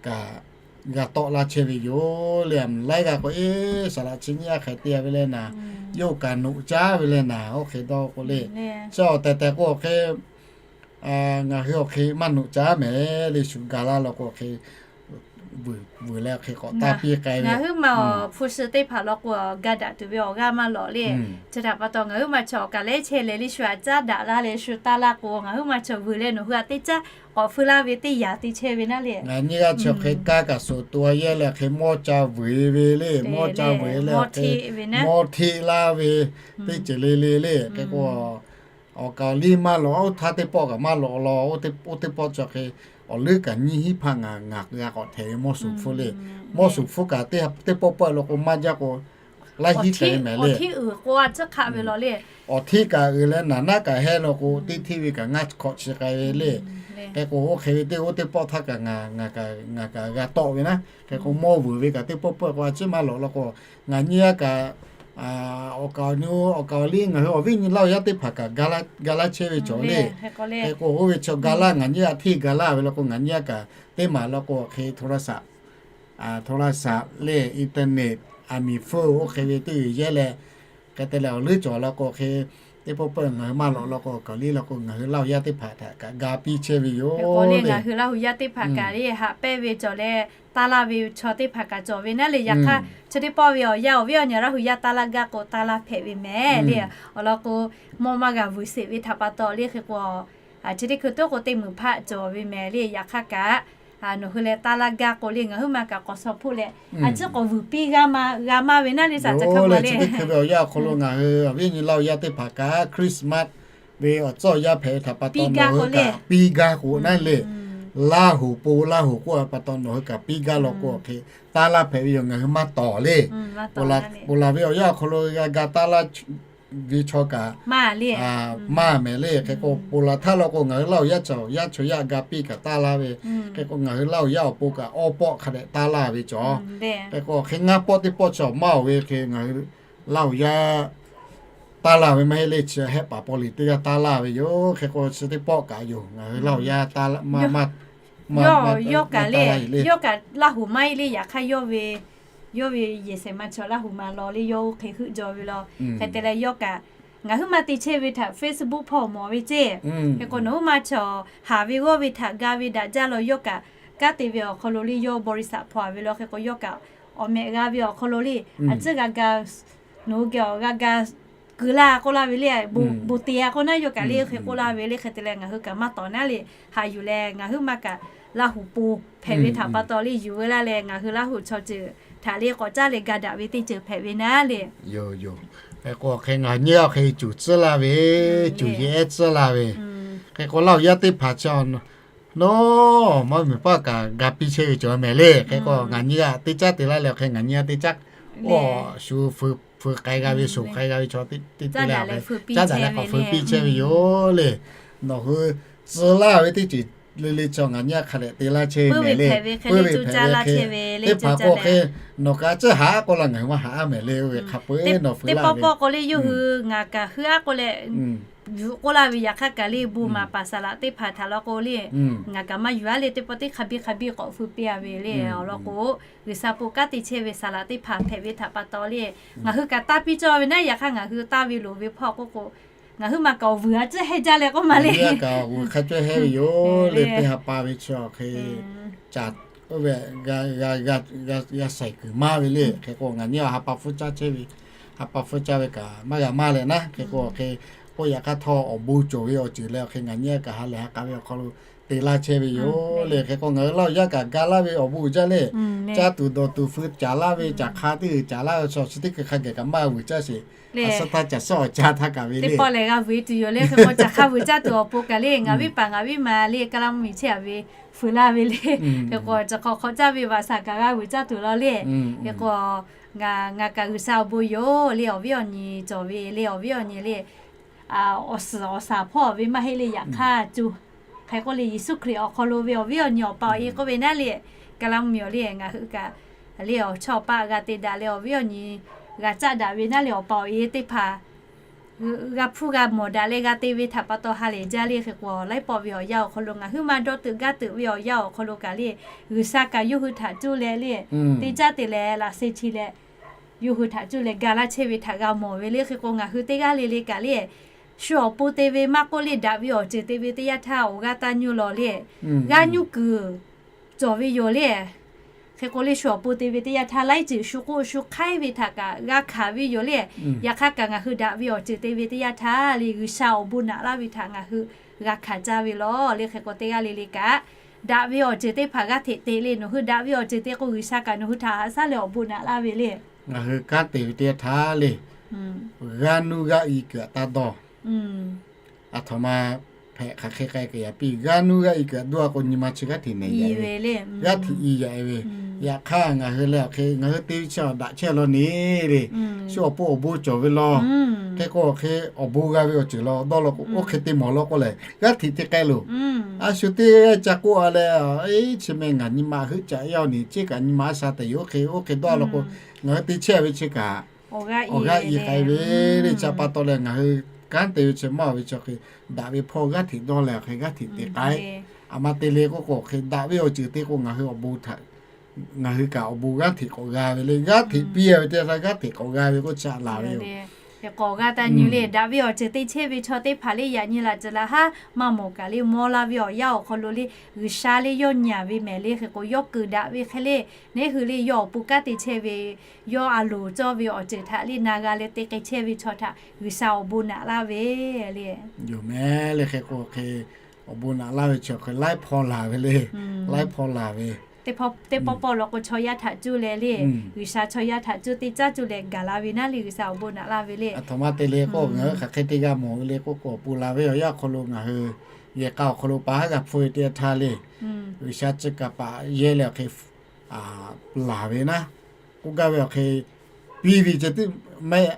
kaꞈ g'a tawˆ laˇ chehˇ ve yoˬ le. Aˬ laiˉ g'aˇ k'o eˬ saˍ laꞈ chi nyiˇ g'aˇ hk'e te ve le naˍ, yawˇ kaꞈ noꞈ caˉ ve le naˍ, oˇ hk'e dawˇ k'o le. Chi awˬ tehˬ tehˬ k'o awˬ hk'e ngaˬ hui awˬ hk'e maˇ noꞈ caˉ mehˍ le. Shu ga laˇ law k'o awˬ hk'e vuiˬ leh awˬ hk'e k'awꞈ taˇ piˇ k'ai ve. Ngaˬ huiˉ ma awˬ hpu shi teˇ hpaˍ law k'o ga daꞈ tuˬ ve awˬ g'aˇ maˇ lawꞈ le. Chi htaꞈ pa taw ngaˬ huiˉ ma chaw awˬ kaˍ lehˉ chehˇ leh le shu htaꞈ caˉ daꞈ laˇ leh shu taˇ laˇ k'o ngaˬ huiˉ ma chaw vuiˬ leh nawˬ hui htaꞈ teˇ caˉ k'awꞈ feu laˇ ve teˇ yanˇ te chehˇ ve naˉ le. Ngaˬ nyi g'aˇ chi awˬ hk'e kaˇ kaꞈ suhˍ to a yehˇ leh hk'e mawˇ ca vuiˬ ve le, mawˇ ca vuiˬ leh mawˇ hteˆ laˇ ve teˇ ceuˬ le le le. Hk'e k'o awˬ kaˍ awˬ liˇ maˇ lawꞈ, oˇ htaˇ teˇ pawˆ kaꞈ maˇ lawꞈ law, oˇ teˇ pawˆ chi awˬ hk'e awˬ leuˉ kaꞈ nyiˇ hinˉ hpaˇ ngaˬ ngaˬ g'a k'awꞈ htehꞈ ve mawˇ suˍ hpfuhˇ le. Mawˇ suˍ hpfuhˇ kaꞈ teˇ pawˆ pawˆ lo k'o maˇ jaˇ k'o laiˉ hinˉ hpehꞈ ve mehˍ le. Awˬ hteˆ uiˍ k'o a ciˉ hk'aˆ ve law le. Awˬ hteˆ kaꞈ uiˍ leh naˍ naˆ kaꞈ hehˇ law k'o teˇ hteˇ ve kaꞈ ngaˇ hkawꞈ chi k'ai ve le. Hk'e k'o oˇ hk'e ve teˇ oˇ teˇ pawˆ htaˇ kaꞈ ngaˬ ngaˬ kaꞈ g'a tawˆ ve naˉ. Hk'e k'o mawˇ vuiˬ ve kaꞈ teˇ pawˆ pawˆ k'o a ciˉ maˇ lawꞈ law k'o ngaˬ nyi g'aˇ kaꞈ awˬ kaˍ awˬ nu awˬ kaˍ awˬ liˇ ngaˬ hui awˬ viˉ nyi Laˇ huˍ yaˇ teˇ hpaˍ kaꞈ ga laˇ chehˇ ve cawˬ le. Hk'e k'o oˇ ve chi ga laˇ ngaˬ nyi g'aˇ hteˇ ga laˇ ve law k'o ngaˬ nyi g'aˇ kaꞈ teˇ maˬ law k'o awˬ hk'e โทรศัพท์ โทรศัพท์ le internet aˬ miˍ hpfuhˇ oˇ hk'e ve teˇ g'uiˬ yehˇ leh hk'e te leh awˬ leuˉ cawˬ law k'o hk'e teˇ pawˆ pawˆ ngaˬ hui maˇ lawꞈ law k'o awˬ kaˍ awˬ liˇ law k'o ngaˬ hui Laˇ huˍ yaˇ teˇ hpaˍ htaꞈ kaꞈ ga piˇ chehˇ ve yoˬ le. Ngaˬ hui Laˇ huˍ yaˇ teˇ hpaˍ kaꞈ le haꞈ pehnˇ ve cawˬ leh taˇ laˇ ve chaw teˇ hpaˍ kaꞈ cawˬ ve naˉ le. Yaꞈ hk'aˇ chi teˇ pawˆ ve awˬ yanˇ awˬ viˉ awˬ nyi Laˇ huˍ yaˇ taˇ laˇ gaˇ k'o taˇ laˇ hpehꞈ ve mehˍ le. Awˬ lawn k'o mawˇ maˇ g'a vuiˬ sheˍ ve htaꞈ pa taw le. Hk'e k'o chi teˇ hkui toˉ k'o teˇ meunˍ hpaˆ cawˬ ve mehˍ le. Yaꞈ hk'aˇ kaꞈ nawˬ hui leh taˇ laˇ gaˇ k'o le ngaˬ huiˉ ma kaꞈ k'awꞈ shaw hpoˆ leh a ciˉ k'awꞈ vuiˬ piˇ g'a ma g'a maˇ ve naˉ le. Shaˍ ca kaˇ va le. Chi teˇ hkui ve awˬ yanˇ awˬ hk'aw lo ngaˬ hui awˬ viˉ nyi Laˇ huˍ yaˇ teˇ hpaˍ kaꞈ Christmas ve awˬ tcuhˉ awˬ yanˇ hpehꞈ ve htaꞈ pa taw nawˬ hui kaꞈ piˇ gaˇ k'o naˉ le. Laˇ huˍ po Laˇ huˍ k'oˆ ve pa taw nawˬ hui kaꞈ piˇ gaˇ law k'o hk'e taˇ laˇ hpehꞈ ve yoˬ. Ngaˬ hui maˇ tawˍ le. Ponˬ laˬ ve awˬ yanˇ awˬ hk'aw lo g'a ga taˇ laˇ ve chaw kaꞈ maˇ mehˍ le. Hk'e k'o ponˬ laˬ htaˇ law k'o ngaˬ hui Laˇ huˍ yaˇ cawˬ yaˇ chaw yaˇ ga piˇ kaꞈ taˇ laˇ ve. Hk'e k'o ngaˬ hui Laˇ huˍ yaˇ awˬ pon kaꞈ awˇ pawˆ hk'a dehꞈ taˇ laˇ ve cawˬ. Hk'e k'o hk'e ngaˇ pawˆ teˇ pawˆ cawˬ maˇ oˬ ve hk'e ngaˬ hui Laˇ huˍ yaˇ taˇ laˇ ve maˇ heˆ le. Chi hehˆ paˍ paw liˍ teˇ g'aˇ taˇ laˇ ve yoˬ. Hk'e k'o chi teˇ pawˆ kaꞈ yoˬ. Ngaˬ hui Laˇ huˍ yaˇ taˇ laˇ maˇ maˇ yawˇ kaꞈ le, yawˇ kaꞈ Laˇ huˍ maˇ heˆ le. Yaꞈ hk'aˇ yawˇ ve Yawˇ ve yehˬ shehˍ ma chaw Laˇ huˍ ma law le yawˇ oˇ hk'e heuˆ jaw ve law. Hk'e te leh yawˇ kaꞈ ngaˬ huiˉ ma te chehˇ ve htaꞈ Facebook hpawˇ mawˬ ve ceˇ. Hk'e k'o nawˬ huiˉ ma chaw haˍ ve g'awˇ ve htaꞈ ga ve daꞈ jaˇ law yawˇ kaꞈ kanˉ te ve awˬ hk'aw lo le yawˇ บริษัท hpawˇ haˍ ve law. Hk'e k'o yawˇ kaꞈ awˬ mehꞈ g'a ve awˬ hk'aw lo le a ciˉ g'a ga, nawˬ hui geh awˬ g'a ga keu laˇ k'oˆ laˇ ve le, bon te a k'oˆ naˉ yawˇ kaꞈ le hk'e k'oˆ laˇ ve le. Hk'e te leh ngaˬ hui kaꞈ maˇ tawˍ naˉ le, haꞈ yuˬ leh ngaˬ huiˉ ma kaꞈ Laˇ huˍ pon hpehꞈ ve htaꞈ pa taw le yuˬ ve laˇ leh ngaˬ hui Laˇ huˍ chaw ceuˬ htaꞈ le k'awꞈ caˉ leh ga daꞈ ve teˇ ceuˬ hpehꞈ ve naˉ le. Yoˬ yoˬ. Hk'e k'o hk'e ngaˬ nyiˇ g'aˇ hk'e cuˬ tcuhˉ laˇ ve, cuˬ yeˬ ehˉ tcuhˉ laˇ ve. Hk'e k'o Laˇ huˍ yaˇ teˇ hpaˍ chi nawˉ maˇ miˬ paˆ kaꞈ ga piˇ chehˇ ve cawˬ mehˍ le. Hk'e k'o ngaˬ nyiˇ g'aˇ teˇ caˉ te laˇ leh hk'e ngaˬ nyiˇ g'aˇ teˇ caˉ k'o shu feu k'ai g'a ve, shoˍ k'ai g'a ve chaw teˇ teˇ leh caˉ daꞈ leh k'awꞈ feu piˇ chehˇ ve yoˬ le. Nawˬ hui tcuh laˇ ve teˇ ceuˬ le le chaw ngaˬ nyiˇ g'aˇ hk'a dehꞈ te laˇ chehˇ mehˍ le. Peuˇ ve hpehꞈ ve hk'e teˇ hpaˍ k'o hk'e nawˬ kaꞈ a ciˉ haꞈ aˉ k'oˆ la ngaˬ hui maˇ haꞈ aˉ mehˍ le. Oˇ ve hk'a peu-eˬ nawˬ feu laˇ ve k'o le yawˇ hui ngaˬ kaꞈ hui aˉ k'oˆ leh yuˬ k'oˆ laˇ ve yaꞈ hk'aˇ kaꞈ le bon maˍ paˍ saˍ laꞈ teˇ hpaˍ htaꞈ law k'o le ngaˬ kaꞈ maˇ yuˬ aˉ le. Teˇ pawˆ teˇ hk'a biˇ hk'a biˇ k'awꞈ feu piˇ a ve le. Awˬ lawn k'o G'uiˬsha pon kanˉ te chehˇ ve saˍ laꞈ teˇ hpaˍ hpehꞈ ve htaꞈ pa taw le ngaˬ hui kaꞈ taˇ piˇ cawˇ ve naˉ. Yaꞈ hk'aˇ ngaˬ hui taˇ ve loˍ ve hpawˇ k'oˆ k'o ngaˬ hui ma kaꞈ awˬ vuiˬ a ciˉ heh jaˇ leh k'oˆ ma le. Ngaˬ hui kaꞈ awˬ vuiˬ hk'a cawˇ heh ve yoˬ le. Teˇ ha pa ve chi hk'e ca oˇ ve g'a shaiˍ kuiˬ maˇ ve le. Hk'e k'o ngaˬ nyiˇ g'aˇ ha pa hpfuhˇ caˇ chehˇ ve, ha pa hpfuhˇ caˇ ve kaꞈ maˇ g'a maˇ leh naˉ. Hk'e k'o hk'e k'oˆ yaꞈ hk'aˇ htawˇ awˬ bon cawˬ ve awˬ ceuˬ leh hk'e ngaˬ nyiˇ g'aˇ kaꞈ ha lehˬ ha k'a ve awˬ hk'aw lo te laˇ chehˇ ve yoˬ le. Hk'e k'o ngaˬ hui Laˇ huˍ yaˇ kaꞈ ga laˇ ve awˬ bon uiˍ jaˇ le. Caˇ tuˬ dawˬ tuˬ fui caˍ laˇ ve caˬ hk'a teˇ g'uiˬ caˍ laˇ ve chaw chi teˇ hkui hk'a geh kaꞈ maˇ vuiˬ caˇ sheˍ. A suhˉ htaˇ caˬ suhˉ awˬ caˇ htaˇ kaꞈ ve le. Teˇ pawˆ lehˬ g'a vuiˬ tuˬ yoˬ le. Hk'e k'o caˬ hk'a vuiˬ caˇ tuˬ awˬ pon kaꞈ le ngaˬ viˉ paˍ ngaˬ viˉ ma le Kaˍlaˇ mvuhˇmiˬ chehˇ a ve feu laˇ ve le. Hk'e k'o chi hk'awꞈ hk'awꞈ caˇ ve vaꞈ shaˍ kaꞈ g'a vuiˬ caˇ tuˬ law le. Hk'e k'o ngaˬ kaꞈ G'uiˬsha awˬ bon yoˬ le. Awˬ viˉ awˬ nyi cawˬ ve le. Awˬ viˉ awˬ nyi le awˬ suhˍ awˬ shaˍ hpawˇ ve maˇ heˆ le. Yaꞈ hk'aˇ co hk'e k'oˆ le Yeˍsuˆ Hkriꞈ awˬ hk'aw lo ve awˬ viˉ awˬ nyi awˬ pa awˬ e k'oˆ ve naˉ le. Kaˍlaˇ mvuhˇmiˬ le ngaˬ hui kaꞈ le awˬ chawˇ awˬ paˆ g'a te daꞈ leh awˬ viˉ awˬ nyi g'a caˆ daꞈ ve naˉ le. Awˬ pa awˬ e teˇ hpaˍ g'a hpuˇ g'a mawˬ daꞈ leh g'a te ve htaꞈ pa taw ha lehˬ jaˇ le. Hk'e k'o laiˉ pawˆ ve awˬ yanˇ awˬ hk'aw lo ngaˬ huiˉ ma dawˇ teuꞈ gaˇ teuꞈ ve awˬ yanˇ awˬ hk'aw lo kaꞈ le G'uiˬsha kaꞈ yawˇ hui htaꞈ cuˇ leh le teˇ caˉ te leh laꞈ sheh chi leh yawˇ hui htaꞈ cuˇ leh ga laˇ chehˇ ve htaꞈ g'a mawˬ ve le. Hk'e k'o ngaˬ hui teˇ g'aˇ le le kaꞈ le shu awˬ pon te ve maˇ k'oˆ le daꞈ ve awˬ ceuˬ te ve teˇ yanˇ htaˇ awˬ g'aˇ taˇ nyuˇ law le. G'aˇ nyuˇ kuiˬ cawˬ ve yoˬ le. Hk'e k'o le shu awˬ pon te ve teˇ yanˇ htaˇ laiˉ ceuˬ shu k'oˆ shu hk'aiˉ ve htaꞈ kaꞈ g'a hkanˍ ve yoˬ le. Yaꞈ hk'aˇ kaꞈ ngaˬ hui daꞈ ve awˬ ceuˬ te ve teˇ yanˇ htaˇ le G'uiˬsha awˬ bon naꞈ laˇ ve htaꞈ ngaˬ hui g'a hkanˍ caˇ ve law le. Hk'e k'o teˇ g'aˇ le le kaꞈ daꞈ ve awˬ ceuˬ teˇ hpaˍ g'aˇ hteꞈ te le nawˬ hui daꞈ ve awˬ ceuˬ te k'o G'uiˬsha kaꞈ nawˬ hui htaꞈ haꞈ shaˉ leh awˬ bon naꞈ laˇ ve le. Ngaˬ hui kanˉ te ve teˇ yanˇ htaˇ le g'aˇ nuˇ g'aˇ i kuiˬ taˇ dawˇ. Aˬ htoꞈ ma hpehꞈ hk'aˬ hk'e k'ai kuiˬ yaꞈ piˇ g'aˇ nuˇ g'aˇ i kuiˬ a dawˇ a k'o nyi ma chi g'aˇ hteꞈ nehˬ yaꞈ ve, g'aˇ hteꞈ i yaꞈ ve. Yaꞈ hk'aˇ ngaˬ hui leh awˬ hk'e ngaˬ hui te ve chi awˬ daꞈ chehˇ law ne le. Shu awˬ pon awˬ bon cawˬ ve law. Hk'e k'o awˬ hk'e awˬ bon g'a ve awˬ ceuˬ law dawˇ law k'o oˇ hk'e te mawˬ law k'o lehˬ g'aˇ hteꞈ te k'ai loˬ. A shu teˇ g'aˇ ca k'oˆ a leh, eˇ chi meh ngaˬ nyi ma heuˆ caꞈ yaˇ-oˬ ni ceˇ kaꞈ nyi ma a sha tehꞈ yoˬ. Oˇ hk'e oˇ hk'e dawˇ a law k'o ngaˬ hui te chehˇ ve chi kaꞈ awˬ g'aˇ i k'ai ve le. Chi pa taw leh ngaˬ hui kanˉ te ve chi maˇ oˬ ve chi hk'e daꞈ ve hpawˇ g'aˇ hteꞈ dawˇ leh awˬ hk'e g'aˇ hteꞈ te k'ai. Aˬ ma te le k'oˆ k'o hk'e daꞈ ve awˬ ceuˬ te k'o ngaˬ hui awˬ bon htaꞈ ngaˬ hui kaꞈ awˬ bon g'aˇ hteꞈ k'awꞈ g'a ve le. G'aˇ hteꞈ piˇ a ve teˇ yanˇ htaˇ g'aˇ hteꞈ k'awꞈ g'a ve k'oˆ chi a laˬ ve yoˬ. K'awꞈ g'a taˇ nyi le daꞈ ve awˬ ceuˬ te chehˇ ve chaw teˇ hpaˍ le yaꞈ nyi laˬ ceuˬ laˬ haˉ maˇ mawˬ kaꞈ le mawˇ laˇ ve awˬ yanˇ awˬ hk'aw lo le G'uiˬsha le yawˇ nyi a ve mehˍ le. Hk'e k'o yawˇ keu daꞈ ve hk'e le neˉ hui le yawˇ awˬ pon kanˉ te chehˇ ve yawˇ a loˍ cawˇ ve awˬ ceuˬ htaꞈ le na g'a leh te k'ai chehˇ ve chaw htaꞈ G'uiˬsha awˬ bon naꞈ laˇ ve le. Yoˬ mehˍ le. Hk'e k'o hk'e awˬ bon naꞈ laˇ ve chi hk'e laiˉ hpawˇ laˬ ve le. Laiˉ hpawˇ laˬ ve teˇ pawˆ pawˆ law k'o chaw yaˇ htaꞈ cuˇ leh le G'uiˬsha chaw yaˇ htaꞈ cuˇ teˇ caˉ cuˇ leh gaˬ la ve naˉ le G'uiˬsha awˬ bon naꞈ laˇ ve le. Aˬ htoꞈ ma te le k'o ngaˬ hui hk'aˬ hk'e te g'a mawˬ ve le k'oˆ k'o awˬ pon laˬ ve awˬ yanˇ awˬ hk'aw lo ngaˬ hui yehˬ k'a awˬ hk'aw lo pa haˉ g'a hpfuhˇ ve teˇ yanˇ htaˇ le G'uiˬsha chi kaꞈ paˍ yehˇ leh awˬ hk'e laˬ ve naˉ k'oˆ gaˇ ve awˬ hk'e piˇ ve ceh tiˉ maˇ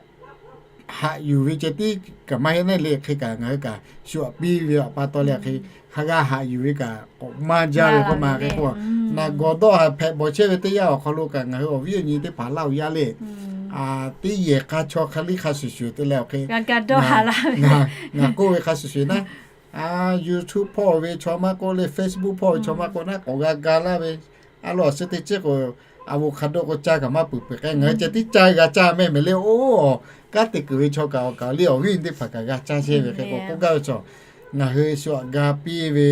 haꞈ yuˬ ve ceh tiˉ kaꞈ maˇ heˆ naˉ le. Hk'e kaꞈ ngaˬ hui kaꞈ shu aꞈ piˇ ve awˬ pa taw leh awˬ hk'e hk'a g'a haꞈ yuˬ ve kaꞈ k'awꞈ maˇ jaˇ ve k'oˆ ma. Hk'e k'o naˬ gawˬ dawˇ haˍ hpehꞈ bawˬ chehˇ ve teˇ yanˇ awˬ hk'aw lo kaꞈ ngaˬ hui awˬ viˉ awˬ nyi teˇ hpaˍ Laˇ huˍ yaˇ le teˇ yehˬ k'a chaw hk'a liˇ hk'a shuˍ shuˍ te leh awˬ hk'e ngaˬ k'oˆ ve hk'a shuˍ shuˍ naˉ YouTube hpawˇ ve chaw maˇ k'oˆ le Facebook hpawˇ ve chaw maˇ k'oˆ naˉ k'awꞈ g'a ga laˇ ve a lo awˬ suhˉ teˇ ceuˬ k'o A, avocado k'o caˇ kaꞈ maˇ peuˬ peuˬ k'ai, ngaˬ hui ceh tiˉ caˇ g'a caˇ mehˆ mehˍ le. Oˇ, kanˉ te kuiˬ ve chaw kaꞈ awˬ kaꞈ le awˬ viˉ teˇ hpaˍ kaꞈ g'a caˇ chehˇ ve hk'e k'o k'oˆ gaˇ ve chaw, ngaˬ hui shu aꞈ ga piˇ ve,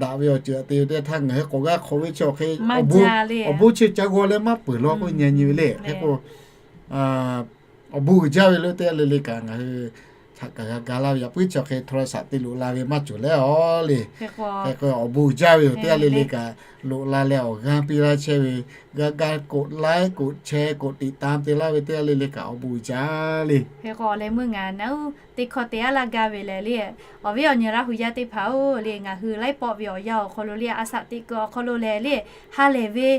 daꞈ ve awˬ ceuˬ aꞈ te ve teˇ htaˇ ngaˬ hui k'awꞈ g'a hk'awꞈ ve chaw hk'e, awˬ bon chi ca g'aw leh maˇ peuˬ law k'oˆ nyi nyi ve le. Hk'e k'o awˬ bon uiˍ jaˇ ve lo teˇ g'aˇ le le kaꞈ ngaˬ hui htaꞈ kaꞈ g'a ga laˇ ve, yaꞈ puiˉ chi hk'e โทรศัพท์ te loꞈ la ve maˇ cawˬ leh awˬ le. Hk'e k'o awˬ bon uiˍ jaˇ ve yoˬ, teˇ g'aˇ le le kaꞈ loꞈ la leh awˬ g'aˇ piˇ laˇ chehˇ ve, g'a ga กดไลค์ กดแชร์ กดติดตาม te laˇ ve teˇ g'aˇ le le kaꞈ awˬ bon uiˍ jaˇ le. Hk'e k'o awˬ leh meuˇ ngaˬ naˉ uˉ teˇ hkawˇ te aˉ laˇ gaˇ ve lehˬ le, awˬ viˉ awˬ nyi Laˇ hu yaˇ teˇ hpaˍ-oˬ le, ngaˬ hui laiˉ pawˆ ve awˬ yanˇ awˬ hk'aw lo le, a shaꞈ teꞈ kuiˬ awˬ hk'aw lo lehˬ le, ha lehˬ ve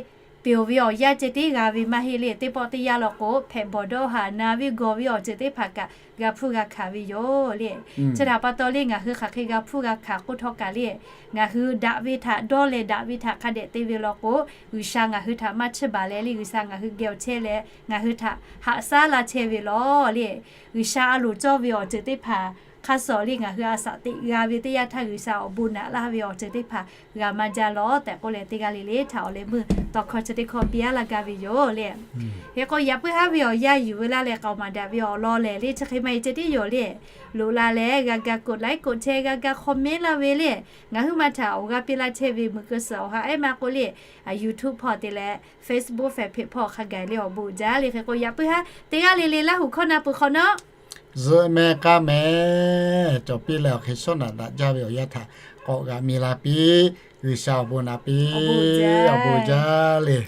peuˬ ve awˬ yanˇ ceh tiˉ g'a ve maˇ heˆ le. Teˇ pawˆ teˇ yanˇ law k'o hpehꞈ bawˬ dawˇ haˍ na ve gawˬ ve awˬ ceuˬ teˇ hpaˍ kaꞈ g'a hpuˇ g'a hkanˍ ve yoˬ le. Chi htaꞈ pa taw le ngaˬ hui hk'aˬ hk'e g'a hpuˇ g'a hkanˍ k'oˆ htawˇ kaꞈ le, ngaˬ hui daꞈ ve htaꞈ dawˇ leh daꞈ ve htaꞈ hk'a dehꞈ te ve law k'o, G'uiˬsha ngaˬ hui htaꞈ maˇ chiˇ baˬ leh le, G'uiˬsha ngaˬ hui geh awˬ chehˇ leh ngaˬ hui htaꞈ haꞈ shaˉ laˇ chehˇ ve law le. G'uiˬsha a loˍ cawˇ ve awˬ ceuˬ teˇ hpaˍ hk'a suh le ngaˬ hui a shaꞈ teꞈ g'a ve teˇ yanˇ htaˇ G'uiˬsha awˬ bon naꞈ laˇ ve awˬ ceuˬ teˇ hpaˍ g'a maˇ jaˇ lawˬ tehꞈ k'oˆ leh teˇ g'aˇ le le htaꞈ awˬ leh meuˇ tawˇ hkawˇ chi teˇ hkawˇ piˇ aˉ laˇ gaˇ ve yoˬ le. Hk'e k'o yaꞈ puiˉ haˉ ve awˬ yanˇ yuˬ ve laˇ leh k'aoˍ maˍ daꞈ ve awˬ lawn lehˬ le, chi hk'e maˇ heˆ ceh tiˉ yoˬ le. Loꞈ la leh g'a ga กดไลค์ กดแชร์ g'a ga comment laˇ ve le, ngaˬ hui maˇ htaꞈ awˬ g'aˇ piˇ laˇ chehˇ ve meuꞈ keu suhˍ awˬ ha ehˉ maˇ k'oˆ le, YouTube hpawˇ te leh Facebook fanpage hpawˇ hk'a gaˬ le awˬ bon uiˍ jaˇ le. Hk'e k'o yaꞈ puiˉ haˉ teˇ g'aˇ le le Laˇ hu hkawˇ na peuˬ hk'awꞈ nawˉ zuhꞈ meh k'aˇ meh cawˬ piˇ leh awˬ hk'e shawˉ naꞈ daꞈ jaˇ ve awˬ yanˇ htaꞈ k'awꞈ g'a mi la piˇ. G'uiˬsha awˬ bon naꞈ piˇ. Awˬ bon uiˍ jaˇ le.